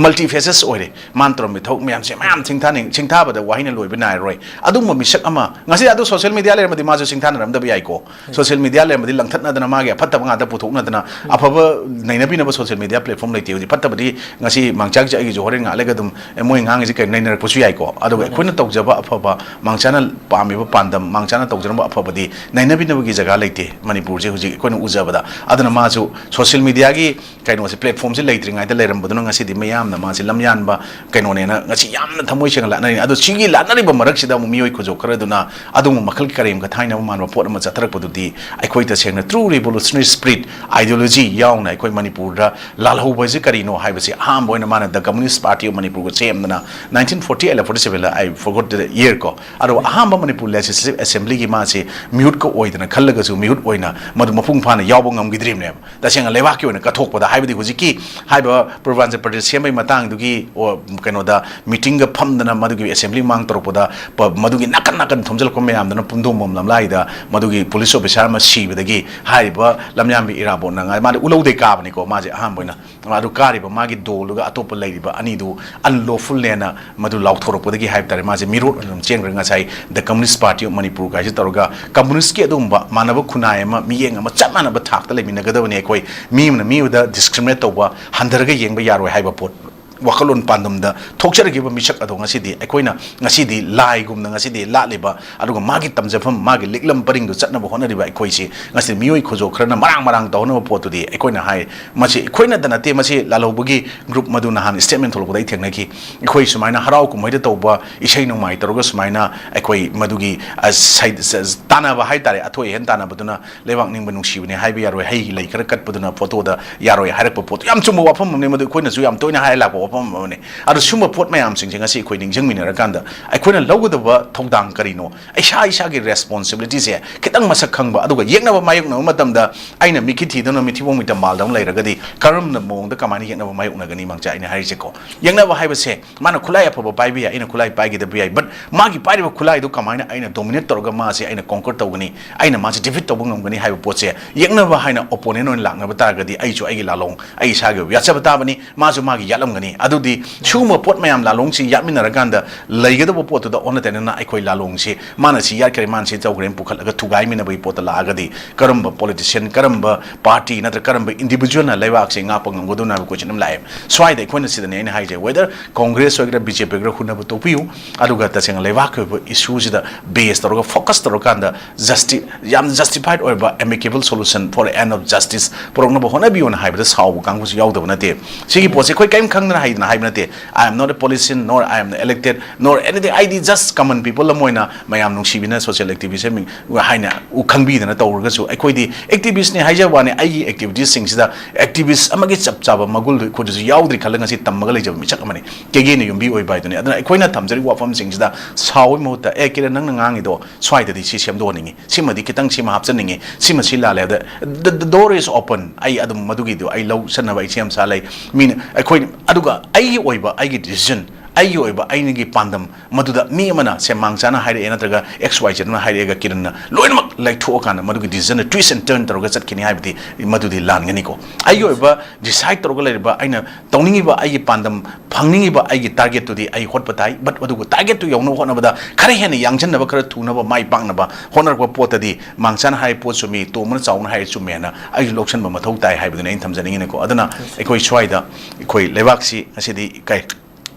ꯃꯜꯇꯤ ꯐꯦꯁꯦꯁ ꯑꯣꯏꯔꯦ꯫ ꯃꯥꯅ ꯇꯧꯔꯝꯃꯤ ꯊꯕꯛ ꯃꯌꯥꯝꯁꯦ ꯃꯌꯥꯝ ꯁꯤꯡꯊꯥꯅꯤꯡ-, ꯁꯤꯡꯊꯥꯕꯗ ꯋꯥꯍꯩꯅ ꯂꯣꯏꯕ ꯅꯥꯏꯔꯔꯣꯏ꯫ ꯑꯗꯨꯒꯨꯝꯕ ꯃꯤꯁꯛ ꯑꯃ, ꯉꯁꯤ ꯑꯗꯨ ꯁꯣꯁꯤꯌꯦꯜ ꯃꯤꯗꯤꯌꯥ ꯂꯩꯔꯝꯃꯗꯤ ꯃꯥꯁꯨ ꯁꯤꯡꯊꯥꯅꯔꯝꯗꯕ ꯌꯥꯏꯀꯣ꯫ ꯁꯣꯁꯤꯌꯦꯜ ꯃꯤꯗꯤꯌꯥ ꯂꯩꯔꯝꯃꯗꯤ ꯂꯪꯊꯠꯅꯗꯅ ꯃꯥꯒꯤ ꯑꯐꯠꯇꯕ ꯉꯥꯛꯇ ꯄꯨꯊꯣꯛꯅꯗꯅ, ꯑꯐꯕ ꯅꯩꯅꯕꯤꯅꯕ ꯁꯣꯁꯤꯌꯦꯜ ꯃꯤꯗꯤꯌꯥ ꯄ꯭ꯂꯦꯠꯐꯣꯔꯝ ꯂꯩꯇꯦ ꯍꯧꯖꯤꯛ꯫ ꯐꯠꯇꯕꯗꯤ ꯉꯁꯤ ꯃꯥꯡꯆꯥꯒꯤꯁꯦ ꯑꯩꯒꯤꯁꯨ ꯍꯣꯔꯦꯟ ꯉꯥꯏꯍꯥꯛ ꯂꯩꯒ ꯑꯗꯨꯝ, "ꯑꯦ, ꯃꯣꯏ ꯉꯥꯡꯉꯤꯁꯦ ꯀꯩꯅꯣ?" ꯅꯩꯅꯔꯛꯄꯁꯨ ꯌꯥꯏꯀꯣ꯫ ꯑꯗꯨꯒ ꯑꯩꯈꯣꯏꯅ ꯇꯧꯖꯕ ꯑꯐꯕ, ꯃꯥꯡꯆꯥꯅ ꯄꯥꯝꯃꯤꯕ ꯄꯥꯟꯗꯝ, ꯃꯥꯡꯆꯥꯅ ꯇꯧꯖꯔꯝꯕ ꯑꯐꯕꯗꯤ ꯅꯩꯅꯕꯤꯅꯕꯒꯤ ꯖꯒꯥ ꯂꯩꯇꯦ ꯃꯅꯤꯄꯨꯔꯁꯦ ꯍꯧꯖꯤꯛ ꯑꯩꯈꯣꯏꯅ ꯎꯖꯕꯗ꯫ ꯑꯗꯨꯅ ꯃꯥꯁꯨ ꯁꯣꯁꯤꯌꯦꯜ ꯃꯤꯗꯤꯌꯥꯒꯤ ꯀꯩꯅꯣꯁꯦ, ꯄ꯭ꯂꯦꯠꯐꯣꯝꯁꯦ ꯂꯩꯇ꯭ꯔꯤꯉꯩꯗ ꯂꯩꯔꯝꯕꯗꯨꯅ ꯉꯁꯤꯗꯤ ꯃꯤꯌꯥꯝꯅ ꯃꯥꯁꯦ ꯂꯝꯌꯥꯟꯕ ꯀꯩꯅꯣꯅꯦꯅ ꯉꯁꯤ ꯌꯥꯝꯅ ꯊꯃꯣꯏ ꯁꯦꯡꯅ ꯂꯥꯠꯅꯔꯤ꯫ ꯑꯗꯣ ꯁꯤꯒꯤ ꯂꯥꯠꯅꯔꯤꯕ ꯃꯔꯛꯁꯤꯗ ꯑꯃꯨꯛ ꯃꯤꯑꯣꯏ ꯈꯨꯖꯣꯛ ꯈꯔꯗꯨꯅ ꯑꯗꯨꯒꯨꯝꯕ ꯃꯈꯜꯒꯤ ꯀꯔꯦꯝ ꯀꯊꯥꯏꯅꯕ ꯃꯥꯟꯕ ꯄꯣꯠ ꯑꯃ ꯆꯠꯊꯔꯛꯄꯗꯨꯗꯤ ꯑꯩꯈꯣꯏ ꯇꯁꯦꯡꯅ ꯇ꯭ꯔꯨ ꯔꯤꯚꯣꯂꯨꯁꯅꯔꯤ ꯁ꯭ꯄꯤꯔꯤꯠ, ꯑꯥꯏꯗꯤꯌꯣꯂꯣꯖꯤ ꯌꯥꯎꯅ ꯑꯩꯈꯣꯏ ꯃꯅꯤꯄꯨꯔꯗ ꯂꯥꯜꯍꯧꯕ ꯍꯥꯏꯁꯦ ꯀꯔꯤꯅꯣ ꯍꯥꯏꯕꯁꯤ ꯑꯍꯥꯟꯕ ꯑꯣꯏꯅ ꯃꯥꯅ The Communist Party of Manipur ꯒ ꯁꯦꯝꯗꯅ nineteen forty eight ꯂ forty seven ꯂ, I forgot the year ꯀꯣ, ꯑꯗꯨꯒ ꯑꯍꯥꯟꯕ ꯃꯅꯤꯄꯨꯔ ꯂꯦꯖꯤꯁꯂꯦꯇꯤꯚ ꯑꯦꯁꯦꯝꯕ꯭ꯂꯤꯒꯤ ꯃꯥꯁꯤ ꯃꯤꯍꯨꯠꯀ ꯑꯣꯏꯗꯅ ꯈꯜꯂꯒꯁꯨ ꯃꯤꯍꯨꯠ ꯑꯣꯏꯅ ꯃꯗꯨ ꯃꯄꯨꯡ ꯐꯥꯅ ꯌꯥꯎꯕ ꯉꯝꯈꯤꯗ꯭ꯔꯤꯕꯅꯦꯕ꯫ ꯇꯁꯦꯡꯅ ꯂꯩꯕꯥꯛꯀꯤ ꯑꯣꯏꯅ ꯀꯠꯊꯣꯛ ꯄꯗ, ꯍꯥꯏꯕꯗꯤ ꯍꯧꯖꯤꯛꯀꯤ ꯍꯥꯏꯔꯤꯕ ꯄꯨꯔꯕꯥꯟꯆꯜ ꯄ꯭ꯔꯗꯦꯁ ꯁꯦꯝꯕꯒꯤ ꯃꯇꯥꯡꯗꯨꯒꯤ, ꯑꯣ, ꯀꯩꯅꯣꯗ ꯃꯤꯇꯤꯡꯒ ꯐꯝꯗꯅ ꯃꯗꯨꯒꯤ ꯑꯦꯁꯦꯝꯕ꯭ꯂꯤ ꯃꯃꯥꯡ ꯇꯧꯔꯛꯄꯗ, ꯄ-, ꯃꯗꯨꯒꯤ ꯅꯥꯀꯟ ꯅꯥꯀꯟ ꯊꯣꯝꯖꯤꯜꯂꯛꯄ ꯃꯌꯥꯝꯗꯨꯅ ꯄꯨꯡꯗꯣꯡꯕꯝ ꯂꯝꯂꯥꯏꯗ ꯃꯗꯨꯒꯤ ꯄꯨꯂꯤꯁ ꯑꯣꯐꯤꯁꯥꯔ ꯑꯃ ꯁꯤꯕꯗꯒꯤ ꯍꯥꯏꯔꯤꯕ ꯂꯝꯌꯥꯝꯕꯤ ꯏꯔꯥꯕꯣꯠꯅ ꯉꯥꯏ-, ꯃꯥꯗꯤ ꯎꯂꯧꯗꯩ ꯀꯥꯕꯅꯤꯀꯣ, ꯃꯥꯁꯦ ꯑꯍꯥꯟꯕ ꯑꯣꯏꯅ꯫ ꯑꯗꯨ ꯀꯥꯔꯤꯕ ꯃꯥꯒꯤ ꯗꯣꯜꯗꯨꯒ ꯑꯇꯣꯞꯄ ꯂꯩꯔꯤꯕ ꯑꯅꯤꯗꯨ ꯑꯟꯂꯣꯐꯨꯜꯅꯦꯅ ꯃꯗꯨ ꯂꯥꯎꯊꯣꯔꯛꯄꯗꯒꯤ ꯍꯥꯏꯕ ꯇꯥꯔꯦ, ꯃꯥꯁꯦ ꯃꯤꯔꯣꯠ ꯑꯗꯨꯝ ꯆꯦꯟꯈ꯭ꯔꯦ꯫ ꯉꯁꯥꯏ The Communist Party of Manipur ꯀꯥꯏꯁꯦ ꯇꯧꯔꯒ ꯀꯝꯃꯨꯅꯤꯁ꯭ꯠꯀꯤ ꯑꯗꯨꯒꯨꯝꯕ ꯃꯥꯟꯅꯕ ꯈꯨꯟꯅꯥꯏ ꯑꯃ, ꯃꯤꯠꯌꯦꯡ ꯑꯃ, ꯆꯞ ꯃꯥꯟꯅꯕ ꯊꯥꯛꯇ ꯂꯩꯃꯤꯟꯅꯒꯗꯕꯅꯤ ꯑꯩꯈꯣꯏ꯫ ꯃꯤ ꯑꯃꯅ ꯃꯤ ꯑꯃꯗ ꯗꯤꯁꯀ꯭ꯔꯤꯃꯤꯅꯦꯠ ꯇꯧꯕ, ꯍꯟꯊꯔꯒ ꯌꯦꯡꯕ ꯌꯥꯔꯣꯏ ꯍꯥꯏꯕ ꯄꯣꯠ, ꯋꯥꯈꯜꯂꯣꯟ ꯄꯥꯟꯗꯝꯗ ꯊꯣꯛꯆꯔꯛꯈꯤꯕ ꯃꯤꯁꯛ ꯑꯗꯣ ꯉꯁꯤꯗꯤ ꯑꯩꯈꯣꯏꯅ, ꯉꯁꯤꯗꯤ ꯂꯥꯏꯒꯨꯝꯅ ꯉꯁꯤꯗꯤ ꯂꯥꯠꯂꯤꯕ, ꯑꯗꯨꯒ ꯃꯥꯒꯤ ꯇꯝꯖꯐꯝ, ꯃꯥꯒꯤ ꯂꯤꯛꯂꯝ ꯄꯔꯤꯡꯗꯨ ꯆꯠꯅꯕ ꯍꯣꯠꯅꯔꯤꯕ ꯑꯩꯈꯣꯏꯁꯤ ꯉꯁꯤꯗꯤ ꯃꯤꯑꯣꯏ ꯈꯨꯖꯣ ꯈꯔꯅ ꯃꯔꯥꯡ ꯃꯔꯥꯡ ꯇꯧꯍꯟꯅꯕ ꯄꯣꯠꯇꯨꯗꯤ ꯑꯩꯈꯣꯏꯅ ꯍꯥꯏ꯫ ꯃꯁꯤ ꯑꯩꯈꯣꯏꯅꯗ ꯅꯠꯇꯦ, ꯃꯁꯤ ꯂꯥꯜꯍꯧꯕꯒꯤ ꯒ꯭ꯔꯨꯞ ꯃꯗꯨ ꯅꯍꯥꯟ ꯁ꯭ꯇꯦꯠꯃꯦꯟ ꯊꯣꯛꯂꯛꯄꯗ ꯑꯩ ꯊꯦꯡꯅꯈꯤ꯫ ꯑꯩꯈꯣꯏ ꯁꯨꯃꯥꯏꯅ ꯍꯔꯥꯎ ꯀꯨꯝꯍꯩꯗ ꯇꯧꯕ ꯏꯁꯩ ꯅꯣꯡꯃꯥꯏ ꯇꯧꯔꯒ ꯁꯨꯃꯥꯏꯅ ꯑꯩꯈꯣꯏ ꯃꯗꯨꯒꯤ, ꯑ, ꯁꯩ-, ꯁ-, ꯇꯥꯟꯅꯕ ꯍꯥꯏ ꯇꯥꯔꯦ, ꯑꯊꯣꯏ ꯑꯍꯦꯟ ꯇꯥꯟꯅꯕꯗꯨꯅ ꯂꯩꯕꯥꯛ ꯅꯤꯡꯕ ꯅꯨꯡꯁꯤꯕꯅꯤ ꯍꯥꯏꯕ ꯌꯥꯔꯣꯏ꯫ ꯍꯩ ꯂꯩ ꯈꯔ ꯀꯠꯄꯗꯨꯅ ꯐꯣꯇꯣꯗ ꯌꯥꯔꯣꯏ ꯍꯥꯏꯔꯛꯄ ꯄꯣꯠꯇꯨ ꯌꯥꯝ ꯆꯨꯝꯕ ꯋꯥꯐꯝ ꯑꯃꯅꯤ꯫ ꯃꯗꯨ ꯑꯩꯈꯣꯏꯅꯁꯨ ꯌꯥꯝ ꯇꯣꯏꯅ ꯍꯥꯏ ꯂꯥꯛꯄ ꯋꯥꯐꯝ ꯑꯃꯅꯤ꯫ ꯑꯗꯣ ꯁꯨꯝꯕ ꯄꯣꯠ ꯃꯌꯥꯝꯁꯤꯡꯁꯦ ꯉꯁꯤ ꯑꯩꯈꯣꯏ ꯅꯤꯡꯁꯤꯡꯃꯤꯟꯅꯔꯀꯥꯟꯗ ꯑꯩꯈꯣꯏꯅ ꯂꯧꯒꯗꯕ ꯊꯧꯗꯥꯡ ꯀꯔꯤꯅꯣ? ꯏꯁꯥ ꯏꯁꯥꯒꯤ ꯔꯦꯁꯄꯣꯟꯁꯤꯕꯤꯂꯤꯇꯤꯁꯦ ꯈꯤꯇꯪ ꯃꯁꯛ ꯈꯪꯕ, ꯑꯗꯨꯒ ꯌꯦꯛꯅꯕ ꯃꯥꯌꯣꯛꯅꯕ ꯃꯇꯝꯗ ꯑꯩꯅ ꯃꯤꯠꯈꯤ ꯊꯤꯗꯨꯅ ꯃꯤꯊꯤꯕꯣꯡ ꯃꯤꯇꯝꯕꯥꯜꯗ ꯑꯃ ꯂꯩꯔꯒꯗꯤ ꯀꯔꯝꯕ ꯃꯑꯣꯡꯗ ꯀꯃꯥꯏꯅ ꯌꯦꯛꯅꯕ ꯃꯥꯌꯣꯛꯅꯒꯅꯤ? ꯃꯉꯥꯏ ꯑꯩꯅ ꯍꯥꯏꯔꯤꯁꯦꯀꯣ, ꯌꯦꯛꯅꯕ ꯍꯥꯏꯕꯁꯦ ꯃꯥꯅ ꯈꯨꯠꯂꯥꯏ ꯑꯐꯕ ꯄꯥꯏꯕ ꯌꯥꯏ, ꯑꯩꯅ ꯈꯨꯠꯂꯥꯏ ꯄꯥꯏꯈꯤꯗꯕ ꯌꯥꯏ, but ꯃꯥꯒꯤ ꯄꯥꯏꯔꯤꯕ ꯈꯨꯠꯂꯥꯏꯗꯨ ꯀꯃꯥꯏꯅ ꯑꯩꯅ ꯗꯣꯃꯤꯅꯦꯠ ꯇꯧꯔꯒ ꯃꯥꯁꯦ ꯑꯩꯅ ꯀꯣꯡꯀꯔ ꯇꯧꯒꯅꯤ, ꯑꯩꯅ ꯃꯥꯁꯦ ꯗꯤꯐꯤꯠ ꯇꯧꯕ ꯉꯝꯒꯅꯤ ꯍꯥꯏꯕ ꯄꯣꯠꯁꯦ ꯌꯦꯛꯅꯕ ꯍꯥꯏꯅ ꯑꯣꯄꯣꯅꯦꯟ ꯑꯣꯏꯅ ꯂꯥꯛꯅꯕ ꯇꯥꯔꯒꯗꯤ ꯑꯩꯁꯨ ꯑꯩꯒꯤ ꯂꯥꯂꯣꯡ ꯑꯩ ꯏꯁꯥꯒꯤ ꯑꯣꯏꯕ ꯌꯥꯠꯆꯕ ꯇꯥꯕꯅꯤ, ꯃꯥꯁꯨ ꯃꯥꯒꯤ ꯌꯥꯠꯂꯝꯒꯅꯤ꯫ ꯑꯗꯨꯗꯤ ꯁꯤꯒꯨꯝꯕ ꯄꯣꯠ ꯃꯌꯥꯝ ꯂꯥꯂꯣꯡꯁꯤ ꯌꯥꯠꯃꯤꯟꯅꯔꯀꯥꯟꯗ ꯂꯩꯒꯗꯕ ꯄꯣꯠꯇꯨꯗ ꯑꯣꯟꯅ ꯇꯩꯅꯅ ꯑꯩꯈꯣꯏ ꯂꯥꯂꯣꯡꯁꯤ ꯃꯥꯅ ꯁꯤ ꯌꯥꯠꯈ꯭ꯔꯦ, ꯃꯥꯅ ꯁꯤ ꯇꯧꯈ꯭ꯔꯦꯅ ꯄꯨꯈꯠꯂꯒ ꯊꯨꯒꯥꯏꯃꯤꯟꯅꯕꯒꯤ ꯄꯣꯠꯇ ꯂꯥꯛꯑꯒꯗꯤ ꯀꯔꯝꯕ ꯄꯣꯂꯤꯇꯤꯁꯤꯌꯟ, ꯀꯔꯝꯕ ꯄꯥꯔꯇꯤ ꯅꯠꯇ꯭ꯔ ꯀꯔꯝꯕ ꯏꯟꯗꯤꯚꯤꯖꯨꯋꯦꯜꯅ ꯂꯩꯕꯥꯛꯁꯦ ꯉꯥꯛꯄ ꯉꯝꯒꯗꯣꯏꯅꯣ ꯍꯥꯏꯕ ꯀꯣꯏꯁꯟ ꯑꯃ ꯂꯥꯛꯑꯦ꯫ ꯁ꯭ꯋꯥꯏꯗ ꯑꯩꯈꯣꯏꯅ ꯁꯤꯗꯅꯦ ꯑꯩꯅ ꯍꯥꯏꯁꯦ, whether ꯀꯣꯡꯒ꯭ꯔꯦꯁ ꯑꯣꯏꯒꯦꯔꯥ, ꯕꯤ ꯖꯦ ꯄꯤ ꯑꯣꯏꯒꯦꯔꯥ, ꯍꯨꯟꯅꯕ ꯇꯣꯛꯄꯤꯌꯨ꯫ ꯑꯗꯨꯒ ꯇꯁꯦꯡꯅ ꯂꯩꯕꯥꯛꯀꯤ ꯑꯣꯏꯕ ꯏꯁꯨꯁꯤꯗ ꯕꯦꯁ ꯇꯧꯔꯒ, ꯐꯣꯀꯁ ꯇꯧꯔꯀꯥꯟꯗ ꯖꯁꯇꯤ-, ꯌꯥꯝ ꯖꯁꯇꯤꯐꯥꯏꯠ ꯑꯣꯏꯕ amicable solution for the end of justice ꯄꯨꯔꯛꯅꯕ ꯍꯣꯠꯅꯕꯤꯌꯣꯅ ꯍꯥꯏꯕꯗ ꯁꯥꯎꯕ ꯀꯥꯡꯕꯨꯁꯨ ꯌꯥꯎꯗꯕ ꯅꯠꯇꯦ꯫ ꯁꯤꯒꯤ ꯄꯣꯠꯁꯦ ꯑꯩꯈꯣꯏ ꯀꯔꯤꯝ ꯈꯪꯗꯅ ꯑꯩꯅ ꯍꯥꯏꯕ ꯅꯠꯇꯦ, I am not a politician, nor I am elected, nor anything. ꯑꯩꯗꯤ just common people ꯑꯃ ꯑꯣꯏꯅ ꯃꯌꯥꯝ ꯅꯨꯡꯁꯤꯕꯤꯅ social activist ꯑꯃ ꯍꯥꯏꯅ ꯎ ꯈꯪꯕꯤꯗꯅ ꯇꯧꯔꯒꯁꯨ, ꯑꯩꯈꯣꯏꯗꯤ activist ꯅꯤ ꯍꯥꯏꯖꯕ ꯋꯥꯅꯤ꯫ ꯑꯩꯒꯤ activities ꯁꯤꯡꯁꯤꯗ activist ꯑꯃꯒꯤ ꯆꯞ ꯆꯥꯕ ꯃꯒꯨꯟꯗꯨ ꯑꯩꯈꯣꯏꯗꯁꯨ ꯌꯥꯎꯗ꯭ꯔꯤ ꯈꯜꯂꯒ ꯉꯁꯤ ꯇꯝꯃꯒ ꯂꯩꯖꯕ ꯃꯤꯁꯛ ꯑꯃꯅꯤ꯫ ꯀꯦꯒꯦꯅ ꯌꯨꯝꯕꯤ ꯑꯣꯏꯕ ꯍꯥꯏꯗꯨꯅꯤ꯫ ꯑꯗꯨꯅ ꯑꯩꯈꯣꯏꯅ ꯊꯝꯖꯔꯤꯕ ꯋꯥꯐꯝꯁꯤꯡꯁꯤꯗ ꯁꯥꯎꯕꯒꯤ ꯃꯍꯨꯠꯇ, "ꯑꯦ ꯀꯤꯔꯟ, ꯅꯪꯅ ꯉꯥꯡꯉꯤꯗꯣ ꯁ꯭ꯋꯥꯏꯗꯗꯤ ꯁꯤ ꯁꯦꯝꯗꯣꯛꯍꯟꯅꯤꯡꯉꯤ, ꯁꯤꯃꯗꯤ ꯈꯤꯇꯪ ꯁꯤꯃ ꯍꯥꯞꯆꯟꯅꯤꯡꯉꯤ, ꯁꯤꯃ ꯁꯤ ꯂꯥꯜꯂꯦ" ꯍꯥꯏꯕꯗ, the, the door is open꯫ ꯑꯩ ꯑꯗꯨꯝ ꯃꯗꯨꯒꯤꯗꯣ ꯑꯩ ꯂꯧ ꯁꯟꯅꯕ ꯑꯩ ꯁꯦꯝ ꯁꯥ ꯂꯩ꯫ ꯃꯤꯅ ꯑꯩꯈꯣꯏ, ꯑꯗꯨꯒ ꯑꯩꯒꯤ ꯑꯣꯏꯕ ꯑꯩꯒꯤ decision, ꯑꯩꯒꯤ ꯑꯣꯏꯕ ꯑꯩꯒꯤ ꯄꯥꯟꯗꯝ, ꯃꯗꯨꯗ ꯃꯤ ꯑꯃꯅ ꯁꯦ ꯃꯥꯡꯆꯥꯅ ꯍꯥꯏꯔꯛꯑꯦ ꯅꯠꯇ꯭ꯔꯒ X Y Z ꯑꯃꯅ ꯍꯥꯏꯔꯛꯑꯦꯒ ꯀꯤꯔꯟꯅ ꯂꯣꯏꯅꯃꯛ ꯂꯩꯊꯣꯛꯑꯀꯥꯟꯗ ꯃꯗꯨꯒꯤ decision the twist and turn ꯇꯧꯔꯒ ꯆꯠꯈꯤꯅꯤ ꯍꯥꯏꯕꯗꯤ ꯃꯗꯨꯗꯤ ꯂꯥꯟꯒꯅꯤꯀꯣ꯫ ꯑꯩꯒꯤ ꯑꯣꯏꯕ decide ꯇꯧꯔꯒ ꯂꯩꯔꯤꯕ, ꯑꯩꯅ ꯇꯧꯅꯤꯡꯉꯤꯕ ꯑꯩꯒꯤ ꯄꯥꯟꯗꯝ ꯐꯪꯅꯤꯡꯉꯤꯕ ꯑꯩꯒꯤ target ꯇꯨꯗꯤ ꯑꯩ ꯍꯣꯠꯄ ꯇꯥꯏ, but ꯑꯗꯨꯕꯨ target ꯇꯨ ꯌꯧꯅꯕ ꯍꯣꯠꯅꯕꯗ ꯈꯔ ꯍꯦꯟꯅ ꯌꯥꯡꯁꯤꯟꯅꯕ, ꯈꯔ ꯊꯨꯅꯕ ꯃꯥꯏ ꯄꯥꯛꯅꯕ ꯍꯣꯠꯅꯔꯛꯄ ꯄꯣꯠꯇꯗꯤ ꯃꯥꯡꯆꯥꯅ ꯍꯥꯏꯔꯤꯕ ꯄꯣꯠ ꯆꯨꯝꯃꯤ, ꯇꯣꯝꯕꯅ ꯆꯥꯎꯅ ꯍꯥꯏꯔꯤꯕ ꯆꯨꯝꯃꯦꯅ ꯑꯩꯁꯨ ꯂꯧꯁꯟꯕ ꯃꯊꯧ ꯇꯥꯏ ꯍꯥꯏꯕꯗꯨꯅꯤ ꯑꯩꯅ ꯊꯝꯖꯅꯤꯡꯉꯤꯅꯀꯣ꯫ ꯑꯗꯨꯅ ꯑꯩꯈꯣꯏ ꯁ꯭ꯋꯥꯏꯗ ꯑꯩꯈꯣꯏ ꯂꯩꯕꯥꯛꯁꯤ ꯉꯁꯤꯗꯤ ꯀꯩ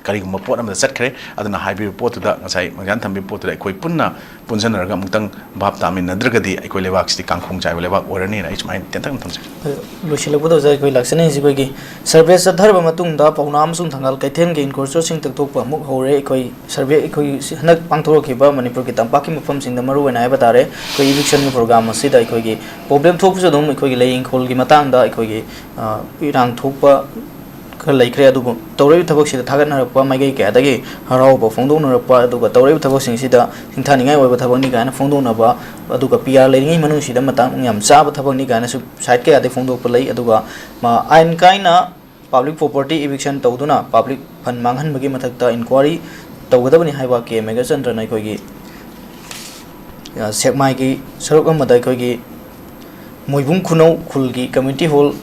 ꯀꯔꯤꯒꯨꯝꯕ ꯄꯣꯠ ꯑꯃꯗ ꯆꯠꯈ꯭ꯔꯦ꯫ ꯑꯗꯨꯅ ꯍꯥꯏꯕꯤꯕ ꯄꯣꯠꯇꯨꯗ, ꯉꯁꯥꯏ ꯃꯥꯡꯆꯥꯅ ꯊꯝꯕꯤꯕ ꯄꯣꯠꯇꯨꯗ ꯑꯩꯈꯣꯏ ꯄꯨꯟꯅ ꯄꯨꯟꯁꯤꯟꯅꯔꯒ ꯑꯃꯨꯛꯇꯪ ꯚꯥꯞ ꯇꯥꯃꯤꯟꯅꯗ꯭ꯔꯒꯗꯤ ꯑꯩꯈꯣꯏ ꯂꯩꯕꯥꯛꯁꯤꯗꯤ ꯀꯥꯡꯈꯣꯡ ꯆꯥꯏꯕ ꯂꯩꯕꯥꯛ ꯑꯣꯏꯔꯅꯤꯅ ꯑꯩ ꯁꯨꯃꯥꯏꯅ ꯇꯦꯟꯇꯛꯅ ꯊꯝꯖꯒꯦ꯫ ꯂꯣꯏꯁꯤꯜꯂꯛꯄꯗ ꯑꯣꯖꯥ, ꯑꯩꯈꯣꯏ ꯂꯥꯛꯆꯅꯤꯡꯉꯤꯁꯤ ꯑꯩꯈꯣꯏꯒꯤ survey ꯆꯠꯊꯔꯕ ꯃꯇꯨꯡꯗ ꯄꯥꯎꯅꯥ ꯑꯃꯁꯨꯡ ꯊꯪꯒꯥꯜ ꯀꯩꯊꯦꯜꯒꯤ encroacher ꯁꯤꯡ ꯇꯛꯊꯣꯛꯄ ꯑꯃꯨꯛ ꯍꯧꯔꯦ꯫ ꯑꯩꯈꯣꯏ survey, ꯑꯩꯈꯣꯏ ꯁꯤ ꯍꯟꯗꯛ ꯄꯥꯡꯊꯣꯔꯛꯈꯤꯕ ꯃꯅꯤꯄꯨꯔꯒꯤ ꯇꯝꯄꯥꯛꯀꯤ ꯃꯐꯝꯁꯤꯡꯗ ꯃꯔꯨꯑꯣꯏꯅ ꯍꯥꯏꯕ ꯇꯥꯔꯦ, ꯑꯩꯈꯣꯏ eviction ꯒꯤ program ꯑꯁꯤꯗ ꯑꯩꯈꯣꯏꯒꯤ problem ꯊꯣꯛꯄꯁꯨ ꯑꯗꯨꯝ ꯑꯩꯈꯣꯏꯒꯤ ꯂꯩ ꯏꯪꯈꯣꯜꯒꯤ ꯃꯇꯥꯡꯗ ꯑꯩꯈꯣꯏꯒꯤ, ꯑ, ꯏꯔꯥꯡ ꯊꯣꯛꯄ ꯈꯔ ꯂꯩꯈ꯭ꯔꯦ꯫ ꯑꯗꯨꯕꯨ ꯇꯧꯔꯛꯏꯕ ꯊꯕꯛꯁꯤꯗ ꯊꯥꯒꯠꯅꯔꯛꯄ ꯃꯥꯏꯀꯩ ꯀꯌꯥꯗꯒꯤ ꯍꯔꯥꯎꯕ ꯐꯣꯡꯗꯣꯛꯅꯔꯛꯄ, ꯑꯗꯨꯒ ꯇꯧꯔꯛꯏꯕ ꯊꯕꯛꯁꯤꯡꯁꯤꯗ ꯁꯤꯡꯊꯥꯅꯤꯡꯉꯥꯏ ꯑꯣꯏꯕ ꯊꯕꯛꯅꯤ ꯀꯥꯏꯅ ꯐꯣꯡꯗꯣꯛꯅꯕ, ꯑꯗꯨꯒ P R ꯂꯩꯔꯤꯉꯩ ꯃꯅꯨꯡꯁꯤꯗ ꯃꯇꯥꯡ ꯌꯥꯝ ꯆꯥꯕ ꯊꯕꯛꯅꯤ ꯀꯥꯏꯅꯁꯨ side ꯀꯌꯥꯗꯒꯤ ꯐꯣꯡꯗꯣꯛꯄ ꯂꯩ꯫ ꯑꯗꯨꯒ, ꯃ-, ꯑꯥꯏꯟ ꯀꯥꯏꯅ public property eviction ꯇꯧꯗꯨꯅ public fund ꯃꯥꯡꯍꯟꯕꯒꯤ ꯃꯊꯛꯇ inquiry ꯇꯧꯒꯗꯕꯅꯤ ꯍꯥꯏꯕ ꯀꯦ ꯃꯦꯘꯆꯟꯗ꯭ꯔꯅ ꯑꯩꯈꯣꯏꯒꯤ, ꯑ, ꯁꯦꯛꯃꯥꯏꯒꯤ ꯁꯔꯨꯛ ꯑꯃꯗ ꯑꯩꯈꯣꯏꯒꯤ ꯃꯣꯏꯕꯨꯡ ꯈꯨꯅꯧ ꯈꯨꯜꯒꯤ community hall,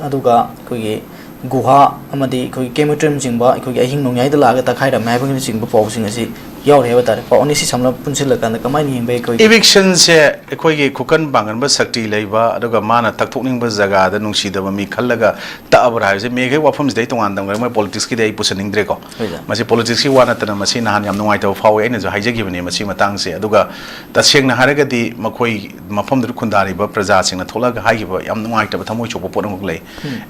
ꯑꯗꯨꯒ ꯑꯩꯈꯣꯏꯒꯤ ꯒꯨꯍꯥ ꯑꯃꯗꯤ ꯑꯩꯈꯣꯏꯒꯤ crematorium ꯆꯤꯡꯕ ꯑꯩꯈꯣꯏꯒꯤ ꯑꯍꯤꯡ ꯅꯣꯡꯌꯥꯏꯗ ꯂꯥꯛꯑꯒ ꯇꯛꯈꯥꯏꯔꯝꯃꯦ ꯍꯥꯏꯕꯅꯆꯤꯡꯕ ꯄꯥꯎꯁꯤꯡ ꯑꯁꯤ ꯌꯥꯎꯔꯤ ꯍꯥꯏꯕ ꯇꯥꯔꯦ꯫ ꯄꯥꯎ ꯑꯅꯤꯁꯤ ꯁꯝꯂꯞ ꯄꯨꯟꯁꯤꯜꯂꯀꯥꯟꯗ ꯀꯃꯥꯏꯅ ꯌꯦꯡꯕ ꯑꯩꯈꯣꯏꯒꯤ? Evictionꯁꯦ ꯑꯩꯈꯣꯏꯒꯤ ꯈꯨꯀꯟ ꯄꯥꯡꯒꯟꯕ ꯁꯛꯇꯤ ꯂꯩꯕ, ꯑꯗꯨꯒ ꯃꯥꯅ ꯇꯛꯊꯣꯛꯅꯤꯡꯕ ꯖꯒꯥꯗ ꯅꯨꯡꯁꯤꯗꯕ ꯃꯤ ꯈꯜꯂꯒ ꯇꯛꯑꯕ꯭ꯔꯥ ꯍꯥꯏꯕꯁꯦ ꯃꯦꯒꯤ ꯋꯥꯐꯝꯁꯤꯗ ꯑꯩ ꯇꯣꯉꯥꯟꯅ ꯇꯝꯈ꯭ꯔꯦ, ꯃꯣꯏ politicsꯀꯤꯗꯤ ꯑꯩ ꯄꯨꯁꯟꯅꯤꯡꯗ꯭ꯔꯦꯀꯣ꯫ ꯍꯣꯏꯗ꯫ ꯃꯁꯤ politicsꯀꯤ ꯋꯥ ꯅꯠꯇꯅ ꯃꯁꯤ ꯅꯍꯥꯟ ꯌꯥꯝ ꯅꯨꯡꯉꯥꯏꯇꯕ ꯐꯥꯎꯋꯦ, ꯑꯩꯅꯁꯨ ꯍꯥꯏꯖꯈꯤꯕꯅꯦ ꯃꯁꯤ ꯃꯇꯥꯡꯁꯦ꯫ ꯑꯗꯨꯒ ꯇꯁꯦꯡꯅ ꯍꯥꯏꯔꯒꯗꯤ ꯃꯈꯣꯏ ꯃꯐꯝꯗꯨꯗ ꯈꯨꯟꯗꯥꯔꯤꯕ ꯄ꯭ꯔꯖꯥꯁꯤꯡꯅ ꯊꯣꯛꯂꯒ ꯍꯥꯏꯈꯤꯕ ꯌꯥꯝ ꯅꯨꯡꯉꯥꯏꯇꯕ ꯊꯃꯣꯏ ꯁꯣꯛꯄ ꯄꯣꯠ ꯑꯃꯈꯛ ꯂꯩ꯫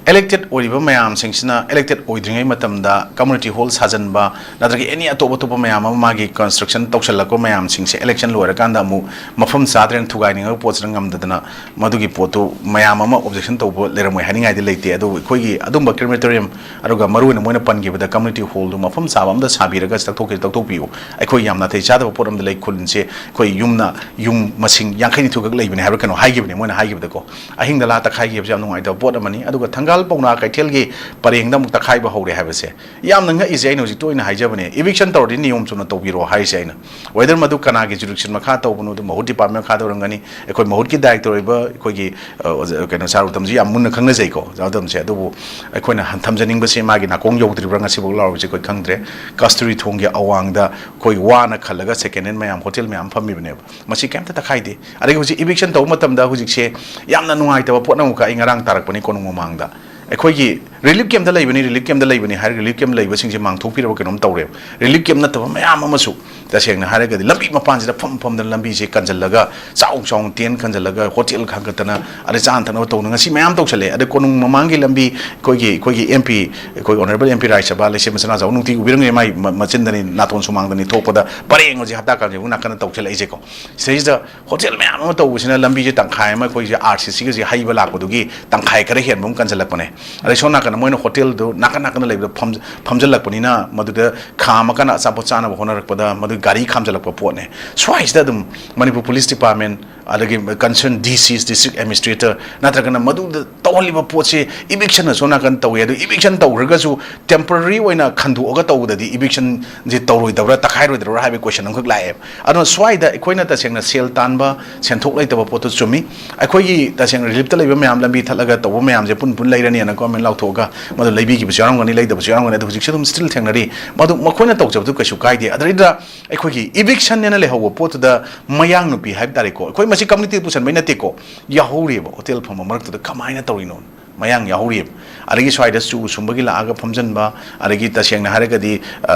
Elected ꯑꯣꯏꯔꯤꯕ ꯃꯌꯥꯝꯁꯤꯡꯁꯤꯅ elected ꯑꯣꯏꯗ꯭ꯔꯤꯉꯩ ꯃꯇꯝꯗ community hall ꯁꯥꯖꯟꯕ, ꯅꯠꯇ꯭ꯔꯒ any ꯑꯇꯣꯞ ꯑꯇꯣꯞꯄ ꯃꯌꯥꯝ ꯑꯃ ꯃꯥꯒꯤ construction ꯇꯧꯁꯜꯂꯛꯄ ꯃꯌꯥꯝꯁꯤꯡꯁꯦ election ꯂꯣꯏꯔꯀꯥꯟꯗ ꯑꯃꯨꯛ ꯃꯐꯝ ꯆꯥꯗ꯭ꯔꯦꯅ ꯊꯨꯒꯥꯏꯅꯤꯡꯉꯛꯄ ꯄꯣꯠꯁꯤꯅ ꯉꯝꯗꯗꯅ ꯃꯗꯨꯒꯤ ꯄꯣꯠꯇꯨ ꯃꯌꯥꯝ ꯑꯃ objection ꯇꯧꯕ ꯂꯩꯔꯝꯃꯣꯏ ꯍꯥꯏꯅꯤꯡꯉꯥꯏꯗꯤ ꯂꯩꯇꯦ꯫ ꯑꯗꯨꯕꯨ ꯑꯩꯈꯣꯏꯒꯤ ꯑꯗꯨꯝꯕ crematorium, ꯑꯗꯨꯒ ꯃꯔꯨꯑꯣꯏꯅ ꯃꯣꯏꯅ ꯄꯟꯈꯤꯕꯗ community hallꯗꯨ ꯃꯐꯝ ꯆꯥꯕ ꯑꯃꯗ ꯁꯥꯕꯤꯔꯒ ꯇꯛꯊꯣꯛꯀꯦ ꯇꯛꯊꯣꯛꯄꯤꯌꯨ꯫ ꯑꯩꯈꯣꯏ ꯌꯥꯝ ꯅꯥꯇꯩ ꯆꯥꯗꯕ ꯄꯣꯠ ꯑꯃꯗ ꯂꯩ꯫ ꯈꯨꯟꯁꯦ ꯑꯩꯈꯣꯏ ꯌꯨꯝꯅ ꯌꯨꯝ ꯃꯁꯤꯡ ꯌꯥꯡꯈꯩ ꯅꯤꯐꯨꯈꯛ ꯂꯩꯕꯅꯦ ꯍꯥꯏꯕ꯭ꯔꯥ ꯀꯩꯅꯣ ꯍꯥꯏꯈꯤꯕꯅꯦ ꯃꯣꯏꯅ ꯍꯥꯏꯈꯤꯕꯗꯀꯣ꯫ ꯑꯍꯤꯡꯗ ꯂꯥ ꯇꯛꯈꯥꯏꯈꯤꯕꯁꯦ ꯌꯥꯝ ꯅꯨꯡꯉꯥꯏꯇꯕ ꯄꯣꯠ ꯑꯃꯅꯤ꯫ ꯑꯗꯨꯒ ꯊꯪꯒꯥꯜ ꯄꯥꯎꯅꯥ ꯀꯩꯊꯦꯜꯒꯤ ꯄꯔꯦꯡꯗ ꯑꯃꯨꯛ ꯇꯛꯈꯥꯏꯕ ꯍꯧꯔꯦ ꯍꯥꯏꯕꯁꯦ ꯌꯥꯝꯅ ꯉꯛꯏꯁꯦ꯫ ꯑꯩꯅ ꯍꯧꯖꯤꯛ ꯇꯣꯏꯅ ꯍꯥꯏꯖꯕꯅꯦ, eviction ꯇꯧꯔꯗꯤ ꯅꯤꯌꯣꯝ ꯆꯨꯝꯅ ꯇꯧꯕꯤꯔꯣ ꯍꯥꯏꯔꯤꯁꯦ ꯑꯩꯅ꯫ Whether ꯃꯗꯨ ꯀꯅꯥꯒꯤ jurisdiction ꯃꯈꯥ ꯇꯧꯕꯅꯣ, ꯑꯗꯨ ꯃꯍꯨꯠ department ꯃꯈꯥꯗ ꯑꯣꯏꯔꯝꯒꯅꯤ꯫ ꯑꯩꯈꯣꯏ ꯃꯍꯨꯠꯀꯤ director ꯑꯣꯏꯕ ꯑꯩꯈꯣꯏꯒꯤ, ꯑ, ꯑꯣꯖꯥ, ꯀꯩꯅꯣ, ꯁꯥꯔ ꯎꯇꯝꯁꯤ ꯌꯥꯝ ꯃꯨꯟꯅ ꯈꯪꯅꯖꯩꯀꯣ, ꯑꯣꯖꯥ ꯎꯇꯝꯁꯦ꯫ ꯑꯗꯨꯕꯨ ꯑꯩꯈꯣꯏꯅ ꯍꯟ-, ꯊꯝꯖꯅꯤꯡꯕꯁꯦ ꯃꯥꯒꯤ ꯅꯥꯀꯣꯡ ꯌꯧꯗ꯭ꯔꯤꯕ꯭ꯔꯥ ꯉꯁꯤꯐꯥꯎ ꯂꯥꯎꯔꯤꯕꯁꯦ ꯑꯩꯈꯣꯏ ꯈꯪꯗ꯭ꯔꯦ꯫ ꯀꯁꯇꯨꯔꯤ ꯊꯣꯡꯒꯤ ꯑꯋꯥꯡꯗ ꯑꯩꯈꯣꯏ ꯋꯥꯅ ꯈꯜꯂꯒ second hand ꯃꯌꯥꯝ, hotel ꯃꯌꯥꯝ ꯐꯝꯃꯤꯕꯅꯦꯕ꯫ ꯃꯁꯤ ꯀꯩꯝꯇ ꯇꯛꯈꯥꯏꯗꯦ꯫ ꯑꯗꯒꯤ ꯍꯧꯖꯤꯛ eviction ꯇꯧꯕ ꯃꯇꯝꯗ ꯍꯧꯖꯤꯛꯁꯦ ꯌꯥꯝꯅ ꯅꯨꯡꯉꯥꯏꯇꯕ ꯄꯣꯠ ꯑꯃꯈꯛ ꯑꯩ ꯉꯔꯥꯡ ꯇꯥꯔꯛꯄꯅꯤ ꯀꯣꯅꯨꯡ ꯃꯃꯥꯡꯗ꯫ ꯑꯩꯈꯣꯏꯒꯤ relief campꯇ ꯂꯩꯕꯅꯤ, relief campꯇ ꯂꯩꯕꯅꯤ ꯍꯥꯏꯔꯒ relief camp ꯂꯩꯕꯁꯤꯡꯁꯦ ꯃꯥꯡꯊꯣꯛꯄꯤꯔꯕ ꯀꯩꯅꯣꯝ ꯇꯧꯔꯦꯕ꯫ Relief camp ꯅꯠꯇꯕ ꯃꯌꯥꯝ ꯑꯃꯁꯨ ꯇꯁꯦꯡꯅ ꯍꯥꯏꯔꯒꯗꯤ ꯂꯝꯕꯤ ꯃꯄꯥꯟꯁꯤꯗ ꯐꯝ ꯐꯝꯗꯅ ꯂꯝꯕꯤꯁꯦ ꯀꯟꯁꯤꯜꯂꯒ ꯆꯥꯎ ꯆꯥꯎꯅ tent ꯈꯟꯖꯤꯜꯂꯒ hotel ꯈꯟꯒꯠꯇꯅ ꯑꯗꯩ ꯆꯥꯅ ꯊꯛꯅꯕ ꯇꯧꯗꯅ ꯉꯁꯤ ꯃꯌꯥꯝ ꯇꯧꯁꯜꯂꯛꯑꯦ꯫ ꯑꯗꯩ ꯀꯣꯅꯨꯡ ꯃꯃꯥꯡꯒꯤ ꯂꯝꯕꯤ ꯑꯩꯈꯣꯏꯒꯤ, ꯑꯩꯈꯣꯏꯒꯤ MP, ꯑꯩꯈꯣꯏ honourable MP ꯔꯥꯖ꯭ꯌ ꯁꯚꯥ ꯂꯩꯁꯦꯝꯕ ꯁꯅꯥꯖꯥꯎ ꯅꯨꯡꯇꯤꯒꯤ ꯎꯕꯤꯔꯝꯒꯅꯤ, ꯃꯥꯏ ꯃ-, ꯃꯆꯤꯟꯗꯅꯤ, ꯅꯥꯇꯣꯟ ꯁꯨꯃꯥꯡꯗꯅꯤ ꯊꯣꯛꯄꯗ ꯄꯔꯦꯡ ꯍꯧꯖꯤꯛ ꯍꯞꯇꯥ ꯀꯥꯡꯖꯩꯕꯨꯡ ꯅꯥꯀꯟꯗ ꯇꯧꯁꯜꯂꯛꯏꯁꯦꯀꯣ꯫ ꯁꯤꯗꯩꯁꯤꯗ hotel ꯃꯌꯥꯝ ꯑꯃ ꯇꯧꯕꯁꯤꯅ ꯂꯝꯕꯤꯁꯦ ꯇꯪꯈꯥꯏ ꯑꯃ ꯑꯩꯈꯣꯏꯁꯦ RCCꯒꯁꯦ ꯍꯩꯕ ꯂꯥꯛꯄꯗꯨꯒꯤ ꯇꯪꯈꯥꯏ ꯈꯔ ꯍꯦꯟꯕ ꯑꯃ ꯀꯟꯁꯤꯜꯂꯛꯄꯅꯦ꯫ ꯑꯗꯩ ꯁꯣꯝ ꯅꯥꯀꯟꯗ ꯃꯣꯏꯅ hotelꯗꯨ ꯅꯥꯀꯟ ꯅꯥꯀꯟꯗ ꯂꯩꯕꯗ ꯐꯝ-, ꯐꯝꯖꯤꯜꯂꯛꯄꯅꯤꯅ ꯃꯗꯨꯗ ꯈꯥꯝꯃꯀꯥꯟꯗ ꯑꯆꯥꯄꯣꯠ ꯆꯥꯅꯕ ꯍꯣꯠꯅꯔꯛꯄꯗ ꯃꯗꯨꯒꯤ ꯒꯥꯔꯤ ꯈꯥꯝꯖꯤꯜꯂꯛꯄ ꯄꯣꯠꯅꯦ꯫ ꯁ꯭ꯋꯥꯏꯁꯤꯗ ꯑꯗꯨꯝ ꯃꯅꯤꯄꯨꯔ police department ꯑꯗꯒꯤ concerned D Cs, district administrator, ꯅꯠꯇ꯭ꯔꯒꯅ ꯃꯗꯨꯗ ꯇꯧꯍꯜꯂꯤꯕ ꯄꯣꯠꯁꯦ eviction ꯑꯁꯣꯝ ꯅꯥꯀꯟ ꯇꯧꯏ꯫ ꯑꯗꯨ eviction ꯇꯧꯈ꯭ꯔꯒꯁꯨ temporary ꯑꯣꯏꯅ ꯈꯟꯗꯣꯛꯑꯒ ꯇꯧꯕꯗꯗꯤ evictionꯁꯦ ꯇꯧꯔꯣꯏꯗꯕ꯭ꯔꯥ, ꯇꯛꯈꯥꯏꯔꯣꯏꯗꯕ꯭ꯔꯥ ꯍꯥꯏꯕꯒꯤ question ꯑꯃꯈꯛ ꯂꯥꯛꯑꯦꯕ꯫ ꯑꯗꯨꯅ ꯁ꯭ꯋꯥꯏꯗ ꯑꯩꯈꯣꯏꯅ ꯇꯁꯦꯡꯅ ꯁꯦꯜ ꯇꯥꯟꯕ, ꯁꯦꯟꯊꯣꯛ ꯂꯩꯇꯕ ꯄꯣꯠꯇꯨ ꯆꯨꯝꯃꯤ꯫ ꯑꯩꯈꯣꯏꯒꯤ ꯇꯁꯦꯡꯅ reliefꯇ ꯂꯩꯕ ꯃꯌꯥꯝ, ꯂꯝꯕꯤ ꯊꯠꯂꯒ ꯇꯧꯕ ꯃꯌꯥꯝꯁꯦ ꯄꯨꯟ ꯄꯨꯟ ꯂꯩꯔꯅꯤꯅ government ꯂꯥꯎꯊꯣꯛꯑꯒ ꯃꯗꯨ ꯂꯩꯕꯤꯈꯤꯕꯁꯨ ꯌꯥꯎꯔꯝꯒꯅꯤ, ꯂꯩꯗꯕꯁꯨ ꯌꯥꯎꯔꯝꯒꯅꯤ꯫ ꯑꯗꯨ ꯍꯧꯖꯤꯛꯁꯨ ꯑꯗꯨꯝ still ꯊꯦꯡꯅꯔꯤ꯫ ꯃꯗꯨ ꯃꯈꯣꯏꯅ ꯇꯧꯖꯕꯗꯨ ꯀꯩꯁꯨ ꯀꯥꯏꯗꯦ꯫ ꯑꯗꯨꯗꯩꯗ ꯑꯩꯈꯣꯏꯒꯤ evictionꯅꯦꯅ ꯂꯩꯍꯧꯕ ꯄꯣꯠꯇꯨꯗ ꯃꯌꯥꯡ ꯅꯨꯄꯤ ꯍꯥꯏꯕ ꯇꯥꯔꯦꯀꯣ, ꯑꯩꯈꯣꯏ ꯃꯁꯤ communityꯗ ꯄꯨꯁꯟꯕꯩ ꯅꯠꯇꯦꯀꯣ, ꯌꯥꯎꯍꯧꯔꯤꯑꯕ ꯍꯣꯇꯦꯜ ꯐꯝꯕ ꯃꯔꯛꯇꯨꯗ꯫ ꯀꯃꯥꯏꯅ ꯇꯧꯔꯤꯅꯣ? ꯃꯌꯥꯡ ꯌꯥꯎꯍꯧꯔꯤꯑꯕ꯫ ꯑꯗꯒꯤ ꯁ꯭ꯋꯥꯏꯗ ꯆꯨ ꯁꯨꯝꯕꯒꯤ ꯂꯥꯛꯑꯒ ꯐꯝꯖꯟꯕ, ꯑꯗꯒꯤ ꯇꯁꯦꯡꯅ ꯍꯥꯏꯔꯒꯗꯤ, ꯑ,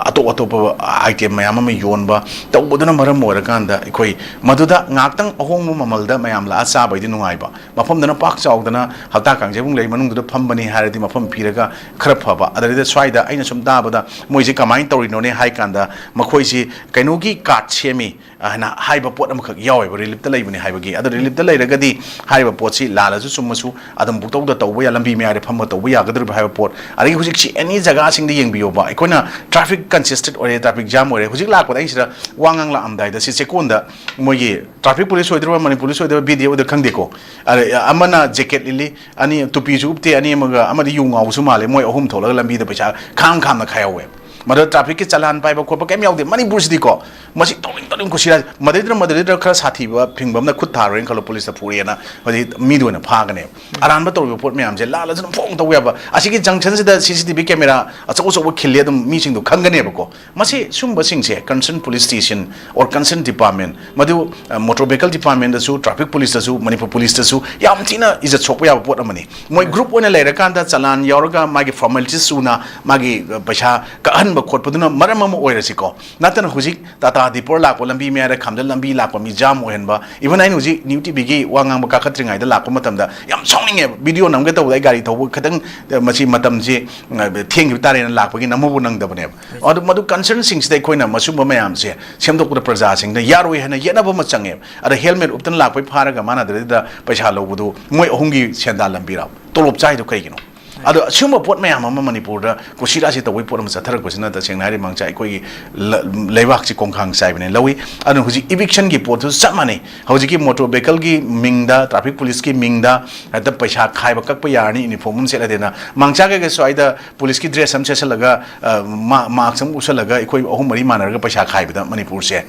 ꯑꯇꯣꯞ ꯑꯇꯣꯞꯄ item ꯃꯌꯥꯝ ꯑꯃ ꯌꯣꯟꯕ, ꯇꯧꯕꯗꯨꯅ ꯃꯔꯝ ꯑꯣꯏꯔꯀꯥꯟꯗ ꯑꯩꯈꯣꯏ ꯃꯗꯨꯗ ꯉꯥꯏꯍꯥꯛꯇꯪ ꯑꯍꯣꯡꯕ ꯃꯃꯜꯗ ꯃꯌꯥꯝ ꯂꯥꯛꯑ ꯆꯥꯕꯩꯗꯤ ꯅꯨꯡꯉꯥꯏꯕ, ꯃꯐꯝꯗꯨꯅ ꯄꯥꯛ ꯆꯥꯎꯗꯅ ꯍꯞꯇꯥ ꯀꯥꯡꯖꯩꯕꯨꯡ ꯂꯩ ꯃꯅꯨꯡꯗꯨꯗ ꯐꯝꯕꯅꯤ ꯍꯥꯏꯔꯗꯤ ꯃꯐꯝ ꯄꯤꯔꯒ ꯈꯔ ꯐꯕ꯫ ꯑꯗꯩꯗ ꯁ꯭ꯋꯥꯏꯗ ꯑꯩꯅ ꯁꯨꯝ ꯇꯥꯕꯗ ꯃꯣꯏꯁꯦ ꯀꯃꯥꯏꯅ ꯇꯧꯔꯤꯅꯣꯅꯦ ꯍꯥꯏ ꯀꯥꯟꯗ, ꯃꯈꯣꯏꯁꯤ ꯀꯩꯅꯣꯒꯤ card ꯁꯦꯝꯃꯤ ꯍꯥꯏꯅ ꯍꯥꯏꯕ ꯄꯣꯠ ꯑꯃꯈꯛ ꯌꯥꯎꯋꯦꯕ, reliefꯇ ꯂꯩꯕꯅꯤ ꯍꯥꯏꯕꯒꯤ꯫ ꯑꯗꯣ reliefꯇ ꯂꯩꯔꯒꯗꯤ ꯍꯥꯏꯔꯤꯕ ꯄꯣꯠꯁꯤ ꯂꯥꯜꯂꯁꯨ ꯆꯨꯝꯃꯁꯨ ꯑꯗꯨꯝ ꯄꯨꯡꯇꯧꯗ ꯇꯧꯕ ꯌꯥꯏ, ꯂꯝꯕꯤ ꯃꯌꯥꯏꯗ ꯐꯝꯃ ꯇꯧꯕ ꯌꯥꯒꯗꯧꯔꯤꯕ ꯍꯥꯏꯕ ꯄꯣꯠ꯫ ꯑꯗꯒꯤ ꯍꯧꯖꯤꯛꯁꯤ any ꯖꯒꯥꯁꯤꯡꯗ ꯌꯦꯡꯕꯤꯌꯣꯕ, ꯑꯩꯈꯣꯏꯅ traffic congested ꯑꯣꯏꯔꯦ, traffic jam ꯑꯣꯏꯔꯦ꯫ ꯍꯧꯖꯤꯛ ꯂꯥꯛꯄꯗ ꯑꯩ ꯁꯤꯗ ꯋꯥ ꯉꯥꯡꯂꯛꯑꯝꯗꯥꯏꯗ ꯁꯤ ꯆꯦꯛꯀꯣꯟꯗ ꯃꯣꯏꯒꯤ traffic police ꯑꯣꯏꯗꯣꯏꯔꯤꯕ, Manipur police ꯑꯣꯏꯗꯣꯏꯔꯤꯕ, B D A ꯑꯣꯏꯗꯣꯏꯔꯥ ꯈꯪꯗꯦꯀꯣ, ꯑꯗ ꯑꯃꯅ jacket ꯂꯤꯠꯂꯤ, ꯑꯅꯤ ꯇꯨꯄꯤꯁꯨ ꯎꯞꯇꯦ, ꯑꯅꯤ ꯑꯃꯒ ꯑꯃꯗꯤ ꯌꯨ ꯉꯥꯎꯕꯁꯨ ꯃꯥꯜꯂꯦ, ꯃꯣꯏ ꯑꯍꯨꯝ ꯊꯣꯛꯂꯒ ꯂꯝꯕꯤꯗ ꯄꯩꯁꯥ ꯈꯥꯝ ꯈꯥꯝꯅ ꯈꯥꯏꯍꯧꯋꯦ꯫ ꯃꯗꯨꯗ trafficꯀꯤ ꯆꯂꯥꯟ ꯄꯥꯏꯕ ꯈꯣꯠꯄ ꯀꯩꯝ ꯌꯥꯎꯗꯦ꯫ ꯃꯅꯤꯄꯨꯔꯁꯤꯗꯤꯀꯣ, ꯃꯁꯤ ꯇꯧꯅꯤꯡ ꯇꯧꯅꯤꯡ ꯀꯨꯁꯤ ꯔꯥꯖ-, ꯃꯗꯩꯗꯨꯅ, ꯃꯗꯩꯗꯨꯅ ꯈꯔ ꯁꯥꯊꯤꯕ ꯐꯤꯡꯕ ꯑꯃꯅ ꯈꯨꯠ ꯊꯥꯔꯨꯔꯦꯅ ꯈꯜꯂꯣ, policeꯇ ꯐꯨꯔꯦꯅ, ꯍꯧꯖꯤꯛ ꯃꯤꯗ ꯑꯣꯏꯅ ꯐꯥꯒꯅꯦꯕ꯫ ꯑꯔꯥꯟꯕ ꯇꯧꯔꯤꯕ ꯄꯣꯠ ꯃꯌꯥꯝꯁꯦ ꯂꯥꯜꯂꯁꯨ ꯑꯗꯨꯝ ꯐꯣꯡ ꯇꯧꯕ ꯌꯥꯕ꯫ ꯑꯁꯤꯒꯤ junctionꯁꯤꯗ C C T V camera ꯑꯆꯧ ꯑꯆꯧꯕ ꯈꯤꯜꯂꯦ, ꯑꯗꯨꯝ ꯃꯤꯁꯤꯡꯗꯣ ꯈꯪꯒꯅꯦꯕꯀꯣ꯫ ꯃꯁꯤ ꯁꯨꯝꯕꯁꯤꯡꯁꯦ concerned police station or concerned department, ꯃꯗꯨ, ꯑ, motor vehicle departmentꯇꯁꯨ, traffic policeꯇꯁꯨ, ꯃꯅꯤꯄꯨꯔ policeꯇꯁꯨ ꯌꯥꯝ ꯊꯤꯅ ꯏꯖꯠ ꯁꯣꯛꯄ ꯌꯥꯕ ꯄꯣꯠ ꯑꯃꯅꯤ꯫ ꯃꯣꯏ group ꯑꯣꯏꯅ ꯂꯩꯔꯀꯥꯟꯗ ꯆꯂꯥꯟ ꯌꯥꯎꯔꯒ ꯃꯥꯒꯤ formalities ꯁꯨꯅ ꯃꯥꯒꯤ, ꯑ, ꯄꯩꯁꯥ ꯀꯛꯍꯟꯕ ꯈꯣꯠꯄꯗꯨꯅ ꯃꯔꯝ ꯑꯃ ꯑꯣꯏꯔꯁꯤꯀꯣ꯫ ꯅꯠꯇꯅ ꯍꯧꯖꯤꯛ Tata Dipper ꯂꯥꯛꯄ, ꯂꯝꯕꯤ ꯃꯌꯥꯏꯗ ꯈꯥꯝꯖꯜ ꯂꯝꯕꯤ ꯂꯥꯛꯄ ꯃꯤ jam ꯑꯣꯏꯍꯟꯕ, even ꯑꯩꯅ ꯍꯧꯖꯤꯛ New TVꯒꯤ ꯋꯥ ꯉꯥꯡꯕ ꯀꯥꯈꯠꯇ꯭ꯔꯤꯉꯩꯗ ꯂꯥꯛꯄ ꯃꯇꯝꯗ ꯌꯥꯝ ꯁꯥꯎꯅꯤꯡꯉꯦꯕ꯫ Video ꯅꯝꯒꯦ ꯇꯧꯕꯗ ꯑꯩ ꯒꯥꯔꯤ ꯊꯧꯕ ꯈꯤꯇꯪ, ꯑ, ꯃꯁꯤ ꯃꯇꯝꯁꯤ, ꯑ, ꯊꯦꯡꯈꯤꯕ ꯇꯥꯔꯦꯅ ꯂꯥꯛꯄꯒꯤ ꯅꯝꯍꯧꯕ ꯅꯪꯗꯕꯅꯦꯕ꯫ ꯑꯗꯨ ꯃꯗꯨ concernꯁꯤꯡꯁꯤꯗ ꯑꯩꯈꯣꯏꯅ ꯃꯁꯨꯝꯕ ꯃꯌꯥꯝꯁꯦ ꯁꯦꯝꯗꯣꯛꯄꯗ ꯄ꯭ꯔꯖꯥꯁꯤꯡꯗ ꯌꯥꯔꯣꯏ ꯍꯥꯏꯅ ꯌꯦꯠꯅꯕ ꯑꯃ ꯆꯪꯉꯦꯕ꯫ ꯑꯗ helmet ꯎꯞꯇꯅ ꯂꯥꯛꯄꯩ ꯐꯥꯔꯒ ꯃꯥꯅ ꯑꯗꯨꯗꯩꯗ ꯄꯩꯁꯥ ꯂꯧꯕꯗꯨ ꯃꯣꯏ ꯑꯍꯨꯝꯒꯤ ꯁꯦꯟꯗꯥ ꯂꯝꯕꯤꯔꯕ? ꯇꯣꯂꯣꯞ ꯆꯥꯏꯗꯣ ꯀꯩꯒꯤꯅꯣ? ꯑꯗꯣ ꯑꯁꯤꯒꯨꯝꯕ ꯄꯣꯠ ꯃꯌꯥꯝ ꯑꯃ ꯃꯅꯤꯄꯨꯔꯗ ꯀꯨꯁꯤꯔꯥꯁꯤ ꯇꯧꯕꯒꯤ ꯄꯣꯠ ꯑꯃ ꯆꯠꯊꯔꯛꯄꯁꯤꯅ ꯇꯁꯦꯡꯅ ꯍꯥꯏꯔꯗꯤ ꯃꯥꯡꯆꯥ ꯑꯩꯈꯣꯏꯒꯤ ꯂ- ꯂꯩꯕꯥꯛꯁꯤ ꯈꯣꯡꯈꯥꯡ ꯆꯥꯏꯕꯅꯦ ꯂꯧꯏ꯫ ꯑꯗꯨꯅ ꯍꯧꯖꯤꯛ ꯏꯕꯤꯛꯁꯟꯒꯤ ꯄꯣꯠꯇꯨꯁꯨ ꯆꯞ ꯃꯥꯟꯅꯩ꯫ ꯍꯧꯖꯤꯛꯀꯤ ꯃꯣꯇꯣꯔ ꯚꯦꯍꯤꯀꯜꯒꯤ ꯃꯤꯡꯗ, ꯇ꯭ꯔꯥꯐꯤꯛ ꯄꯨꯂꯤꯁꯀꯤ ꯃꯤꯡꯗ ꯍꯦꯛꯇ ꯄꯩꯁꯥ ꯈꯥꯏꯕ ꯀꯛꯄ ꯌꯥꯔꯅꯤ, ꯌꯨꯅꯤꯐꯣꯔꯝ ꯑꯃ ꯁꯦꯠꯂꯗꯤꯅ꯫ ꯃꯥꯡꯆꯥ ꯀꯩꯀꯩꯁꯨ ꯍꯥꯏꯗ ꯄꯨꯂꯤꯁꯀꯤ ꯗ꯭ꯔꯦꯁ ꯑꯃ ꯁꯦꯠꯆꯜꯂꯒ, ꯑ, ꯃꯥ- ꯃꯥꯛꯁ ꯑꯃ ꯎꯞꯁꯜꯂꯒ ꯑꯩꯈꯣꯏ ꯑꯍꯨꯝ ꯃꯔꯤ ꯃꯥꯟꯅꯔꯒ ꯄꯩꯁꯥ ꯈꯥꯏꯕꯗ ꯃꯅꯤꯄꯨꯔꯁꯦ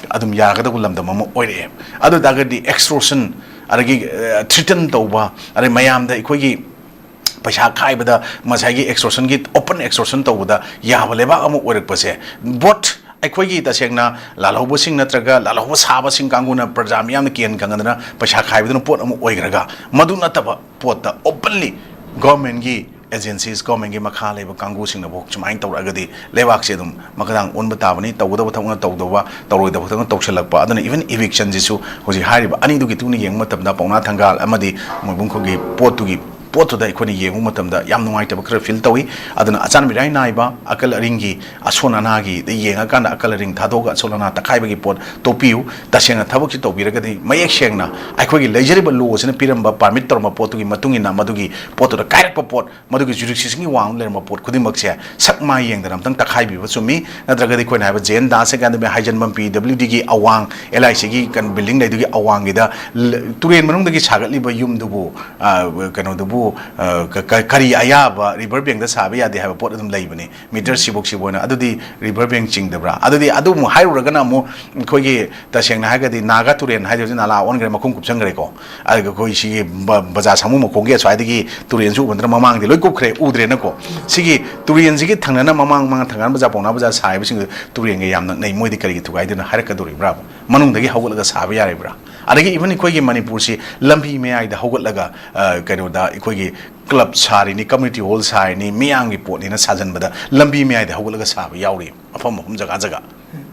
ꯑꯗꯨꯝ ꯌꯥꯒꯗꯕ ꯂꯝꯗꯝ ꯑꯃ ꯑꯣꯏꯔꯛꯑꯦ꯫ ꯑꯗꯨ ꯑꯣꯏ ꯇꯥꯔꯒꯗꯤ ꯑꯦꯛꯁꯇꯣꯔꯁꯟ, ꯑꯗꯒꯤ, ꯑ, ꯊ꯭ꯔꯤꯇꯟ ꯇꯧꯕ, ꯑꯗꯩ ꯃꯌꯥꯝꯗ ꯑꯩꯈꯣꯏꯒꯤ ꯄꯩꯁꯥ ꯈꯥꯏꯕꯗ, ꯉꯁꯥꯏꯒꯤ ꯑꯦꯛꯁꯇꯣꯔꯁꯟꯒꯤ, ꯑꯣꯄꯟ ꯑꯦꯛꯁꯇꯣꯔꯁꯟ ꯇꯧꯕꯗ ꯌꯥꯕ ꯂꯩꯕꯥꯛ ꯑꯃ ꯑꯣꯏꯔꯛꯄꯁꯦ, ꯕꯣꯠ ꯑꯩꯈꯣꯏꯒꯤ ꯇꯁꯦꯡꯅ ꯂꯥꯜꯍꯧꯕꯁꯤꯡ ꯅꯠꯇ꯭ꯔꯒ ꯂꯥꯜꯍꯧꯕ ꯁꯥꯕꯁꯤꯡ ꯀꯥꯡꯕꯨꯅ ꯄ꯭ꯔꯖꯥ ꯃꯤꯌꯥꯝꯅ ꯀꯤꯍꯟ ꯈꯪꯍꯟꯗꯅ ꯄꯩꯁꯥ ꯈꯥꯏꯕꯗꯨꯅ ꯄꯣꯠ ꯑꯃ ꯑꯣꯏꯈ꯭ꯔꯒ, ꯃꯗꯨ ꯅꯠꯇꯕ ꯄꯣꯠꯇ ꯑꯣꯄꯟꯂꯤ ꯒꯣꯔꯃꯦꯟꯒꯤ ꯑꯦꯖꯦꯟꯁꯤꯁ, ꯒꯣꯔꯃꯦꯟꯒꯤ ꯃꯈꯥ ꯂꯩꯕ ꯀꯥꯡꯕꯨꯁꯤꯡꯅꯐꯥꯎ ꯁꯨꯃꯥꯏꯅ ꯇꯧꯔꯛꯑꯒꯗꯤ ꯂꯩꯕꯥꯛꯁꯦ ꯑꯗꯨꯝ ꯃꯈꯥꯗꯥꯡ ꯑꯣꯟꯕ ꯇꯥꯕꯅꯤ꯫ ꯇꯧꯒꯗꯕ ꯊꯕꯛꯅ ꯇꯧꯗꯕ, ꯇꯧꯔꯣꯏꯗꯕ ꯊꯕꯛꯅ ꯇꯧꯁꯤꯜꯂꯛꯄ꯫ ꯑꯗꯨꯅ ꯏꯚꯟ ꯏꯚꯤꯛꯁꯟꯁꯤꯁꯨ ꯍꯧꯖꯤꯛ ꯍꯥꯏꯔꯤꯕ ꯑꯅꯤꯗꯨꯒꯤ ꯇꯨꯡꯅ ꯌꯦꯡꯕ ꯃꯇꯝꯗ ꯄꯥꯎꯅꯥ ꯊꯪꯒꯥꯜ ꯑꯃꯗꯤ ꯃꯣꯏꯕꯨꯡꯈꯣꯡꯒꯤ ꯄꯣꯠꯇꯨꯒꯤ ꯄꯣꯠꯇꯨꯗ ꯑꯩꯈꯣꯏꯅ ꯌꯦꯡꯕ ꯃꯇꯝꯗ ꯌꯥꯝ ꯅꯨꯡꯉꯥꯏꯇꯕ ꯈꯔ ꯐꯤꯜ ꯇꯧꯏ꯫ ꯑꯗꯨꯅ ꯑꯆꯥꯟ ꯃꯤꯔꯥꯏ ꯅꯥꯏꯕ, ꯑꯀꯜ ꯑꯔꯤꯡꯒꯤ ꯑꯁꯣꯟ ꯑꯅꯥꯒꯤꯗ ꯌꯦꯡꯉꯀꯥꯟꯗ ꯑꯀꯜ ꯑꯔꯤꯡ ꯊꯥꯗꯣꯛꯑꯒ ꯑꯁꯣꯟ ꯑꯅꯥ ꯇꯛꯈꯥꯏꯕꯒꯤ ꯄꯣꯠ ꯇꯣꯛꯄꯤꯌꯨ꯫ ꯇꯁꯦꯡꯅ ꯊꯕꯛꯁꯤ ꯇꯧꯕꯤꯔꯒꯗꯤ ꯃꯌꯦꯛ ꯁꯦꯡꯅ ꯑꯩꯈꯣꯏꯒꯤ ꯂꯩꯖꯔꯤꯕ ꯂꯣꯁꯤꯅ ꯄꯤꯔꯝꯕ, ꯄꯥꯔꯃꯤꯠ ꯇꯧꯔꯝꯕ ꯄꯣꯠꯇꯨꯒꯤ ꯃꯇꯨꯡ ꯏꯟꯅ ꯃꯗꯨꯒꯤ ꯄꯣꯠꯇꯨꯗ ꯀꯥꯏꯔꯛꯄ ꯄꯣꯠ, ꯃꯗꯨꯒꯤ ꯖꯨꯔꯤꯁꯗꯤꯛꯁꯟꯒꯤ ꯋꯥꯡꯃ ꯂꯩꯔꯝꯕ ꯄꯣꯠ ꯈꯨꯗꯤꯡꯃꯛꯁꯦ ꯁꯛ ꯃꯥꯏ ꯌꯦꯡꯗꯅ ꯑꯝꯇꯪ ꯇꯛꯈꯥꯏꯕꯤꯕ ꯆꯨꯝꯃꯤ꯫ ꯅꯠꯇ꯭ꯔꯒꯗꯤ ꯑꯩꯈꯣꯏꯅ ꯍꯥꯏꯕ J and Das academy, ꯍꯥꯏꯖꯟꯕꯝ P W ꯗꯤꯒꯤ ꯑꯋꯥꯡ, ꯑꯦꯜ ꯑꯥꯏ ꯁꯤꯒꯤ ꯀꯟ-, ꯕꯤꯜꯗꯤꯡ ꯂꯩꯗꯨꯒꯤ ꯑꯋꯥꯡꯒꯤꯗ ꯂ-, ꯇꯨꯔꯦꯟ ꯃꯅꯨꯡꯗꯒꯤ ꯁꯥꯒꯠꯂꯤꯕ ꯌꯨꯝꯗꯨꯕꯨ, ꯑ, ꯀꯩꯅꯣꯗꯨꯕꯨ, ꯑ, ꯀ-, ꯀ-, ꯀꯔꯤ ꯑꯌꯥꯕ ꯔꯤꯚꯔ ꯕꯦꯡꯗ ꯁꯥꯕ ꯌꯥꯗꯦ ꯍꯥꯏꯕ ꯄꯣꯠ ꯑꯗꯨꯝ ꯂꯩꯕꯅꯤ꯫ ꯃꯤꯇꯔ ꯁꯤꯕꯣꯛ ꯁꯤꯕꯣꯛ ꯑꯣꯏꯅ꯫ ꯑꯗꯨꯗꯤ ꯔꯤꯚꯔ ꯕꯦꯡ ꯆꯤꯡꯗꯕ꯭ꯔꯥ? ꯑꯗꯨꯗꯤ ꯑꯗꯨ ꯑꯃꯨꯛ ꯍꯥꯏꯔꯨꯔꯒꯅ ꯑꯃꯨꯛ ꯑꯩꯈꯣꯏꯒꯤ ꯇꯁꯦꯡꯅ ꯍꯥꯏꯔꯒꯗꯤ ꯅꯥꯒꯥ ꯇꯨꯔꯦꯟ ꯍꯥꯏꯗꯤ ꯍꯧꯖꯤꯛ ꯅꯥꯂꯥ ꯑꯣꯟꯈ꯭ꯔꯦ, ꯃꯈꯨꯝ ꯀꯨꯞꯁꯟꯈ꯭ꯔꯦꯀꯣ꯫ ꯑꯗꯨꯒ ꯑꯩꯈꯣꯏ ꯁꯤꯒꯤ ꯕ-, ꯕꯖꯥꯔ ꯁꯥꯃꯨ ꯃꯈꯣꯡꯒꯤ ꯑꯁ꯭ꯋꯥꯏꯗꯒꯤ ꯇꯨꯔꯦꯟꯁꯨ ꯎꯕ ꯅꯠꯇꯅ ꯃꯃꯥꯡꯗꯤ ꯂꯣꯏ ꯀꯨꯞꯈ꯭ꯔꯦ, ꯎꯗ꯭ꯔꯦꯅꯀꯣ꯫ ꯁꯤꯒꯤ ꯇꯨꯔꯦꯟꯁꯤꯒꯤ ꯊꯪꯅꯅ ꯃꯃꯥꯡ, ꯃꯃꯥꯡ ꯊꯪꯒꯥꯜ ꯕꯖꯥꯔ, ꯄꯥꯎꯅꯥ ꯕꯖꯥꯔ ꯁꯥꯔꯤꯕꯁꯤꯡꯗꯨ ꯇꯨꯔꯦꯟꯒ ꯌꯥꯝ ꯅꯛꯅꯩ, ꯃꯣꯏꯗꯤ ꯀꯔꯤꯒꯤ ꯊꯨꯒꯥꯏꯗꯣꯏꯅꯣ ꯍꯥꯏꯔꯛꯀꯗꯣꯔꯤꯕ꯭ꯔꯥ? ꯃꯅꯨꯡꯗꯒꯤ ꯍꯧꯒꯠꯂꯒ ꯁꯥꯕ ꯌꯥꯔꯤꯕ꯭ꯔꯥ? ꯑꯗꯒꯤ ꯏꯚꯟ ꯑꯩꯈꯣꯏꯒꯤ ꯃꯅꯤꯄꯨꯔꯁꯤ ꯂꯝꯕꯤ ꯃꯌꯥꯏꯗ ꯍꯧꯒꯠꯂꯒ, ꯑ, ꯀꯩꯅꯣꯗ ꯑꯩꯈꯣꯏꯒꯤ ꯀ꯭ꯂꯕ ꯁꯥꯔꯤꯅꯤ, ꯀꯝꯃ꯭ꯌꯨꯅꯤꯇꯤ ꯍꯣꯜ ꯁꯥꯔꯤꯅꯤ, ꯃꯤꯌꯥꯝꯒꯤ ꯄꯣꯠꯅꯤꯅ ꯁꯥꯖꯟꯕꯗ ꯂꯝꯕꯤ ꯃꯌꯥꯏꯗ ꯍꯧꯒꯠꯂꯒ ꯁꯥꯕ ꯌꯥꯎꯔꯤ, ꯃꯐꯝ ꯃꯐꯝ, ꯖꯒꯥ ꯖꯒꯥ꯫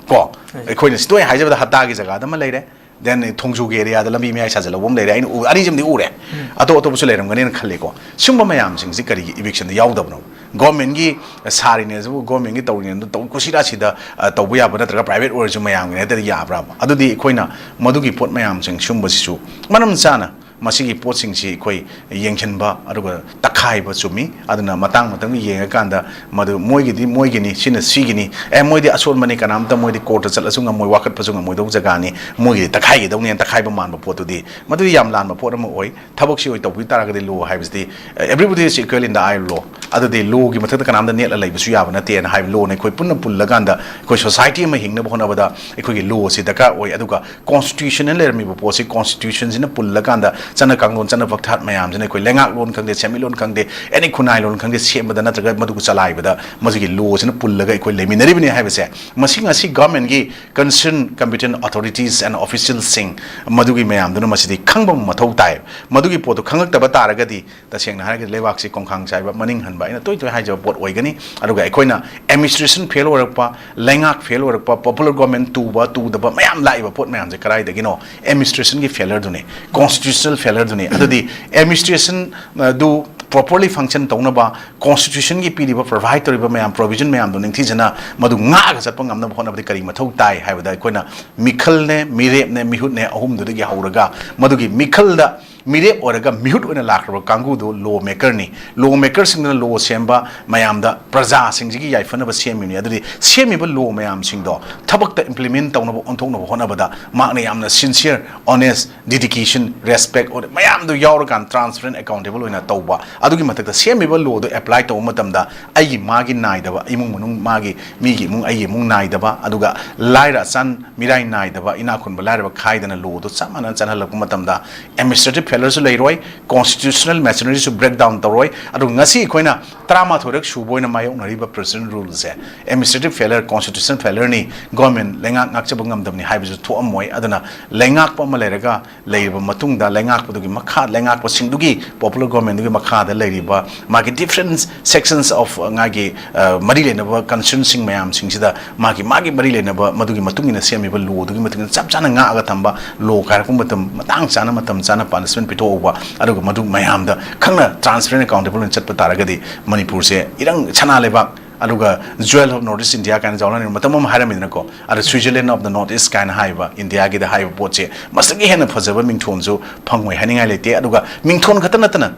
ꯀꯣ, ꯑꯩꯈꯣꯏꯅ ꯁꯤꯗ ꯑꯣꯏꯅ ꯍꯥꯏꯖꯕꯗ ꯍꯠꯇꯥꯒꯤ ꯖꯒꯥꯗ ꯑꯃ ꯂꯩꯔꯦ, ꯗꯦꯟ ꯊꯣꯡꯖꯨꯒꯤ ꯑꯦꯔꯤꯌꯥꯗ ꯂꯝꯕꯤ ꯃꯌꯥꯏ ꯁꯥꯖꯜꯍꯧꯕ ꯑꯃ ꯂꯩꯔꯦ, ꯑꯩꯅ ꯎ-, ꯑꯅꯤꯁꯤꯃꯗꯤ ꯎꯔꯦ꯫ ꯑꯇꯣꯞ ꯑꯇꯣꯞꯄꯁꯨ ꯂꯩꯔꯝꯒꯅꯤꯅ ꯈꯜꯂꯤꯀꯣ꯫ ꯁꯤꯒꯨꯝꯕ ꯃꯌꯥꯝꯁꯤꯡꯁꯤ ꯀꯔꯤꯒꯤ ꯏꯚꯤꯛꯁꯟꯗ ꯌꯥꯎꯗꯕꯅꯣ? ꯒꯣꯔꯃꯦꯟꯒꯤ ꯁꯥꯔꯤꯅꯦ ꯑꯗꯨꯕꯨ, ꯒꯣꯔꯃꯦꯟꯒꯤ ꯇꯧꯔꯤꯅꯦ ꯑꯗꯨ ꯇꯧ-, ꯀꯨꯁꯤꯔꯥꯁꯤꯗ, ꯑ, ꯇꯧꯕ ꯌꯥꯕ ꯅꯠꯇ꯭ꯔꯒ ꯄ꯭ꯔꯥꯏꯚꯦꯠ ꯑꯣꯏꯔꯁꯨ ꯃꯌꯥꯝꯒꯤ ꯅꯠꯇ꯭ꯔꯗꯤ ꯌꯥꯕ꯭ꯔꯥꯕ? ꯑꯗꯨꯗꯤ ꯑꯩꯈꯣꯏꯅ ꯃꯗꯨꯒꯤ ꯄꯣꯠ ꯃꯌꯥꯝꯁꯤꯡ ꯁꯤꯒꯨꯝꯕꯁꯤꯁꯨ ꯃꯔꯝ ꯆꯥꯅ ꯃꯁꯤꯒꯤ ꯄꯣꯠꯁꯤꯡꯁꯤ ꯑꯩꯈꯣꯏ ꯌꯦꯡꯁꯤꯟꯕ ꯑꯗꯨꯒ ꯇꯛꯈꯥꯏ ꯍꯥꯏꯕ ꯆꯨꯝꯃꯤ꯫ ꯑꯗꯨꯅ ꯃꯇꯥꯡ ꯃꯇꯝꯒꯤ ꯌꯦꯡꯉꯀꯥꯟꯗ ꯃꯗꯨ ꯃꯣꯏꯒꯤꯗꯤ ꯃꯣꯏꯒꯤꯅꯤ, ꯁꯤꯅ ꯁꯤꯒꯤꯅꯤ, ꯑꯦ, ꯃꯣꯏꯗꯤ ꯑꯁꯣꯟꯕꯅꯤ, ꯀꯅꯥꯝꯇ ꯃꯣꯏꯗꯤ ꯀꯣꯔꯠꯇ ꯆꯠꯂꯁꯨ ꯉꯝꯃꯣꯏ, ꯋꯥꯀꯠꯄꯁꯨ ꯉꯝꯃꯣꯏꯗꯧꯕ ꯖꯒꯥꯅꯤ, ꯃꯣꯏꯒꯤꯗꯤ ꯇꯛꯈꯥꯏꯒꯗꯧꯅꯦꯅ ꯇꯛꯈꯥꯏꯕ ꯃꯥꯟꯕ ꯄꯣꯠꯇꯨꯗꯤ ꯃꯗꯨꯗꯤ ꯌꯥꯝ ꯂꯥꯟꯕ ꯄꯣꯠ ꯑꯃ ꯑꯣꯏ꯫ ꯊꯕꯛꯁꯤ ꯑꯣꯏ ꯇꯧꯕꯤ ꯇꯥꯔꯒꯗꯤ, ꯂꯣ ꯍꯥꯏꯕꯁꯤꯗꯤ, "Everybody is equal in the eye of law", ꯑꯗꯨꯗꯤ ꯂꯣꯒꯤ ꯃꯊꯛꯇ ꯀꯅꯥꯝꯇ ꯅꯦꯠꯂ ꯂꯩꯕꯁꯨ ꯌꯥꯕ ꯅꯠꯇꯦꯅ ꯍꯥꯏꯕ ꯂꯣꯅ ꯑꯩꯈꯣꯏ ꯄꯨꯟꯅ ꯄꯨꯜꯂꯀꯥꯟꯗ ꯑꯩꯈꯣꯏ ꯁꯣꯁꯥꯏꯇꯤ ꯑꯃ ꯍꯤꯡꯅꯕ ꯍꯣꯠꯅꯕꯗ ꯑꯩꯈꯣꯏꯒꯤ ꯂꯣꯁꯤ ꯗꯔꯀꯥꯔ ꯑꯣꯏ꯫ ꯑꯗꯨꯒ ꯀꯣꯟꯁꯇꯤꯇ꯭ꯌꯨꯁꯟꯅ ꯂꯩꯔꯝꯃꯤꯕ ꯄꯣꯠꯁꯤ, ꯀꯣꯟꯁꯇꯤꯇ꯭ꯌꯨꯁꯟꯁꯤꯅ ꯄꯨꯜꯂꯀꯥꯟꯗ ꯆꯠꯅ ꯀꯥꯡꯂꯣꯟ, ꯆꯠꯅ ꯄꯊꯥꯞ ꯃꯌꯥꯝꯁꯤꯅ ꯑꯩꯈꯣꯏ ꯂꯩꯉꯥꯛꯂꯣꯟ ꯈꯪꯗꯦ, ꯁꯦꯟꯃꯤꯠꯂꯣꯟ ꯈꯪꯗꯦ, ꯑꯦꯅꯤ ꯈꯨꯟꯅꯥꯏꯂꯣꯟ ꯈꯪꯗꯦ, ꯁꯦꯝꯕꯗ ꯅꯠꯇ꯭ꯔꯒ ꯃꯗꯨꯒ ꯆꯂꯥꯏꯕꯗ ꯃꯁꯤꯒꯤ ꯂꯣꯁꯤꯅ ꯄꯨꯜꯂꯒ ꯑꯩꯈꯣꯏ ꯂꯩꯃꯤꯟꯅꯔꯤꯕꯅꯤ ꯍꯥꯏꯕꯁꯦ, ꯃꯁꯤ ꯉꯁꯤ ꯒꯚꯔꯟꯃꯦꯟꯒꯤ concerned competent authorities and officialꯁꯤꯡ ꯃꯗꯨꯒꯤ ꯃꯌꯥꯝꯗꯨꯅ ꯃꯁꯤꯗꯤ ꯈꯪꯕ ꯑꯃ ꯃꯊꯧ ꯇꯥꯏ꯫ ꯃꯗꯨꯒꯤ ꯄꯣꯠꯇꯨ ꯈꯪꯉꯛꯇꯕ ꯇꯥꯔꯒꯗꯤ ꯇꯁꯦꯡꯅ ꯍꯥꯏꯔꯒꯗꯤ ꯂꯩꯕꯥꯛꯁꯤ ꯈꯣꯡꯈꯥꯡ ꯆꯥꯏꯕ, ꯃꯅꯤꯡ ꯍꯟꯕ ꯑꯩꯅ ꯇꯣꯏ ꯇꯣꯏ ꯍꯥꯏꯖꯕ ꯄꯣꯠ ꯑꯣꯏꯒꯅꯤ꯫ ꯑꯗꯨꯒ ꯑꯩꯈꯣꯏꯅ ꯑꯦꯗꯃꯤꯅꯤꯁꯇ꯭ꯔꯦꯁꯟ ꯐꯦꯜ ꯑꯣꯏꯔꯛꯄ, ꯂꯩꯉꯥꯛ ꯐꯦꯜ ꯑꯣꯏꯔꯛꯄ, ꯄꯣꯄꯨꯂꯔ ꯒꯣꯔꯃꯦꯟ ꯇꯨꯕ ꯇꯨꯗꯕ ꯃꯌꯥꯝ ꯂꯥꯛꯏꯕ ꯄꯣꯠ ꯃꯌꯥꯝꯁꯦ ꯀꯗꯥꯏꯗꯒꯤꯅꯣ? ꯑꯦꯗꯃꯤꯅꯤꯁꯇ꯭ꯔꯦꯁꯟꯒꯤ ꯐꯦꯂꯔꯗꯨꯅꯤ, ꯀꯣꯟꯁꯇꯤꯇ꯭ꯌꯨꯁꯅꯦꯜ ꯐꯦꯂꯔꯗꯨꯅꯤ꯫ ꯑꯗꯨꯗꯤ ꯑꯦꯗꯃꯤꯅꯤꯁꯇ꯭ꯔꯦꯁꯟ ꯑꯗꯨ ꯄ꯭ꯔꯣꯄꯔꯂꯤ ꯐꯪꯁꯟ ꯇꯧꯅꯕ ꯀꯣꯟꯁꯇꯤꯇ꯭ꯌꯨꯁꯟꯒꯤ ꯄꯤꯔꯤꯕ, ꯄ꯭ꯔꯣꯚꯥꯏꯗ ꯇꯧꯔꯤꯕ ꯃꯌꯥꯝ, ꯄ꯭ꯔꯣꯚꯤꯖꯟ ꯃꯌꯥꯝꯗꯣ ꯅꯤꯡꯊꯤꯖꯅ ꯃꯗꯨ ꯉꯥꯛꯑꯒ ꯆꯠꯄ ꯉꯝꯅꯕ ꯍꯣꯠꯅꯕꯗ ꯀꯔꯤ ꯃꯊꯧ ꯇꯥꯏ ꯍꯥꯏꯕꯗ ꯑꯩꯈꯣꯏꯅ ꯃꯤꯈꯜꯅꯦ, ꯃꯤꯔꯦꯞꯅꯦ, ꯃꯤꯍꯨꯠꯅꯦ, ꯑꯍꯨꯝꯗꯨꯗꯒꯤ ꯍꯧꯔꯒ ꯃꯗꯨꯒꯤ ꯃꯤꯈꯜꯗ ꯃꯤꯔꯦꯞ ꯑꯣꯏꯔꯒ ꯃꯤꯍꯨꯠ ꯑꯣꯏꯅ ꯂꯥꯛꯈ꯭ꯔꯕ ꯀꯥꯡꯕꯨꯗꯨ ꯂꯣ ꯃꯦꯀꯔꯅꯤ꯫ ꯂꯣ ꯃꯦꯀꯔꯁꯤꯡꯗꯨꯅ ꯂꯣ ꯁꯦꯝꯕ ꯃꯌꯥꯝꯗ ꯄ꯭ꯔꯖꯥꯁꯤꯡꯁꯤꯒꯤ ꯌꯥꯏꯐꯅꯕ ꯁꯦꯝꯃꯤꯕꯅꯤ꯫ ꯑꯗꯨꯗꯤ ꯁꯦꯝꯃꯤꯕ ꯂꯣ ꯃꯌꯥꯝꯁꯤꯡꯗꯣ ꯊꯕꯛꯇ ꯏꯝꯄ꯭ꯂꯤꯃꯦꯟ ꯇꯧꯅꯕ, ꯑꯣꯟꯊꯣꯛꯅꯕ ꯍꯣꯠꯅꯕꯗ ꯃꯍꯥꯛꯅ ꯌꯥꯝꯅ ꯁꯤꯟꯁꯤꯌꯔ, ꯑꯣꯅꯦꯁ, ꯗꯤꯗꯤꯀꯦꯁꯟ, ꯔꯦꯁꯄꯦꯛ ꯃꯌꯥꯝꯗꯨ ꯌꯥꯎꯔꯀꯥꯟꯗ ꯇ꯭ꯔꯥꯟꯁꯄꯔꯦꯟ, ꯑꯦꯀꯥꯎꯟꯇꯦꯕꯜ ꯑꯣꯏꯅ ꯇꯧꯕ꯫ ꯑꯗꯨꯒꯤ ꯃꯊꯛꯇ ꯁꯦꯝꯃꯤꯕ ꯂꯣꯗꯣ ꯑꯦꯄ꯭ꯂꯥꯏ ꯇꯧꯕ ꯃꯇꯝꯗ ꯑꯩꯒꯤ ꯃꯥꯒꯤ ꯅꯥꯏꯗꯕ, ꯏꯃꯨꯡ ꯃꯅꯨꯡ ꯃꯥꯒꯤ, ꯃꯤꯒꯤ ꯏꯃꯨꯡ ꯑꯩꯒꯤ ꯏꯃꯨꯡ ꯅꯥꯏꯗꯕ, ꯑꯗꯨꯒ ꯂꯥꯏꯔ ꯑꯆꯥꯟ ꯃꯤꯔꯥꯏ ꯅꯥꯏꯗꯕ, ꯏꯅꯥꯛ ꯈꯨꯟꯕ ꯂꯥꯏꯔꯕ ꯈꯥꯏꯗꯅ ꯂꯣꯗꯣ ꯆꯞ ꯃꯥꯟꯅꯅ ꯆꯠꯍꯜꯂꯛꯄ ꯃꯇꯝꯗ ꯑꯦꯗꯃꯤꯅꯤꯁꯇ꯭ꯔꯦꯇꯤꯚ ꯐꯦꯂꯔꯁꯨ ꯂꯩꯔꯣꯏ, ꯀꯣꯟꯁꯇꯤꯇ꯭ꯌꯨꯁꯅꯦꯜ ꯃꯦꯁꯤꯅꯔꯤꯁꯨ ꯕ꯭ꯔꯦꯛ ꯗꯥꯎꯟ ꯇꯧꯔꯣꯏ꯫ ꯑꯗꯨꯒ ꯉꯁꯤ ꯑꯩꯈꯣꯏꯅ ꯇꯔꯥꯃꯥꯊꯣꯏꯔꯛ ꯁꯨꯕ ꯑꯣꯏꯅ ꯃꯥꯌꯣꯛꯅꯔꯤꯕ ꯄ꯭ꯔꯦꯁꯤꯗꯦꯟ ꯔꯨꯜꯁꯦ, ꯑꯦꯗꯃꯤꯅꯤꯁꯇ꯭ꯔꯦꯇꯤꯚ ꯐꯦꯂꯔ, ꯀꯣꯟꯁꯇꯤꯇ꯭ꯌꯨꯁꯅꯦꯜ ꯐꯦꯂꯔꯅꯤ, ꯒꯣꯔꯃꯦꯟ ꯂꯩꯉꯥꯛ ꯉꯥꯛꯆꯕ ꯉꯝꯗꯕꯅꯤ ꯍꯥꯏꯕꯁꯨ ꯊꯣꯛꯑꯝꯃꯣꯏ꯫ ꯑꯗꯨꯅ ꯂꯩꯉꯥꯛꯄ ꯑꯃ ꯂꯩꯔꯒ ꯂꯩꯔꯕ ꯃꯇꯨꯡꯗ ꯂꯩꯉꯥꯛꯄꯗꯨꯒꯤ ꯃꯈꯥ, ꯂꯩꯉꯥꯛꯄꯁꯤꯡꯗꯨꯒꯤ, ꯄꯣꯄꯨꯂꯔ ꯒꯣꯔꯃꯦꯟꯗꯨꯒꯤ ꯃꯈꯥꯗ ꯂꯩꯔꯤꯕ ꯃꯥꯒꯤ different sections of ꯃꯥꯒꯤ, ꯑ, ꯃꯔꯤ ꯂꯩꯅꯕ ꯀꯟꯁꯔꯟꯁꯤꯡ ꯃꯌꯥꯝꯁꯤꯡꯁꯤꯗ ꯃꯥꯒꯤ, ꯃꯥꯒꯤ ꯃꯔꯤ ꯂꯩꯅꯕ ꯃꯗꯨꯒꯤ ꯃꯇꯨꯡ ꯏꯟꯅ ꯁꯦꯝꯃꯤꯕ ꯂꯣꯗꯨꯒꯤ ꯃꯇꯨꯡ ꯏꯟꯅ ꯆꯞ ꯆꯥꯅ ꯉꯥꯛꯑꯒ ꯊꯝꯕ, ꯂꯣ ꯀꯥꯏꯔꯛꯄ ꯃꯇꯝ ꯃꯇꯥꯡ ꯆꯥꯅ, ꯃꯇꯝ ꯆꯥꯅ ꯄꯥꯅꯤꯁꯃꯦꯟ ꯄꯤꯊꯣꯛꯍꯧꯕ, ꯑꯗꯨꯒ ꯃꯗꯨ ꯃꯌꯥꯝꯗ ꯈꯪꯅ ꯇ꯭ꯔꯥꯟꯁꯄꯔꯦꯟ, ꯑꯦꯀꯥꯎꯟꯇꯦꯕꯜ ꯑꯣꯏꯅ ꯆꯠꯄ ꯇꯥꯔꯒꯗꯤ ꯃꯅꯤꯄꯨꯔꯁꯦ ꯏꯔꯪ ꯁꯅꯥ ꯂꯩꯕꯥꯛ, ꯑꯗꯨꯒ Jewel of North East India ꯀꯥꯏꯅ ꯖꯋꯥꯍꯔꯂꯥꯜ ꯅꯦꯍꯔꯨ ꯃꯇꯝ ꯑꯃ ꯍꯥꯏꯔꯝꯃꯤꯗꯅꯀꯣ, ꯑꯗ Switzerland of the North East ꯀꯥꯏꯅ ꯍꯥꯏꯕ ꯏꯟꯗꯤꯌꯥꯒꯤꯗ ꯍꯥꯏꯕ ꯄꯣꯠꯁꯦ ꯃꯁꯤꯗꯒꯤ ꯍꯦꯟꯅ ꯐꯖꯕ ꯃꯤꯡꯊꯣꯟꯁꯨ ꯐꯪꯉꯣꯏ ꯍꯥꯏꯅꯤꯡꯉꯥꯏ ꯂꯩꯇꯦ꯫ ꯑꯗꯨꯒ ꯃꯤꯡꯊꯣꯟ ꯈꯛꯇ ꯅꯠꯇꯅ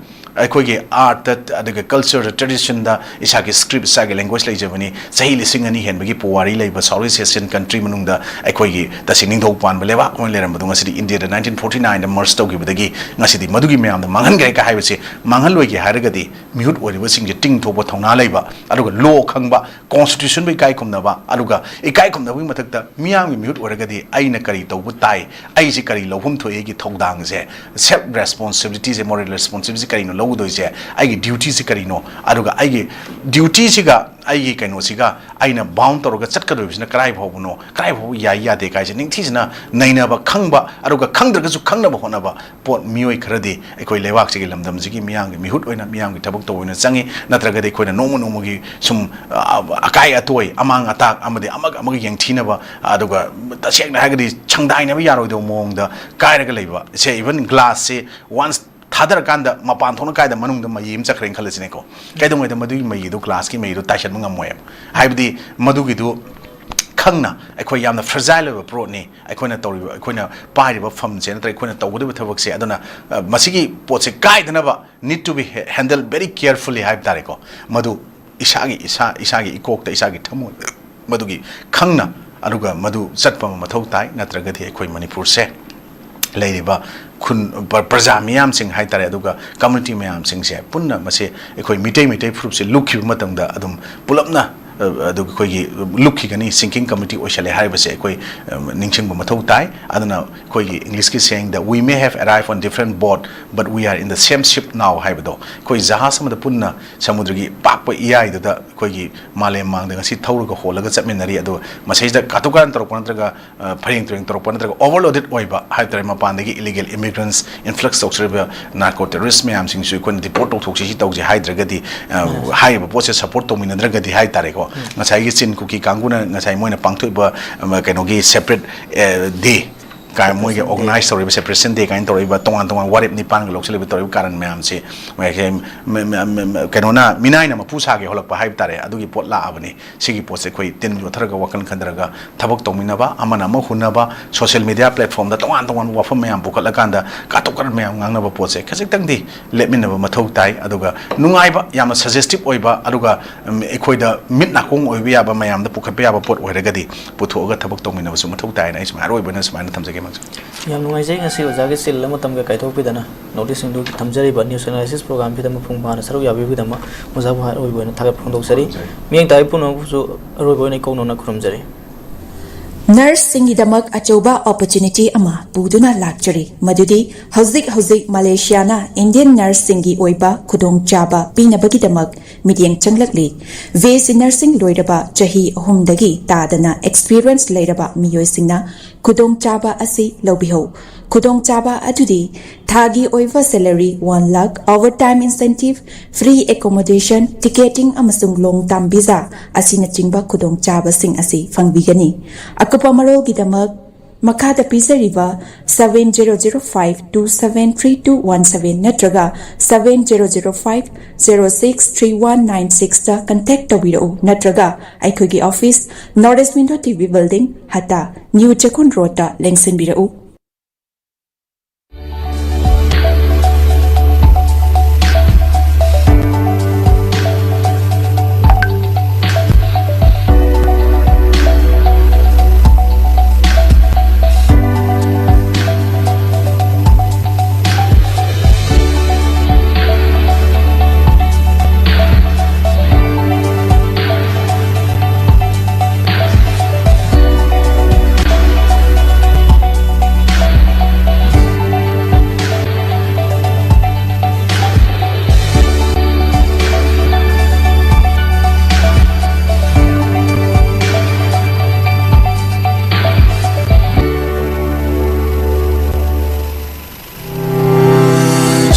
ꯑꯩꯈꯣꯏꯒꯤ ꯑꯥꯔꯠꯇ, ꯑꯗꯨꯒ ꯀꯜꯆꯔꯗ, ꯇ꯭ꯔꯦꯗꯤꯁꯟꯗ ꯏꯁꯥꯒꯤ ꯁ꯭ꯀ꯭ꯔꯤꯞ, ꯏꯁꯥꯒꯤ ꯂꯦꯡꯒ꯭ꯋꯦꯖ ꯂꯩꯖꯕꯅꯤ꯫ ꯆꯍꯤ ꯂꯤꯁꯤꯡ ꯑꯅꯤ ꯍꯦꯟꯕꯒꯤ ꯄꯨꯋꯥꯔꯤ ꯂꯩꯕ ꯁꯥꯎꯠ ꯏꯁ ꯑꯦꯁꯤꯌꯥꯟ ꯀꯟꯇ꯭ꯔꯤ ꯃꯅꯨꯡꯗ ꯑꯩꯈꯣꯏꯒꯤ ꯇꯁꯦꯡ ꯅꯤꯡꯊꯧ ꯄꯥꯟꯕ ꯂꯩꯕꯥꯛ ꯑꯃ ꯂꯩꯔꯝꯕꯗꯣ ꯉꯁꯤꯗꯤ ꯏꯟꯗꯤꯌꯥꯗ ꯅꯥꯏꯟꯇꯤꯟ ꯐꯣꯔꯇꯤ ꯅꯥꯏꯟꯗ ꯃꯔꯖ ꯇꯧꯈꯤꯕꯗꯒꯤ ꯉꯁꯤꯗꯤ ꯃꯗꯨꯒꯤ ꯃꯌꯥꯝꯗꯣ ꯃꯥꯡꯍꯟꯈ꯭ꯔꯦ ꯀ ꯍꯥꯏꯕꯁꯤ ꯃꯥꯡꯍꯜꯂꯣꯏꯒꯦ ꯍꯥꯏꯔꯒꯗꯤ ꯃꯤꯍꯨꯠ ꯑꯣꯏꯔꯤꯕꯁꯤꯡꯁꯦ ꯇꯤꯡ ꯊꯣꯛꯄ ꯊꯧꯅꯥ ꯂꯩꯕ, ꯑꯗꯨꯒ ꯂꯣ ꯈꯪꯕ, ꯀꯣꯟꯁꯇꯤꯇ꯭ꯌꯨꯁꯟꯕꯨ ꯏꯀꯥꯏ ꯈꯨꯝꯅꯕ, ꯑꯗꯨꯒ ꯏꯀꯥꯏ ꯈꯨꯝꯅꯕꯒꯤ ꯃꯊꯛꯇ ꯃꯤꯌꯥꯝꯒꯤ ꯃꯤꯍꯨꯠ ꯑꯣꯏꯔꯒꯗꯤ ꯑꯩꯅ ꯀꯔꯤ ꯇꯧꯕ ꯇꯥꯏ, ꯑꯩꯁꯦ ꯀꯔꯤ ꯂꯧꯐꯝ ꯊꯣꯛꯏ, ꯑꯩꯒꯤ ꯊꯧꯗꯥꯡꯁꯦ, ꯁꯦꯜꯐ ꯔꯦꯁꯄꯣꯟꯁꯤꯕꯤꯂꯤꯇꯤꯁꯦ, ꯃꯣꯔꯦꯜ ꯔꯦꯁꯄꯣꯟꯁꯤꯕꯤꯂꯤꯇꯤ ꯀꯔꯤꯅꯣ ꯂꯧꯒꯗꯣꯏꯁꯦ, ꯑꯩꯒꯤ ꯗ꯭ꯌꯨꯇꯤꯁꯦ ꯀꯔꯤꯅꯣ, ꯑꯗꯨꯒ ꯑꯩꯒꯤ ꯗ꯭ꯌꯨꯇꯤꯁꯤꯒ ꯑꯩꯒꯤ ꯀꯩꯅꯣꯁꯤꯒ ꯑꯩꯅ ꯕꯥꯎꯟ ꯇꯧꯔꯒ ꯆꯠꯀꯗꯣꯏꯕꯁꯤꯅ ꯀꯗꯥꯏ ꯐꯥꯎꯕꯅꯣ, ꯀꯗꯥꯏ ꯐꯥꯎꯕ ꯌꯥꯏ ꯌꯥꯗꯦ ꯀꯥꯏꯁꯦ ꯅꯤꯡꯊꯤꯖꯅ ꯅꯩꯅꯕ, ꯈꯪꯕ, ꯑꯗꯨꯒ ꯈꯪꯗ꯭ꯔꯒꯁꯨ ꯈꯪꯅꯕ ꯍꯣꯠꯅꯕ ꯄꯣꯠ ꯃꯤꯑꯣꯏ ꯈꯔꯗꯤ ꯑꯩꯈꯣꯏ ꯂꯩꯕꯥꯛꯁꯤꯒꯤ ꯂꯝꯗꯝꯁꯤꯒꯤ ꯃꯤꯌꯥꯝꯒꯤ ꯃꯤꯍꯨꯠ ꯑꯣꯏꯅ, ꯃꯤꯌꯥꯝꯒꯤ ꯊꯕꯛ ꯇꯧꯕ ꯑꯣꯏꯅ ꯆꯪꯉꯤ꯫ ꯅꯠꯇ꯭ꯔꯒꯗꯤ ꯑꯩꯈꯣꯏꯅ ꯅꯣꯡꯃ ꯅꯣꯡꯃꯒꯤ ꯁꯨꯝ, ꯑ, ꯑꯀꯥꯏ ꯑꯇꯣꯏ, ꯑꯃꯥꯡ ꯑꯇꯥꯛ ꯑꯃꯗꯤ ꯑꯃꯒ ꯑꯃꯒ ꯌꯦꯡꯊꯤꯅꯕ, ꯑꯗꯨꯒ ꯇꯁꯦꯡꯅ ꯍꯥꯏꯔꯒꯗꯤ ꯁꯪꯗꯥꯏꯅꯕ ꯌꯥꯔꯣꯏꯗꯕ ꯃꯑꯣꯡꯗ ꯀꯥꯏꯔꯒ ꯂꯩꯕ ꯁꯦ, ꯏꯚꯟ ꯒ꯭ꯂꯥꯁꯁꯦ ꯋꯥꯟꯁ ꯊꯥꯗꯔꯀꯥꯟꯗ ꯃꯄꯥꯟ ꯊꯣꯛꯅ ꯀꯥꯏꯗ ꯃꯅꯨꯡꯗ ꯃꯩ ꯑꯃ ꯆꯠꯈ꯭ꯔꯦꯅ ꯈꯜꯂꯁꯤꯅꯦꯀꯣ꯫ ꯀꯩꯗꯧꯉꯩꯗ ꯃꯗꯨꯒꯤ ꯃꯩꯗꯨ, ꯒ꯭ꯂꯥꯁꯀꯤ ꯃꯩꯗꯨ ꯇꯥꯏꯁꯟꯕ ꯉꯝꯃꯣꯏꯕ꯫ ꯍꯥꯏꯕꯗꯤ ꯃꯗꯨꯒꯤꯗꯨ ꯈꯪꯅ ꯑꯩꯈꯣꯏ ꯌꯥꯝꯅ ꯐ꯭ꯔꯖꯥꯏꯜ ꯑꯣꯏꯕ ꯄꯣꯠꯅꯤ꯫ ꯑꯩꯈꯣꯏꯅ ꯇꯧꯔꯤꯕ, ꯑꯩꯈꯣꯏꯅ ꯄꯥꯏꯔꯤꯕ ꯐꯝꯁꯦ ꯅꯠꯇ꯭ꯔꯒ ꯑꯩꯈꯣꯏꯅ ꯇꯧꯒꯗꯕ ꯊꯕꯛꯁꯦ, ꯑꯗꯨꯅ, ꯑ, ꯃꯁꯤꯒꯤ ꯄꯣꯠꯁꯦ ꯀꯥꯏꯗꯅꯕ need to be handled very carefully ꯍꯥꯏꯕ ꯇꯥꯔꯦꯀꯣ꯫ ꯃꯗꯨ ꯏꯁꯥꯒꯤ, ꯏꯁꯥ, ꯏꯁꯥꯒꯤ ꯏꯀꯣꯛꯇ, ꯏꯁꯥꯒꯤ ꯊꯃꯣꯏꯗ ꯃꯗꯨꯒꯤ ꯈꯪꯅ, ꯑꯗꯨꯒ ꯃꯗꯨ ꯆꯠꯄ ꯑꯃ ꯃꯊꯧ ꯇꯥꯏ꯫ ꯅꯠꯇ꯭ꯔꯒꯗꯤ ꯑꯩꯈꯣꯏ ꯃꯅꯤꯄꯨꯔꯁꯦ ꯂꯩꯔꯤꯕ ꯈꯨꯟ, ꯄ꯭ꯔ-, ꯄ꯭ꯔꯖꯥ ꯃꯤꯌꯥꯝꯁꯤꯡ ꯍꯥꯏ ꯇꯥꯔꯦ, ꯑꯗꯨꯒ ꯀꯝꯃ꯭ꯌꯨꯅꯤꯇꯤ ꯃꯌꯥꯝꯁꯤꯡꯁꯦ ꯄꯨꯟꯅ ꯃꯁꯦ ꯑꯩꯈꯣꯏ ꯃꯤꯇꯩ, ꯃꯩꯇꯩ ꯐꯨꯔꯨꯞꯁꯦ ꯂꯨꯞꯈꯤꯕ ꯃꯇꯝꯗ ꯑꯗꯨꯝ ꯄꯨꯂꯞꯅ, ꯑ, ꯑꯗꯨ ꯑꯩꯈꯣꯏꯒꯤ ꯂꯨꯞꯈꯤꯒꯅꯤ, ꯁꯤꯡꯀꯤꯡ ꯀꯃꯤꯇꯤ ꯑꯣꯏꯁꯜꯂꯦ ꯍꯥꯏꯔꯤꯕꯁꯦ ꯑꯩꯈꯣꯏ, ꯑ, ꯅꯤꯡꯁꯤꯡꯕ ꯃꯊꯧ ꯇꯥꯏ꯫ ꯑꯗꯨꯅ ꯑꯩꯈꯣꯏꯒꯤ ꯏꯪꯂꯤꯁꯀꯤ ꯁꯦꯡꯗ "We may have arrived on different boat, but we are in the same ship now" ꯍꯥꯏꯕꯗꯣ, ꯑꯩꯈꯣꯏ ꯖꯍꯥꯖ ꯑꯃꯗ ꯄꯨꯟꯅ ꯁꯃꯨꯗ꯭ꯔꯒꯤ ꯄꯥꯛꯄ ꯏꯌꯥꯏꯗꯨꯗ ꯑꯩꯈꯣꯏꯒꯤ ꯃꯥꯂꯦꯝ ꯃꯥꯡꯗ ꯉꯁꯤ ꯊꯧꯔꯒ ꯍꯣꯜꯂꯒ ꯆꯠꯃꯤꯟꯅꯔꯤ꯫ ꯑꯗꯣ ꯃꯁꯤꯗꯩꯁꯤꯗ ꯀꯥꯇꯨ ꯀꯥꯔꯟ ꯇꯧꯔꯛꯄ ꯅꯠꯇ꯭ꯔꯒ, ꯑ, ꯐꯔꯦꯡ ꯇꯨꯔꯦꯡ ꯇꯧꯔꯛꯄ ꯅꯠꯇ꯭ꯔꯒ ꯑꯣꯚꯔꯂꯣꯗꯦꯠ ꯑꯣꯏꯕ ꯍꯥꯏꯕ ꯇꯥꯔꯦ, ꯃꯄꯥꯟꯗꯒꯤ ꯏꯂꯤꯒꯦꯜ ꯏꯃꯤꯒ꯭ꯔꯦꯟꯠꯁ ꯏꯟꯐ꯭ꯂꯛꯁ ꯇꯧꯖꯔꯤꯕ ꯅꯥꯔꯀꯣ ꯇꯦꯔꯣꯔꯤꯁ ꯃꯌꯥꯝꯁꯤꯡꯁꯨ ꯑꯩꯈꯣꯏꯅ ꯗꯤꯄꯣꯔꯠ ꯇꯧꯊꯣꯛꯁꯤ ꯁꯤ ꯇꯧꯁꯤ ꯍꯥꯏꯗ꯭ꯔꯒꯗꯤ, ꯑ, ꯍꯥꯏꯔꯤꯕ ꯄꯣꯠꯁꯦ ꯁꯞꯄꯣꯔꯠ ꯇꯧꯃꯤꯟꯅꯗ꯭ꯔꯒꯗꯤ ꯍꯥꯏ ꯇꯥꯔꯦꯀꯣ, ꯉꯁꯥꯏꯒꯤ ꯆꯤꯟ ꯀꯨꯀꯤ ꯀꯥꯡꯕꯨꯅ ꯉꯁꯥꯏ ꯃꯣꯏꯅ ꯄꯥꯡꯊꯣꯛꯏꯕ, ꯑ, ꯀꯩꯅꯣꯒꯤ ꯁꯦꯄꯔꯦꯠ, ꯑ, ꯗꯦ ꯀꯥꯏ ꯃꯣꯏꯒꯤ ꯑꯣꯔꯒꯅꯥꯏꯖ ꯇꯧꯔꯤꯕ ꯁꯦꯄꯔꯦꯁꯟ ꯗꯦ ꯀꯥꯏꯅ ꯇꯧꯔꯛꯏꯕ, ꯇꯣꯉꯥꯟ ꯇꯣꯉꯥꯟ ꯋꯥꯔꯦꯞ ꯅꯤꯄꯥꯟꯒ ꯂꯧꯁꯤꯜꯂꯤꯕ ꯇꯧꯔꯤꯕ ꯀꯥꯔꯟ ꯃꯌꯥꯝꯁꯤ ꯃꯣꯏꯁꯦ ꯀꯩꯅꯣꯅ ꯃꯤꯅꯥꯏꯅ ꯃꯄꯨ ꯁꯥꯒꯦ ꯍꯧꯔꯛꯄ ꯍꯥꯏꯕ ꯇꯥꯔꯦ꯫ ꯑꯗꯨꯒꯤ ꯄꯣꯠ ꯂꯥꯛꯑꯕꯅꯤ꯫ ꯁꯤꯒꯤ ꯄꯣꯠꯁꯦ ꯑꯩꯈꯣꯏ ꯇꯤꯟ ꯌꯣꯠꯊꯔꯒ ꯋꯥꯈꯜ ꯈꯟꯊꯔꯒ ꯊꯕꯛ ꯇꯧꯃꯤꯟꯅꯕ, ꯑꯃꯅ ꯑꯃ ꯍꯨꯟꯅꯕ, ꯁꯣꯁꯤꯌꯦꯜ ꯃꯤꯗꯤꯌꯥ ꯄ꯭ꯂꯦꯠꯐꯣꯝꯗ ꯇꯣꯉꯥꯟ ꯇꯣꯉꯥꯟꯕ ꯋꯥꯐꯝ ꯃꯌꯥꯝ ꯄꯨꯈꯠꯂꯀꯥꯟꯗ ꯀꯥꯇꯨꯛ ꯀꯥꯔꯟ ꯃꯌꯥꯝ ꯉꯥꯡꯅꯕ ꯄꯣꯠꯁꯦ ꯈꯖꯤꯛꯇꯪꯗꯤ ꯂꯦꯞꯃꯤꯟꯅꯕ ꯃꯊꯧ ꯇꯥꯏ꯫ ꯑꯗꯨꯒ ꯅꯨꯡꯉꯥꯏꯕ, ꯌꯥꯝꯅ ꯁꯖꯦꯁꯇꯤꯞ ꯑꯣꯏꯕ, ꯑꯗꯨꯒ ꯎꯝ, ꯑꯩꯈꯣꯏꯗ ꯃꯤꯠ ꯅꯥꯀꯣꯡ ꯑꯣꯏꯕ ꯌꯥꯕ, ꯃꯌꯥꯝꯗ ꯄꯨꯈꯠꯄ ꯌꯥꯕ ꯄꯣꯠ ꯑꯣꯏꯔꯒꯗꯤ ꯄꯨꯊꯣꯛꯑꯒ ꯊꯕꯛ ꯇꯧꯃꯤꯟꯅꯕꯁꯨ ꯃꯊꯧ ꯇꯥꯏꯅ ꯑꯩ ꯁꯨꯃꯥꯏꯅ ꯑꯔꯣꯏꯕ ꯑꯣꯏꯅ ꯁꯨꯃꯥꯏꯅ ꯊꯝꯖꯒꯦ, ꯃꯥꯡꯖꯧ꯫ ꯌꯥꯝ ꯅꯨꯡꯉꯥꯏꯖꯩ, ꯉꯁꯤ ꯑꯣꯖꯥꯒꯤ ꯆꯤꯜꯂꯕ ꯃꯇꯝꯒ ꯀꯥꯏꯊꯣꯛꯄꯤꯗꯅ ꯅꯣꯔꯠ ꯏꯁ ꯁꯤꯡꯗꯨꯒꯤ ꯊꯝꯖꯔꯤꯕ ꯅ꯭ꯌꯨꯁ ꯑꯦꯅꯥꯂꯥꯏꯁꯤꯁ ꯄ꯭ꯔꯣꯒ꯭ꯔꯥꯝꯁꯤꯗ ꯃꯄꯨꯡ ꯐꯥꯅ ꯁꯔꯨꯛ ꯌꯥꯕꯤꯕꯒꯤꯗꯃꯛ ꯑꯣꯖꯥꯕꯨ ꯑꯔꯣꯏꯕ ꯑꯣꯏꯅ ꯊꯥꯒꯠꯄ ꯐꯣꯡꯗꯣꯛꯆꯔꯤ꯫ ꯊꯝꯖꯔꯤ꯫ ꯃꯤꯠꯌꯦꯡ ꯇꯥꯕꯤ ꯄꯨꯝꯅꯃꯛꯄꯨꯁꯨ ꯑꯔꯣꯏꯕ ꯑꯣꯏꯅ ꯏꯀꯧꯅꯅ ꯈꯨꯔꯨꯝꯖꯔꯤ꯫ ꯅꯔꯁꯁꯤꯡꯒꯤꯗꯃꯛ ꯑꯆꯧꯕ ꯑꯣꯄꯣꯔꯆꯨꯅꯤꯇꯤ ꯑꯃ ꯄꯨꯗꯨꯅ ꯂꯥꯛꯆꯔꯤ, ꯃꯗꯨꯗꯤ ꯍꯧꯖꯤꯛ ꯍꯧꯖꯤꯛ ꯃꯂꯦꯁꯤꯌꯥꯅ ꯏꯟꯗꯤꯌꯟ ꯅꯔꯁꯁꯤꯡꯒꯤ ꯑꯣꯏꯕ ꯈꯨꯗꯣꯡꯆꯥꯕ ꯄꯤꯅꯕꯒꯤꯗꯃꯛ ꯃꯤꯠꯌꯦꯡ ꯆꯪꯂꯛꯂꯤ꯫ ꯕꯤ ꯑꯦꯁ ꯁꯤ ꯅꯔꯁꯤꯡ ꯂꯣꯏꯔꯕ ꯆꯍꯤ ꯑꯍꯨꯝꯗꯒꯤ ꯇꯥꯗꯅ ꯑꯦꯛꯁꯄꯤꯔꯤꯌꯦꯟꯁ ꯂꯩꯔꯕ ꯃꯤꯑꯣꯏꯁꯤꯡꯅ ꯈꯨꯗꯣꯡꯆꯥꯕ ꯑꯁꯤ ꯂꯧꯕꯤꯍꯧ꯫ ꯈꯨꯗꯣꯡꯆꯥꯕ ꯑꯗꯨꯗꯤ ꯊꯥꯒꯤ ꯑꯣꯏꯕ salary one lakh, overtime incentive, free accommodation, ticketing ꯑꯃꯁꯨꯡ ꯂꯣꯡ ꯇꯥꯝ ꯚꯤꯖꯥ ꯑꯁꯤꯅꯆꯤꯡꯕ ꯈꯨꯗꯣꯡꯆꯥꯕꯁꯤꯡ ꯑꯁꯤ ꯐꯪꯕꯤꯒꯅꯤ꯫ ꯑꯀꯨꯞꯄ ꯃꯔꯣꯜꯒꯤꯗꯃꯛ ꯃꯈꯥꯗ ꯄꯤꯖꯔꯤꯕ seven zero zero five two seven three two one seven ꯅꯠꯇ꯭ꯔꯒ seven zero zero five zero six three one nine sixꯇ ꯀꯟꯇꯦꯛ ꯇꯧꯕꯤꯔꯛꯎ, ꯅꯠꯇ꯭ꯔꯒ ꯑꯩꯈꯣꯏꯒꯤ office, north east window T V building, Hatta, new Chekkon ꯔꯣꯗꯇ ꯂꯦꯡꯁꯤꯟꯕꯤꯔꯛꯎ꯫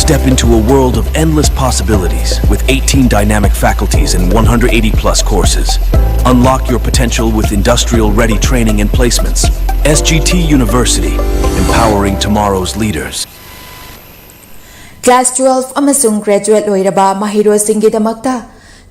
Step into a world of endless possibilities with eighteen dynamic faculties and one hundred eighty plus courses. Unlock your potential with industrial-ready training and placements. S G T University, empowering tomorrow's leaders. Class twelve ꯑꯃꯁꯨꯡ graduate ꯂꯣꯏꯔꯕ ꯃꯍꯩꯔꯣꯏꯁꯤꯡꯒꯤꯗꯃꯛꯇ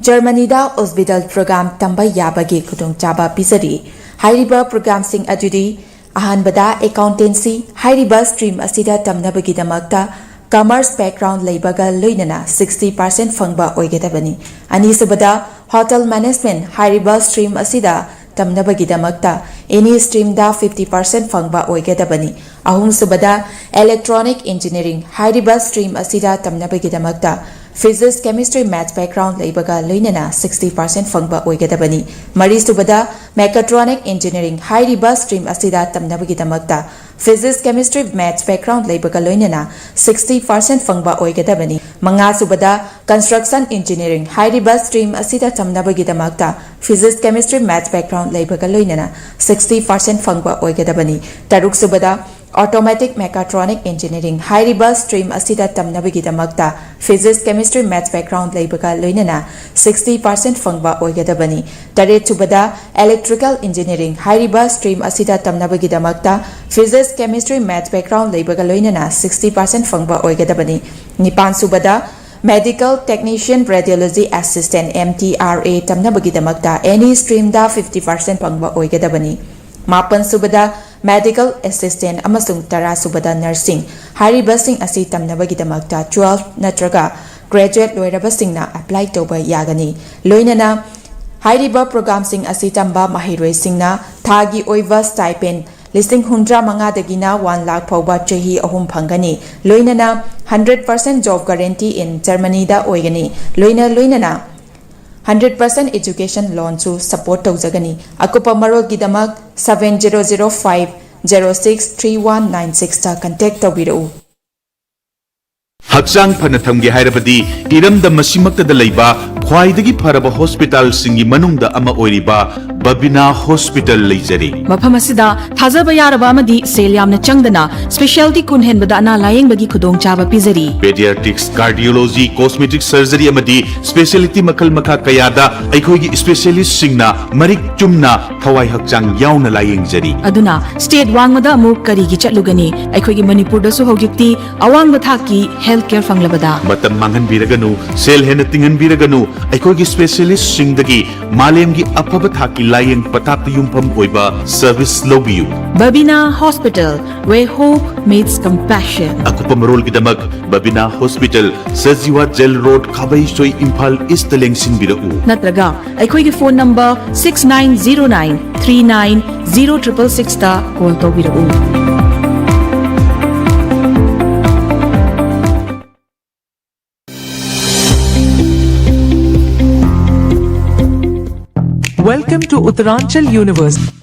ꯖꯔꯃꯅꯤꯗ Ausbildung program ꯇꯝꯕ ꯌꯥꯕꯒꯤ ꯈꯨꯗꯣꯡꯆꯥꯕ ꯄꯤꯖꯔꯤ꯫ ꯍꯥꯏꯔꯤꯕ programꯁꯤꯡ ꯑꯗꯨꯗꯤ: ꯑꯍꯥꯟꯕꯗ, accountancy꯫ ꯍꯥꯏꯔꯤꯕ stream ꯑꯁꯤꯗ ꯇꯝꯅꯕꯒꯤꯗꯃꯛꯇ commerce background ꯂꯩꯕꯒ ꯂꯣꯏꯅꯅ sixty percent ꯐꯪꯕ ꯑꯣꯏꯒꯗꯕꯅꯤ꯫ ꯑꯅꯤꯁꯨꯕꯗ, hotel management꯫ ꯍꯥꯏꯔꯤꯕ stream ꯑꯁꯤꯗ ꯇꯝꯅꯕꯒꯤꯗꯃꯛꯇ any streamꯗ fifty percent ꯐꯪꯕ ꯑꯣꯏꯒꯗꯕꯅꯤ꯫ ꯑꯍꯨꯝꯁꯨꯕꯗ, electronic engineering꯫ ꯍꯥꯏꯔꯤꯕ stream ꯑꯁꯤꯗ ꯇꯝꯅꯕꯒꯤꯗꯃꯛꯇ physics, chemistry, maths background ꯂꯩꯕꯒ ꯂꯣꯏꯅꯅ sixty percent ꯐꯪꯕ ꯑꯣꯏꯒꯗꯕꯅꯤ꯫ ꯃꯔꯤꯁꯨꯕꯗ, mechatronic engineering꯫ ꯍꯥꯏꯔꯤꯕ stream ꯑꯁꯤꯗ ꯇꯝꯅꯕꯒꯤꯗꯃꯛꯇ physics, chemistry, maths background ꯂꯩꯕꯒ ꯂꯣꯏꯅꯅ sixty percent ꯐꯪꯕ ꯑꯣꯏꯒꯗꯕꯅꯤ꯫ ꯃꯉꯥꯁꯨꯕꯗ, construction engineering꯫ ꯍꯥꯏꯔꯤꯕ stream ꯑꯁꯤꯗ ꯇꯝꯅꯕꯒꯤꯗꯃꯛꯇ physics, chemistry, maths background ꯂꯩꯕꯒ ꯂꯣꯏꯅꯅ sixty percent ꯐꯪꯕ ꯑꯣꯏꯒꯗꯕꯅꯤ꯫ ꯇꯔꯨꯛꯁꯨꯕꯗ, automatic mechatronic engineering꯫ ꯍꯥꯏꯔꯤꯕ stream ꯑꯁꯤꯗ ꯇꯝꯅꯕꯒꯤꯗꯃꯛꯇ physics, chemistry, maths background ꯂꯩꯕꯒ ꯂꯣꯏꯅꯅ sixty percent ꯐꯪꯕ ꯑꯣꯏꯒꯗꯕꯅꯤ꯫ ꯇꯔꯦꯠꯁꯨꯕꯗ, electrical engineering꯫ ꯍꯥꯏꯔꯤꯕ stream ꯑꯁꯤꯗ ꯇꯝꯅꯕꯒꯤꯗꯃꯛꯇ physics, chemistry, maths background ꯂꯩꯕꯒ ꯂꯣꯏꯅꯅ sixty percent ꯐꯪꯕ ꯑꯣꯏꯒꯗꯕꯅꯤ꯫ ꯅꯤꯄꯥꯟꯁꯨꯕꯗ, medical technician, radiology assistant, M T R A ꯇꯝꯅꯕꯒꯤꯗꯃꯛꯇ any streamꯗ fifty percent ꯐꯪꯕ ꯑꯣꯏꯒꯗꯕꯅꯤ꯫ ꯃꯥꯄꯟꯁꯨꯕꯗ, medical assistant ꯑꯃꯁꯨꯡ ꯇꯔꯥꯁꯨꯕꯗ, nursing꯫ ꯍꯥꯏꯔꯤꯕꯁꯤꯡ ꯑꯁꯤ ꯇꯝꯅꯕꯒꯤꯗꯃꯛꯇ twelve ꯅꯠꯇ꯭ꯔꯒ graduate ꯂꯣꯏꯔꯕꯁꯤꯡꯅ apply ꯇꯧꯕ ꯌꯥꯒꯅꯤ꯫ ꯂꯣꯏꯅꯅ ꯍꯥꯏꯔꯤꯕ programꯁꯤꯡ ꯑꯁꯤ ꯇꯝꯕ ꯃꯍꯩꯔꯣꯏꯁꯤꯡꯅ ꯊꯥꯒꯤ ꯑꯣꯏꯕ stipend ꯂꯤꯁꯤꯡ ꯍꯨꯝꯗ꯭ꯔꯥ ꯃꯉꯥꯗꯒꯤꯅ one lakh ꯐꯥꯎꯕ ꯆꯍꯤ ꯑꯍꯨꯝ ꯐꯪꯒꯅꯤ꯫ ꯂꯣꯏꯅꯅ hundred percent job guarantee in Germanyꯗ ꯑꯣꯏꯒꯅꯤ꯫ ꯂꯣꯏꯅ ꯂꯣꯏꯅꯅ hundred percent education loanꯁꯨ support ꯇꯧꯖꯒꯅꯤ꯫ ꯑꯀꯨꯞꯄ ꯃꯔꯣꯜꯒꯤꯗꯃꯛ seven zero zero five zero six three one nine sixꯇ contact ꯇꯧꯕꯤꯔꯛꯎ꯫ ꯍꯛꯆꯥꯡ ꯐꯅ ꯊꯝꯒꯦ ꯍꯥꯏꯔꯕꯗꯤ ꯏꯔꯝꯗꯝ ꯑꯁꯤꯃꯛꯇꯗ ꯂꯩꯕ ꯈ꯭ꯋꯥꯏꯗꯒꯤ ꯐꯔꯕ ꯍꯣꯁꯄꯤꯇꯥꯜꯁꯤꯡꯒꯤ ꯃꯅꯨꯡꯗ ꯑꯃ ꯑꯣꯏꯔꯤꯕ ꯕꯕꯤꯅꯥ ꯍꯣꯁꯄꯤꯇꯥꯜ ꯂꯩꯖꯔꯤ꯫ ꯃꯐꯝ ꯑꯁꯤꯗ ꯊꯥꯖꯕ ꯌꯥꯔꯕ ꯑꯃꯗꯤ ꯁꯦꯜ ꯌꯥꯝꯅ ꯆꯪꯗꯅ specialty ꯀꯨꯟ ꯍꯦꯟꯕꯗ ꯑꯅꯥ ꯂꯥꯌꯦꯡꯕꯒꯤ ꯈꯨꯗꯣꯡꯆꯥꯕ ꯄꯤꯖꯔꯤ꯫ Pediatrics, Cardiology, Cosmetic Surgery ꯑꯃꯗꯤ specialty ꯃꯈꯜ ꯃꯈꯥ ꯀꯌꯥꯗ ꯑꯩꯈꯣꯏꯒꯤ specialistꯁꯤꯡꯅ ꯃꯔꯤꯛ ꯆꯨꯝꯅ ꯊꯋꯥꯏ ꯍꯛꯆꯥꯡ ꯌꯥꯎꯅ ꯂꯥꯌꯦꯡꯖꯔꯤ꯫ ꯑꯗꯨꯅ state ꯋꯥꯡꯃꯗ ꯑꯃꯨꯛ ꯀꯔꯤꯒꯤ ꯆꯠꯂꯨꯒꯅꯤ? ꯑꯩꯈꯣꯏꯒꯤ ꯃꯅꯤꯄꯨꯔꯗꯁꯨ ꯍꯧꯖꯤꯛꯇꯤ ꯑꯋꯥꯡꯕ ꯊꯥꯛꯀꯤ health care ꯐꯪꯂꯕꯗ꯫ ꯃꯇꯝ ꯃꯥꯡꯍꯟꯕꯤꯔꯒꯅꯨ, ꯁꯦꯜ ꯍꯦꯟꯅ ꯇꯤꯡꯍꯟꯕꯤꯔꯒꯅꯨ, ꯑꯩꯈꯣꯏꯒꯤ specialistꯁꯤꯡꯗꯒꯤ ꯃꯥꯂꯦꯝꯒꯤ ꯑꯐꯕ ꯊꯥꯛꯀꯤ ꯂꯥꯌꯦꯡ ꯄꯊꯥꯞꯇ ꯌꯨꯝꯐꯝ ꯑꯣꯏꯕ service ꯂꯧꯕꯤꯌꯨ꯫ Babina Hospital, where hope meets compassion. ꯑꯀꯨꯞꯄ ꯃꯔꯣꯜꯒꯤꯗꯃꯛ Babina hospital, Sajiwa jail road, Khabeisoi, Imphal ꯏꯁꯇ ꯂꯦꯡꯁꯤꯟꯕꯤꯔꯛꯎ꯫ ꯅꯠꯇ꯭ꯔꯒ ꯑꯩꯈꯣꯏꯒꯤ phone number six nine zero nine three nine zero triple sixꯇ call ꯇꯧꯕꯤꯔꯛꯎ꯫ Welcome to Uttaranchal University.